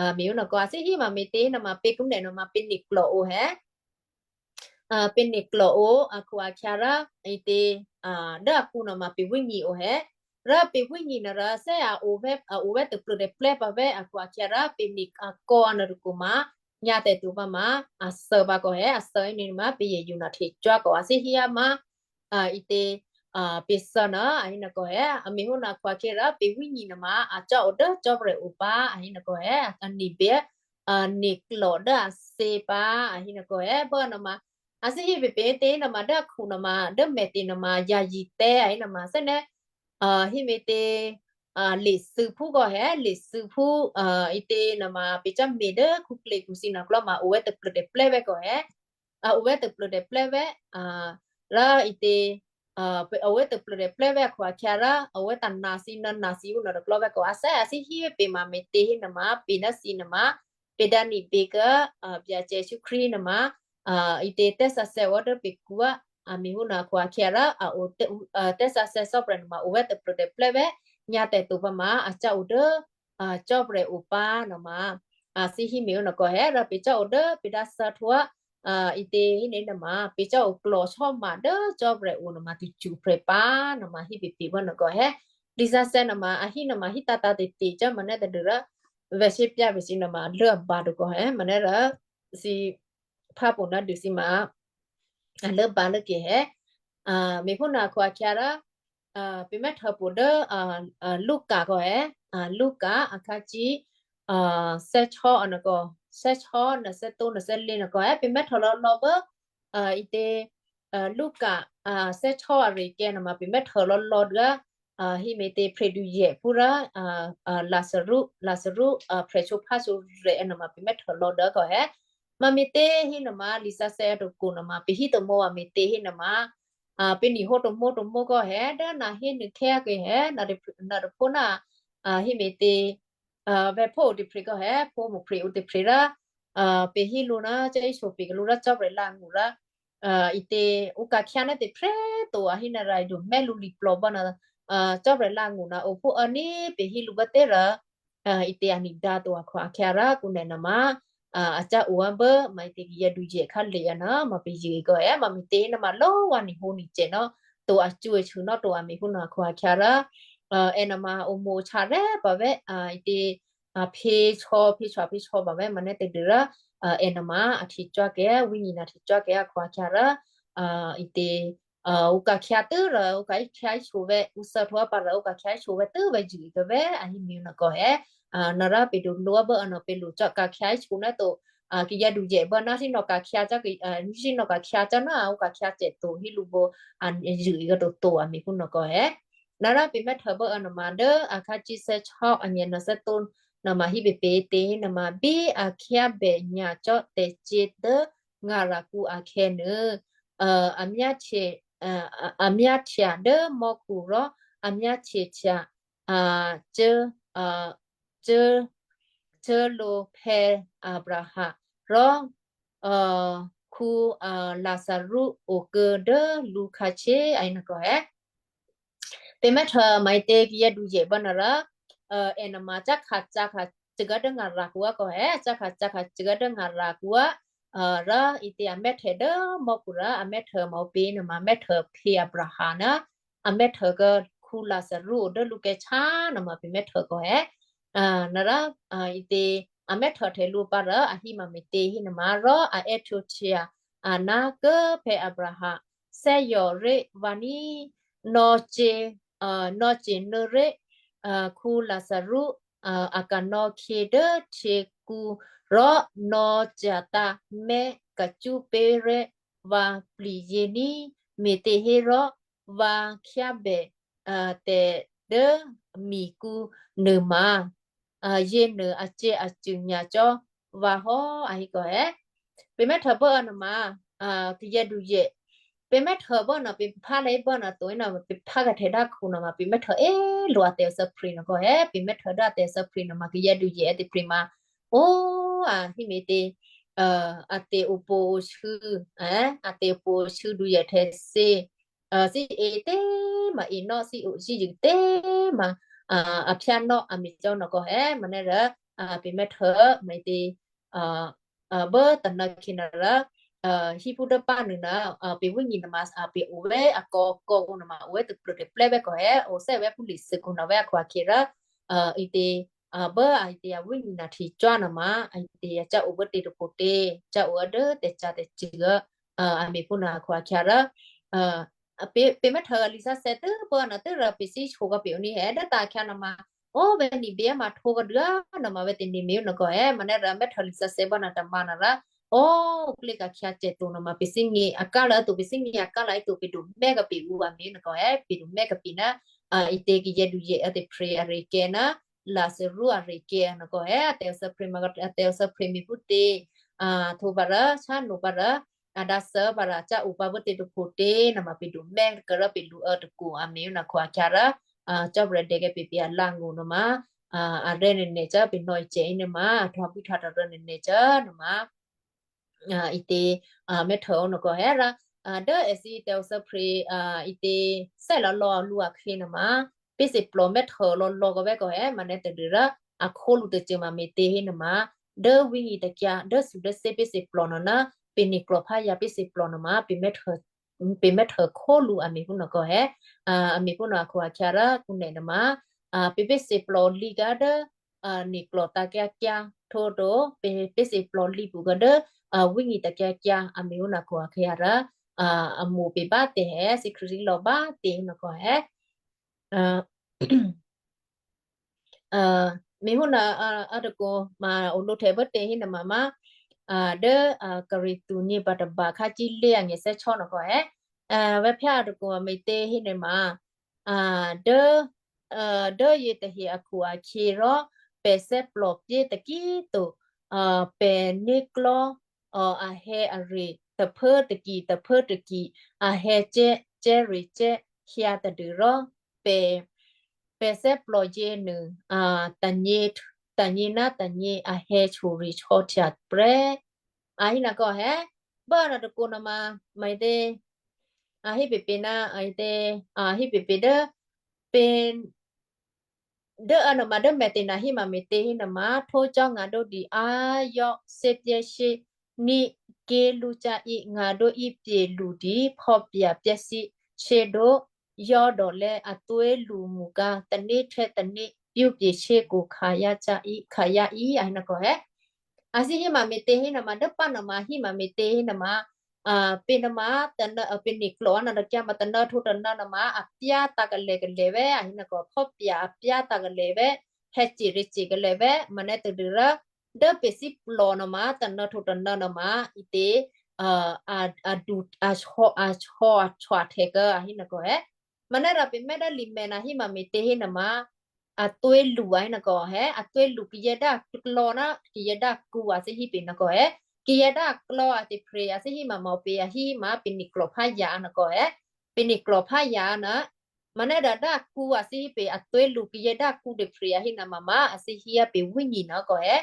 a, me̤-ó nòkò̌. A thíhí ma me̤tě nuôma pě kúnè nuôma pě ne̤klò̤ o hé. A, pě ne̤klò̤ o akhu-akhyǎ rò, ǐtě, a, dố akǔ nuôma pě wínyi o hé. Rò pě wínyi nuô rò thè́ a o vè́, a o vè́ taplô̤tè̤plè́ pǎ vè́ akhu-akhyǎ rò pě ne̤ akò̌ nuôtôkhu ma nyǎ tè̤to pǎ ma a thû́ pǎ kò̌ hé, a thû́ hé nuôma pě yěyě nuô htecuố kò̌ a thíhí ma, a, ǐtě, a, pě thû́ nuô a hé nòkò̌ hé, a me̤-ó nuô akhu-akhyǎ rò pě wínyi nuôma a cò́ o dố Cò́marya o pǎ a hé nòkò̌ hé, a nibě, a, ne̤klò̤ dố a thyě pǎ a hé nòkò̌ hé, bố nuôma a thíhí pěpě tě nuôma dố akhu nuôma dố me̤tě nuôma yǎyě tè̤ a hé nuôma thè́ nè́, a, hí me̤tě, a, le̤thû́phú kò̌ hé, le̤thû́phú, a, ǐtě nuôma pě cò́ me̤ dố khuklě khuthǐ nuôklò̤́ ma o vè́ taplô̤tè̤plè́ vè́ kò̌ hé. A, o vè́ taplô̤tè̤plè́ vè́, a, rò ǐtě, a, pě, o vè́ taplô̤tè̤plè́ vè́ akhu-akhyǎ rò, o vè́ ta na̤ thǐ nuô na̤ thǐ ǔ nuôtôklò̤́ vè́ kò̌. A thè́ a thíhí pě ma me̤tě hé nuôma, pě ná thǐ nuôma, pě dǎ nibě kò̌, a, Byacè Jesǔ Krístu nuôma, a, ǐtě tè̤sǎsè̌ o dố pě kǔ a, a me̤-ó nuô akhu-akhyǎ rò, a o tè̤, a, tè̤sǎsè̌ Cò́marya nuôma o vè́ taplô̤tè̤plè́ vè́, nyǎ tè̤to pǎ ma a cò́ o dố, a, Cò́marya o pǎ nuôma, a thíhí me̤-ó nòkò̌ hé rò pě cò́ o dố pě dǎ thû́htǔ, a, ǐtě hí nè́ nuôma pě cò́ oklò̤ sò́ma dố Cò́marya o nuôma tacṳ́prè̤ pǎ nuôma hí pěpě bố nòkò̌ hé. Lisǎsè̌ nuôma a hí nuôma hí tǎ̤tǎ̤ tè̤tè̤ cò́ manè́ tadû́rò vè̤shyěpyá̤ vè̤shyě nuôma a lốbǎ tôkò̌ hé, manè́ rò thǐ phá pǒ ná dû thǐ ma a lốbǎ lốkè hé. A, me̤phúnuô akhu-akhyǎ rò, a, pě mè́htôpǒ dố, a, a, Luka kò̌ hé, a, Luka akhǎ cí, a, thè́htyěnòkò̌, thè́htyě nuô thè́tǒ nuô thè́lě nòkò̌ hé, pě mè́htô lò̌lò̌ bố, a, ǐtě, a, Luka, a, thè́htyě arè̤kè̌ nuôma pě mè́htô lò̌lò̌ dố, a, hí me̤tě prè̤duzè̤phú rò, a, a, Lazarú, Lazarú, a, prè̤sǒphásǒrè̤ nuôma pě mè́htô lò̌ dố kò̌ hé. Ma me̤tě hí nuôma lisǎsè̌ tôkǔ nuôma pě hí tamǒ a me̤tě hí nuôma, a, pě nihǒ tamǒ tamǒ kò̌ hé dố nè̤ hé nè̤ khyá kè hé, nè̤ tôph-, nè̤ tôphó ná, a, hí me̤tě, a, vè̤phú o tôprè̤ kò̌ hé, phǒ mo̤ prè̤ o tôprè̤ rò, a, pě hí lǔ ná Jesǔ pě kè lǔ rò Cò́marya lǎ̤ ngṳ rò, a, ǐtě ǔ ka̤khyǎ ná tè̤prè̤ to a hí nè̤ rǎ idumè̤ lǔ liplò́ bố ná, a, Cò́marya lǎ̤ ngṳ ná ophú aní pě hí lǔ bố tě rò, a, ǐtě a nidǎ to akhu-akhyǎ rò kǔnè̌ nuôma, a, a cá o bố ma ǐtě kayǎ duzè̤ khǎlè a ná ma pě zṳ̂ kò̌ hé, ma me̤tě nuôma lò̌ wǎ nihǒ nihcè ná to a cwǒ a sû ná to a me̤phúnuô akhu-akhyǎ rò, a, è nuôma omo̤ sharè́ pǎ vè́, a, ǐtě, a, phěsò̌, phěsò̌, phěsò̌ pǎ vè́ manè́ tadû́rò, a, è nuôma a htecuố kè, wínyi nuô htecuố kè akhu-akhyǎ rò, a, ǐtě, a, ǔ ka̤khyǎ tû́ rò, ǔ ka̤khyǎ íshǒ vè́, ǔ thû́htǔ pǎ rò, ǔ ka̤khyǎ íshǒ vè́ tû́ vè́ zṳ̂ kè vè́, a hí me̤ nòkò̌ hé, a, nè̤ rò pě dulwǒ bố a nò pě lo cò́ ka̤khyǎ íshǒ ná to, a, kayǎ duzè̤ bố ná thǐ nò ka̤khyǎ cò́ kè, a, thǐ nò ka̤khyǎ cò́ ná ǔ ka̤khyǎ cè to hí lǔ bố, a, zṳ̂ kè to to a me̤phúnuô kò̌ hé. Nè̤ rò pě mè́htô bố a nuôma dố akhǎ cí thè́htyě anyěnuô thè́tǒ nuôma hí pě pě tě nuôma bí a khyábè nyacò́ tè̤thyě dố ngarakǔ akhè̌nuô, a, a myáhtye, a, a, a myáhtya dố mò́khu rò a myáhtyehtya, a, cuố, a, cuố, cuố lǒ phè̌ Abraham rò, a, khǔ, a, Lazarú okuô̌ dố lǔkhǎshyé a hí nòkò̌ hé. Pě mè́htô ma ǐtě kayǎ duzè̤ bố ná rò, a, è nuôma cákhǎ cákhǎ cû̌ dố ngarakǔ kò̌ hé, cákhǎ cákhǎ cû̌ dố ngarakǔ, a, rò ǐtě a mè́htô dố mò́khu rò a mè́htô ma ǔpě nuôma a mè́htô phè̌ Abraham ná a mè́htô kè khǔ Lazarú o dố lǔkè̤chá nuôma pě mè́htô kò̌ hé. A, nè̤ rò, a, ǐtě a mè́htô htè lǔ pǎ rò a hí ma me̤tě hí nuôma rò a è́htǒhtya, a, ná kố phè̌ Abraham, thè́zò̤ ré̤ vǎ ní꤮, nò̌ ce, a, nò̌ ce nuô̌ ré̤, a, khǔ Lazarú, a, a ka̤nò̌ khyě dố htyěkǔ rò nò̌ ca̤tǎ̤ mè̤́ kacṳ́ pé̤ré̤ vǎ pli̤yě ní꤮, me̤těhérò vǎ khyábè, a, tè̤ dố mikǔ nuôma, a, yěnuô a cyě̤ a cṳ̂ nyacò́ vǎ hò́, a hé kò è. Pè̤ mè́htô bố nuôma, a, kayǎduyè. Pè̤ mè́htô bố nuô, pè̤ phá lě bố nuô to nuô, pè̤ phá kahtè dákhu nuôma, pè̤ mè́htô é lo a tè̤ suffering nuô kò è, pè̤ mè́htô dố a tè̤ suffering nuôma, kayǎduyè a tè̤ suffering ma. Ó, a hí me̤tě, a, a tè̤ opò̤ oshû̌, è, a tè̤ opò̤ oshû̌ duyè htè̌thyě. A, thǐ e tě꤮ ma enò́, thǐ o thǐ yû tě꤮ ma, a, a phyánò́ a me̤cò́ nuô kò è, manè́ rò, a, pè̤ mè́htô, me̤tě, a, a, bố tônòkhènuô rò, a, híphú dố pá nuô ná, a, pè̤ wínyě nuôma, a, pè̤ o vè̤́ akò̌kò̌ nuôma o vè̤́ tôplû tôplè́ vè̤́ kò è, o thè́ vè̤́ phú li̤thûkhu nuô vè̤́ akhu-akhyě rò, a, ǐtě, a, bố a ǐtě a wínyě nuô hte cò́ nuôma, a ǐtě a cá o bố tě tôpho tě, cá o dố tè̤cǎ tè̤cṳ̂, a, a me̤ phúnuô akhu-akhyě rò, a, a, pè̤, pè̤ mè́htô lisǎsè̌ tû́ pô nuô tû́ rò pè̤ thísǒ kò pè̤ o ní è dố tǎ̤khyǎ nuôma, ó, vè̤́ nibě ma htwǒ kò̌ dûá nuôma vè̤́ tè̤nǐ me̤ ó nuô kò è, manè́ rò mè́htô lisǎsè̌ bố nuô tôma nuô rò, ó, klé ka̤khyǎ cè̤ to nuôma pè̤ thíngě aká lò̌ è́ to, pè̤ thíngě aká lò̌ è́ to, pè̤ do mè́ kò pè̤ u a me̤ nuô kò è, pè̤ do mè́ kò pè̤ ná, a, ǐtě kayǎduyè a tè̤pre arè̤kè̤ ná, Lazarú arè̤kè̤ nuô kò è, a tè̤ suffering ma, a tè̤ suffering me̤ phútě, a, htwǒ pǎ rò, sháno pǎ rò, a dǎ thǎ pǎ rò, a cá o pǎ bố tě tôpho tě nuôma pè̤ do mè́ kò rò pè̤ lu û̌ tôkǔ a me̤ ó nuô akhu-akhyě rò, a, Cò́marya dè̌kè̤ pè̤ pè̤ alá̤ ngó̤ nuôma, a, arè̤̌ nè̤nè̤ cò́ pè̤ nò̌ icè̤ í nuôma, a, htwǒ abwíhtwǒ tôrû̌ nè̤nè̤ cò́ nuôma, a, ǐtě, a, mè́htô ó nuô kò è rò, a, dố èthǐ tè̤ suffering, a, ǐtě thè́ lò̌lò̌ lǔ akhè̌ nuôma, pèsè plò mè́htô lò̌lò̌ kò vè̤́ kò è, manè́ tadû́ rò, a khólǔ tôcô ma me̤tě hé nuôma, dố wínyě tôkyǎ, dố su dố thé pèsè plò nuô ná, pè̤ nè̤klò̤ pházǎ pèsè plò nuôma, pè̤ mè́htô, pè̤ mè́htô khólǔ a me̤ phúnuô kò è, a, a me̤ phúnuô akhu-akhyě rò, kǔnè́ nuôma, a, pè̤ pèsè plò lǐ ká dố, a, nè̤klò̤ tǎkyǎkyǎ, htwǒ to, pè̤, pèsè plò lǐ pṳ̌ kò dố, a, wínyě tǎkyǎkyǎ, a me̤ phúnuô akhu-akhyě rò, a, a mo̤ pè̤ bá tě è, thǐ Krístu lò̌ bá tě nuô kò è. A, a, me̤ phúnuô, a, a tôkǔ ma o lǒhtè̌ bố tě hé nuôma, a, dố, a, Kôrinthu nyě̤ ba tôba khǎ cílé angè̤ thè́ cò́ nuô kò è. A, vè̤́ phyá a tôkǔ ma me̤tě hé nuôma, a, dố, a, dố yětahe akhu-akhyě rò, pè̤ thè́plò pyé taki to, a, pè̤ né̤klò̤́, a, a hè̌ a re tôphuố taki, tôphuố taki, a hè̌ cè̤́, cè̤́ re cè̤́ hyǎ tadû́ rò, pè̤, pè̤ thè́plò yěnuô, a, tônyě, tônyě ná tônyě a hè̌ shyore̤shyǒhtya prè́. A hé nuô kò è, bố nuô tôkǔ nuôma, me̤tě, a hé pè̤ pè̤ ná, a hé tě, a hé pè̤ pè̤ dố, pè̤, dố a nuôma dố me̤tě nuô hé ma me̤tě hé nuôma, htwǒ cò́ ngǎ dố di a yò́ thè́ pyé̤shyé ní ké̤lǔ cá í, ngǎ dố í pye̤ lu di phò́pya̤ pyé̤shyé, shyé dố yò́ dò̌lè̤́ a tuố̤ lu mukǎ, tané̤ htè̌ tané̤ pyúpye̤ shyékhu khǎyá cá í, khǎyá í, a hé nuô kò è. A thǐ hé ma me̤tě hé nuôma, dố pá nuôma hé ma me̤tě hé nuôma, a, pè̤ nuôma, tônô, a, pè̤ nè̤klò̤́ nuô tôkyǎ ma tônô htwǒ tônô nuôma, a pyá tǎ kalè̤ kalè̤ vè̤́, a hé nuô kò, phò́pya̤ a pyá tǎ kalè̤ vè̤́, hè̌ ce̤re̤ ce̤ kalè̤ vè̤́, manè́ tadû́ rò, dố pè̤ thíplò nuôma, tônô htwǒ tônô nuôma, ǐtě, a, a, a du, a shò, a shò, a shòhtè̌ kò, a hé nuô kò è. Manè́ rò pè̤ mè́ dố limè̤ nuô hé ma me̤tě hé nuôma, a tuố̤ lu a hé nuô kò è, a tuố̤ lu kayǎ dố aklò̌ ná kayǎ dố akǔ a thǐ hé pè̤ nuô kò è. Kayǎ dố aklò̌ a tè̤pre a thǐ hé ma mò̤ pè̤ a hé ma pè̤ nè̤klò̤ pházǎ nuô kò è. Pè̤ nè̤klò̤ pházǎ nuô. Manè́ dố dố akǔ a thǐ hé pè̤ a tuố̤ lu kayǎ dố akǔ tè̤pre a hé nuôma ma a thǐ hé pè̤ wínyě nuô kò è.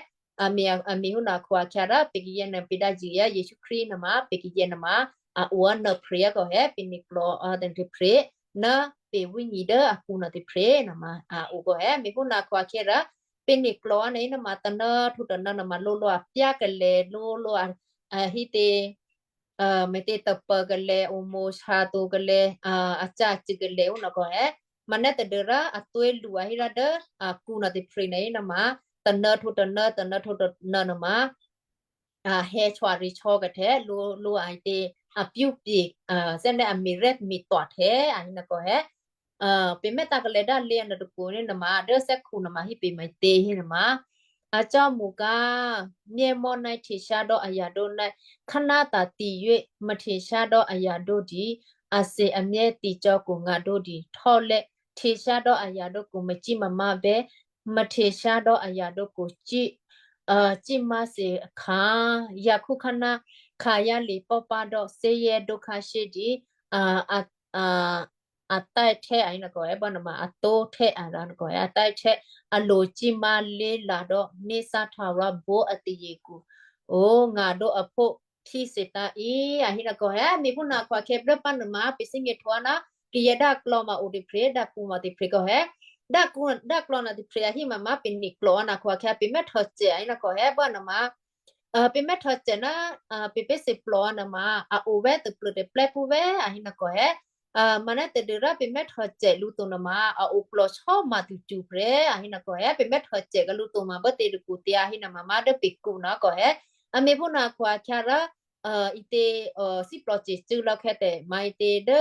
A me̤, a me̤ hé nuô akhu-akhyě rò pè̤ kayǎ nuô pè̤ dǎ Juda Jesǔ Krístu nuôma, pè̤ kayǎ nuôma, a o a nô pre kò è, pè̤ nè̤klò̤́, a, tè̤pre, ná pè̤ wínyě dố akǔ nuô tè̤pre nuôma, a o kò è, me̤ hé nuô akhu-akhyě rò, pè̤ nè̤klò̤́ nuô nuôma tônô htwǒ tônô nuôma lǒ lǒ a pyá kalè̤, lǒ lǒ a, a hé tě, a, me̤tě tôpô kalè̤, omo shato kalè̤, a, a cá cû̌ kalè̤ ó nuô kò è. Manè́ tadû́ rò a tuố̤ lu a hé rò dố, a, akǔ nuô tè̤pre nuô nuôma, tônô htwǒ tônô, tônô htwǒ tônô nuôma, a, hè̌ shyore̤shyǒ kahtè̌, lǒ, lǒ a ǐtě, a pyúpye̤, a, thè́né̤ a me̤rè̤́ me̤tò̤ htè̌, a hé nuô kò è. A, pè̤ mè́ tǎ kalè̤ dố lě nuô tôkǔ nuôma, dố thè́khu nuôma hé pè̤ me̤tě hé nuôma, Acò́mǔká, myěmò̤́ ná htesyá dò́ ayǎ dǒ ná, khaná tǎ̤tǐ̤yě mvhtesyá dò́ ayǎ dǒ dǐ, asè amyě tǐ̤cò̌ kongǎ dǒ dǐ, htò́lè́ htesyá dò́ ayǎ dǒ kongmacímamá bè́, mvhtesyá dò́ ayǎ dǒ kongcí, cí má̤se akhǎ, yakhú khaná, khǎyá lipò́pá dò́ thè́zè̤́ dǒ khǎshyé dǐ, a, a, a, a tè́htè́ a hí nò̌kò è bá nò̌ma a tó̤htè́ a rǎ nò̌kò è a tè́htè́ a lo címá lé̤la dò́ né̤thǎhtha rò bó̤ a tè̤yěkhu. O, ngǎ dó aphó phí se tá í a hí nò̌kò è, me̤phúnuô akhu-akhyě dố pá nò̌ma pè̤ thè́gně htwǒ ná kayǎ dáklò̌ ma o tôprè̤, dákǔ ma tôprè̤ kò è. Dákǔ, dáklò̌ nuô tôprè̤ a hí mama pè̤ niklò̤ a nò̌khu-akhyě pè̤ mè́htò̌ cè a hí nò̌kò è bá nò̌ma. Pè̤ mè́htò̌ cè ná pè̤ pèsè plò̤ a nò̌ma a o vè̤́ tôplû tôplè́phú vè̤́ a hí nò̌kò è. Manè́ tadû́rò pè̤ mè́htò̌ cè lǔ to nò̌ma a o plò̤ shò́ ma tôcṳ prè̤ a hí nò̌kò è. Pè̤ mè́htò̌ cè k'a lǔ to ma bố tě tôkǔ tě a hí nò̌ma má dố pè̤ kǔ nò̌kò è. A me̤phúnuô akhu-akhyě rò, ǐtě, thíplò̤ cè cû̌ lò̌ khyě tè̤ ma ǐtě dố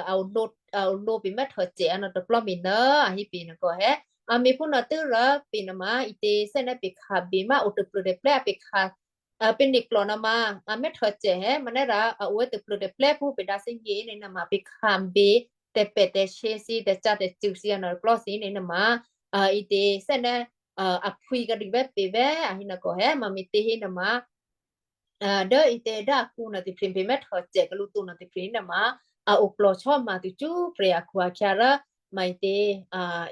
a o lǒ, a o lǒ pè̤ mè́htò̌ cè a nò̌ tôplò́ me̤ nò̌ a hí pè̤ nò̌kò è. A me̤phúnuô tû́rò pè̤ nò̌ma ǐtě thè́ ná pè̤ khǎ bě má o tôplû tôplè́ a pè̤ khǎ, pè̤ niklò̤ nò̌ma a mè́htò̌ cè è manè́ rò a o vè̤́ tôplû tôplè́phú pè̤ dǎ thè́gně ní nò̌ma pè̤ khǎ bě tè̤pè̤ tè̤shyě thǐ tè̤cǎ tè̤cṳ̂ thǐ a nò̌ tôplò́ thǐ ní nò̌ma. Ǐtě thè́ ná a phwǐ k'a dû vè̤́ pè̤ vè̤́ a hí nò̌kò è ma me̤tě hí nò̌ma. Dố ǐtě dố akǔ nuô tôprè̤ pè̤ mè́htò̌ cè k'a lǔ to nuô tôprè̤ ní nò̌ma a o plò̤ shò́ ma tôcṳ prè̤ akhu-akhyě rò ma ǐtě,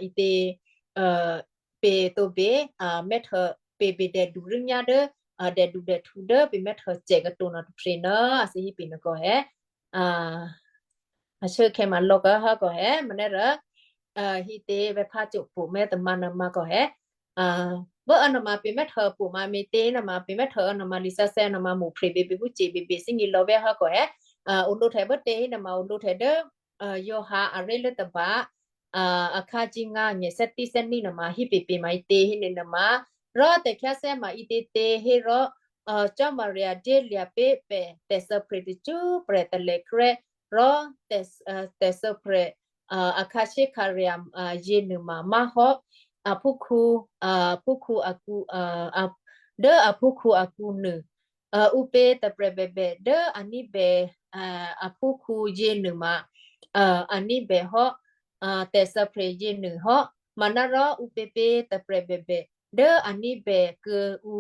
ǐtě pè̤ tǒbě mè́htò̌ pè̤ bě dèdu rû́nyá dố dèdu dèhtǔ dố pè̤ mè́htò̌ cè k'a to nuô tôprè̤ nò̌ a thǐ hí pè̤ nò̌kò è. A shuốkhè̌ ma lò̌ k'a hò́kò è manè́ rò ǐtě vè̤́ phá cophú mè̤́ tômǎ nò̌ma kò è. Bố a nò̌ma pè̤ mè́htò̌ pwǒ̤ ma me̤tě nò̌ma pè̤ mè́htò̌ a nò̌ma lisǎsè̌ nò̌ma mo̤ prè̤ bě bě phúcè bě bě thè́gně lò̌ vè̤́ hò́kò è. Ǒ lǒhtè̌ bố tě hí nò̌ma ǒ lǒhtè̌ dố Yǒha aré̤ lố tôba, akhǎ cíngá nyèsè́ tîsè́ ní nò̌ma hí pè̤ pè̤ ma ǐtě hí ní nò̌ma. Rò tè̤khyáthè́ ma ǐtětě hérò Cò́marya dyélya̤ pé̤ pè̤ tè̤thè́prè̤ tacṳ́prè̤ talèkrè́ rò tè̤thè́prè̤ akhǎshyékhǎrya̤ yěnuôma má̤hò́ aphúkhǔ, aphúkhǔ akǔ, dố aphúkhǔ akǔ nuô ǔpě tôprè̤ bèbè dố a ní̤bè aphúkhǔ yěnuôma a ní̤bè hò́ tè̤thè́prè̤ yěnuô hò́. Manárò ǔpěpě tôprè̤ bèbè dố a ní̤bè kuô̌ǔ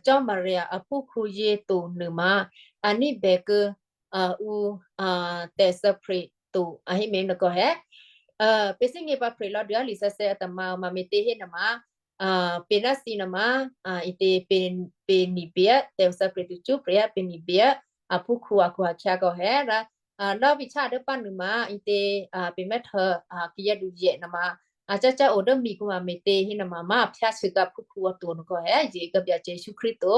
Cò́marya aphúkhǔ yě to nuôma a ní̤bè kuô̌ ǔ tè̤thè́prè̤ to a hí me̤ nò̌kò è. Pè̤ thè́gně pǎ prè̤ lò̌ dû a lisǎsè̌ a tômǎ ma me̤tě hí nò̌ma pè̤ ná thǐ nò̌ma ǐtě pè̤ nibě tè̤thè́prè̤ tacṳ́prè̤ pè̤ nibě aphúkhǔ akhu-akhyě kò è rò lò̌ vǐ̤ chá dố pá nò̌ma ǐtě pè̤ mè́htò̌ kayǎ duyè nò̌ma a cácá o dố mikǔ ma me̤tě hí nò̌ma má a phyáhtyěkǎ phúkhǔ a to nò̌kò è yě k'a Byacè Jesǔ Krístu to.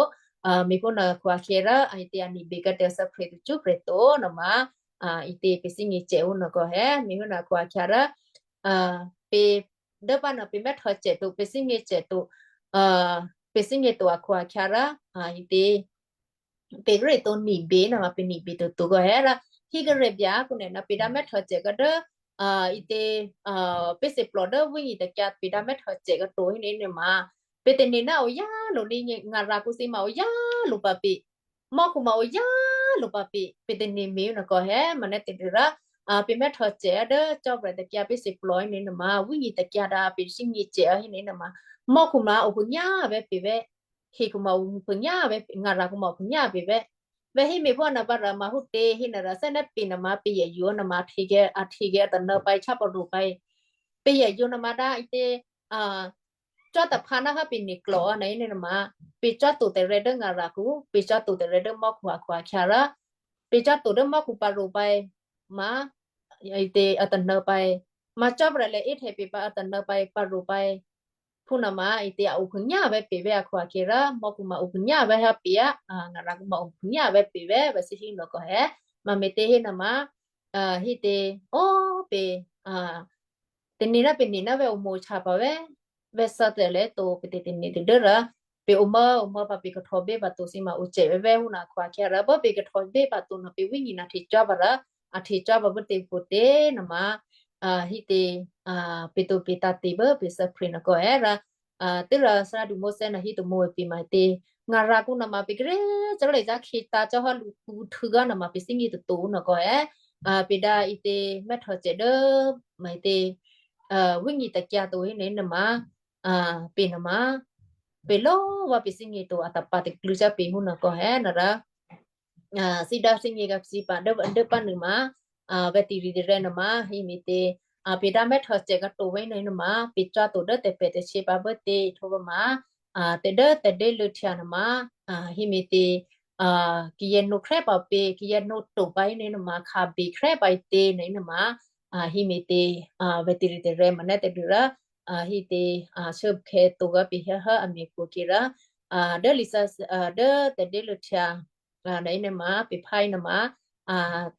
Me̤phúnuô akhu-akhyě rò a ǐtě a nibě k'a tè̤thè́prè̤ tacṳ́prè̤ to nò̌ma ǐtě pè̤ thè́gně cè ó nò̌kò è me̤phúnuô akhu-akhyě rò pè̤ dố pá nò̌ pè̤ mè́htò̌ cè to pè̤ thè́gně cè to pè̤ thè́gně to akhu-akhyě rò ǐtě pè̤ kréto nibě nò̌ma pè̤ nibě toto kò è rò hí krébyǎ kǔ nè̤ nò̌ pè̤ dǎ mè́htò̌ cè k'a dố ǐtě pèsè plò̤ dố wínyě tôkyǎ pè̤ dǎ mè́htò̌ cè k'a to hí ní nò̌ma. Pè̤ tè̤nì ná oyá lo ní ngara kǔ thǐ ma oyá lo pǎ pè̤. Mò́khu ma oyá lo pǎ pè̤, pè̤ tè̤nì me̤ nò̌kò è manè́ tadû́rò pè̤ mè́htò̌ cè dố Cò́marya tôkyǎ pèsè plò̤ hí ní nò̌ma wínyě tôkyǎ dǎ pè̤ thè́gně cè hí ní nò̌ma. Mò́khu ma o phû nyá vè̤́ pè̤ vè̤́. Hekhu ma o phû nyá vè̤́, ngara kǔ ma o phû nyá pè̤ vè̤́. Vè̤́ hí me̤phúnuô pá rò ma hú tě hí nò̌ rò thè́ ná pè̤ nò̌ma pè̤ yè yǒ nò̌ma a htekyǎ a htekyǎ a tônô̌ pǎ í chá pǎ rò pǎ í. Pè̤ yè yǒ nò̌ma dǎ ǐtě cò́ tôphǎ ná há pè̤ niklò̤ nè̤ ní nò̌ma. Pè̤ cò́ to tè̤rè̤ dố ngara kǔ, pè̤ cò́ to tè̤rè̤ dố mò́khu akhu-akhyě rò pè̤ cò́ to dố mò́khu pǎ rò pǎ í. Ma ǐtě a tônô̌ pǎ í. Ma Cò́marya lè̌ íhtè pè̤ pǎ a tônô̌ pǎ í pǎ rò pǎ í. Phúnuô ma ǐtě a o phû nyá vè̤́ pè̤ vè̤́ akhu-akhyě rò mò́khu ma o phû nyá vè̤́ há pè̤ á, ngara kǔ ma o phû nyá vè̤́ pè̤ vè̤́ vè̤́ thǐ hí nò̌kò è. Ma me̤tě hí nò̌ma hí tě o pè̤ tè̤nì ná pè̤ nì ná vè̤́ o mǒ chá pǎ vè̤́, vè̤́ thè́ tè̤lè̤ to pè̤ tè̤ tè̤nì tadû́rò pè̤ o mò́ o mò́ pǎ pè̤ kahtò̌ bě pǎ to thǐ ma o cè vè̤́ vè̤́ hú nò̌ akhu-akhyě rò bố pè̤ kahtò̌ bě pǎ to nò̌ pè̤ wínyě nò̌ htecuố pǎ rò a htecuố pǎ bố tě pǒ tě nò̌ma hí tě pè̤ to pè̤ tǎ tě bố pè̤ thè́prè̤ nò̌kò è rò Tû́rò Thárádu Mosè nè̤ hí tamǒ pè maǐtě, ngara̤ kǔ nè̤ma pè kíré̤ cò́ lè zǎ khyětǎ̤ cò́ hò́ lǔkǔ htû̌ gá nè̤ma pè thígně tôto nòkò è. Pè dǎ ǐtě mè́htò̌ cè dố maǐtě wíngì takyǎ to hí nè̤ nè̤ma pè nè̤ma pè lò̌ vǎ pè thígně to a tapa̤ taklû̌ cò́ pè hú nòkò è nè̤rò thídá thígně kǎ thǐ pǎ dố dố pá nuôma vè̤ tiri̤ tarè̤ nè̤ma hí me̤tě. Pè dǎ mè́htò̌ cè kǎ to vè̤ nè̤ nè̤ma pè cò́ to dố tè̤pè tè̤sě pǎ bố tě htwǒ vǎ ma tè̤dố tè̤déluô̌htya nè̤ma hí me̤tě. Kiyě nǒ khrè́ pǎ pě kiyě nǒ to pǎ hí nè̤ nè̤ma khabè khrè́ pǎ ǐtě nè̤ nè̤ma hí me̤tě. Vè̤ tiri̤ tarè̤ ma nè̤ tè̤dû rò hí tě shuốkhè̌ to gá pè hyǎ hố a me̤ khuôkè rò dố lisǎ dố tè̤déluô̌htya nè̤ nè̤ma pè phá nè̤ma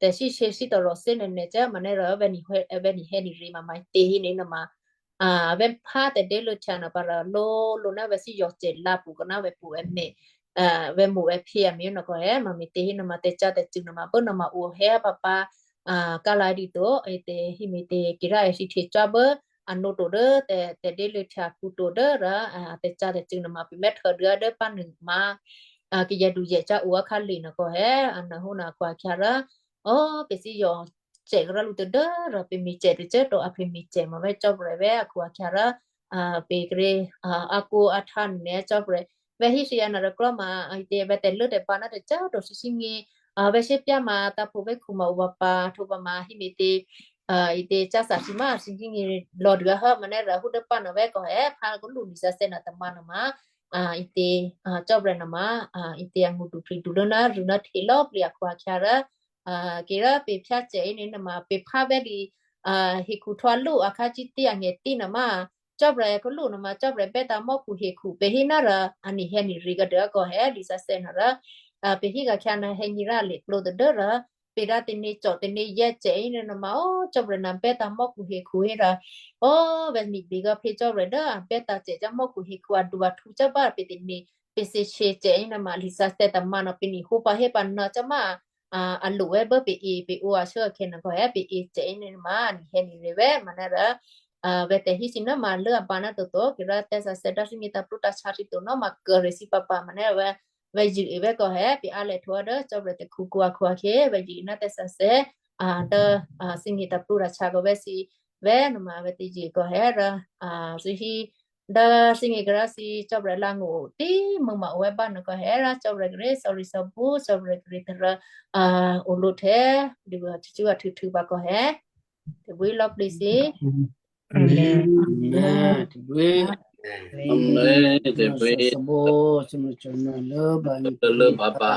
tè̤sísě sí tòrò sé nè̤ nè̤ cò́ ma nè̤ rò vè̤ nihè nihè nirè ma maǐtě hí nè̤ nè̤ma vè̤ phá tè̤déluô̌htya nè̤ pǎ rò lǒ lǒ ná vè̤ sí yòcè lǎ pṳ kò ná vè̤ pṳ è me̤ vè̤ mṳ è phè a me̤ nòkò è ma me̤tě hí nè̤ma tè̤cǎ tè̤cṳ̂ nè̤ma bố nè̤ma o hé pǎpǎ kálá dǐ to ǐtě hí me̤tě kì rá èsì htè cò́ bố a nǒ to dố tè̤déluô̌htya kǔ to dố rò tè̤cǎ tè̤cṳ̂ nè̤ma pè mè́htò̌ dố dố pá nuôma kiyě du yè cò́ o akhǎlè nòkò è a nè̤ hó nè̤ akhu-akhyǎ rò o pè thí yòcè rò lǔ tadố rò pè me̤cè tacô to a pè me̤cè ma vè̤ cò́ prè̤ vè̤ akhu-akhyǎ rò pè kíré̤ akǒ ahtǎ nè̤ cò́ prè̤ vè̤ hí thǐ a nè̤ rò klò́ ma ǐtě vè̤ tè̤lố tè̤pǎ ná tacô to thígně vè̤ shyé pyá ma tǎphǒ vè̤ khu ma o vǎ pǎ htwǒ pǎ ma hí me̤tě ǐtě cása thǐ má thǐgně lò̌ dû hố ma nè̤ rò hú dố pá nè̤ vè̤ kò è phá kó lǔ lisǎ sè nè̤ tè̤ma nè̤ma ǐtě cò́ prè̤ nè̤ma ǐtě angṳ dupri̤ du lố ná rû ná hte lò̌ plǐ akhu-akhyǎ rò kì rò pè phyácè hí nè̤ nè̤ma pè phá vè̤ dǐ hekhu htwǒ lǔ akhǎ cítí angètí nè̤ma cò́ prè̤ kó lǔ nè̤ma cò́ prè̤ bè́ tǎ mò́khu hekhu pè hí ná rò a nihè nirè kǎ dû kò è lisǎ sè nè̤ rò pè hí kǎ khyǎ nè̤ hè̌ nyěrá lè klǒ tadố rò pè dǎ tè̤nǐ cò tè̤nǐ yècè hí nè̤ nè̤ma o cò́ prè̤ nè̤ bè́ tǎ mò́khu hekhu hé rò o vè̤ nibè gá phè cò́ prè̤ dố a bè́ tǎ cè cò́ mò́khu hekhu a du a htǔ cò́ bá pè tè̤nǐ pè thǐ shyé cè hí nè̤ma lisǎ sè tè̤ma nè̤ pè nǐ hó pǎ hé pǎ nè̤ cò́ ma a lo è bố pè è pè o a shuốkhè̌ nè̤ kò è pè è cè hí nè̤ma nihè nirè vè̤ ma nè̤ rò vè̤ tè̤ hí thǐ nè̤ma lố a pǎ ná toto kì rò tè̤sǎ sè dố thígně tǎ plú tǎ shǎ thǐ to nè̤ma kǎ rè thǐ pǎpǎ ma nè̤ vè̤ vè̤ yě vè̤ kò è pè a lè htwǒ dố cò́ prè̤ tè̤khu kǔ akhu-akhyě vè̤ yě ná tè̤sǎ sè dố thígně tǎ plú tǎ shǎ kò vè̤ thǐ vè̤ nè̤ma vè̤ tè̤ yě kò è rò thǐ hí dố thígně kǎ rò thǐ cò́ prè̤ la ngó̤ tí mû̌ ma o è bá nè̤ kò è rò cò́ prè̤ kíré̤ sorry sorry bú cò́ prè̤ kíré̤ tè̤ rò o lǒ htè dû a chuchu a htû̌ htû̌ pǎ kò è tè̤bwí lò̌ plǐ thǐ. Amen. Amen. Tè̤bwí. Amen. Tè̤bwí. Sabo sumachona lơ ba lơ ba ba.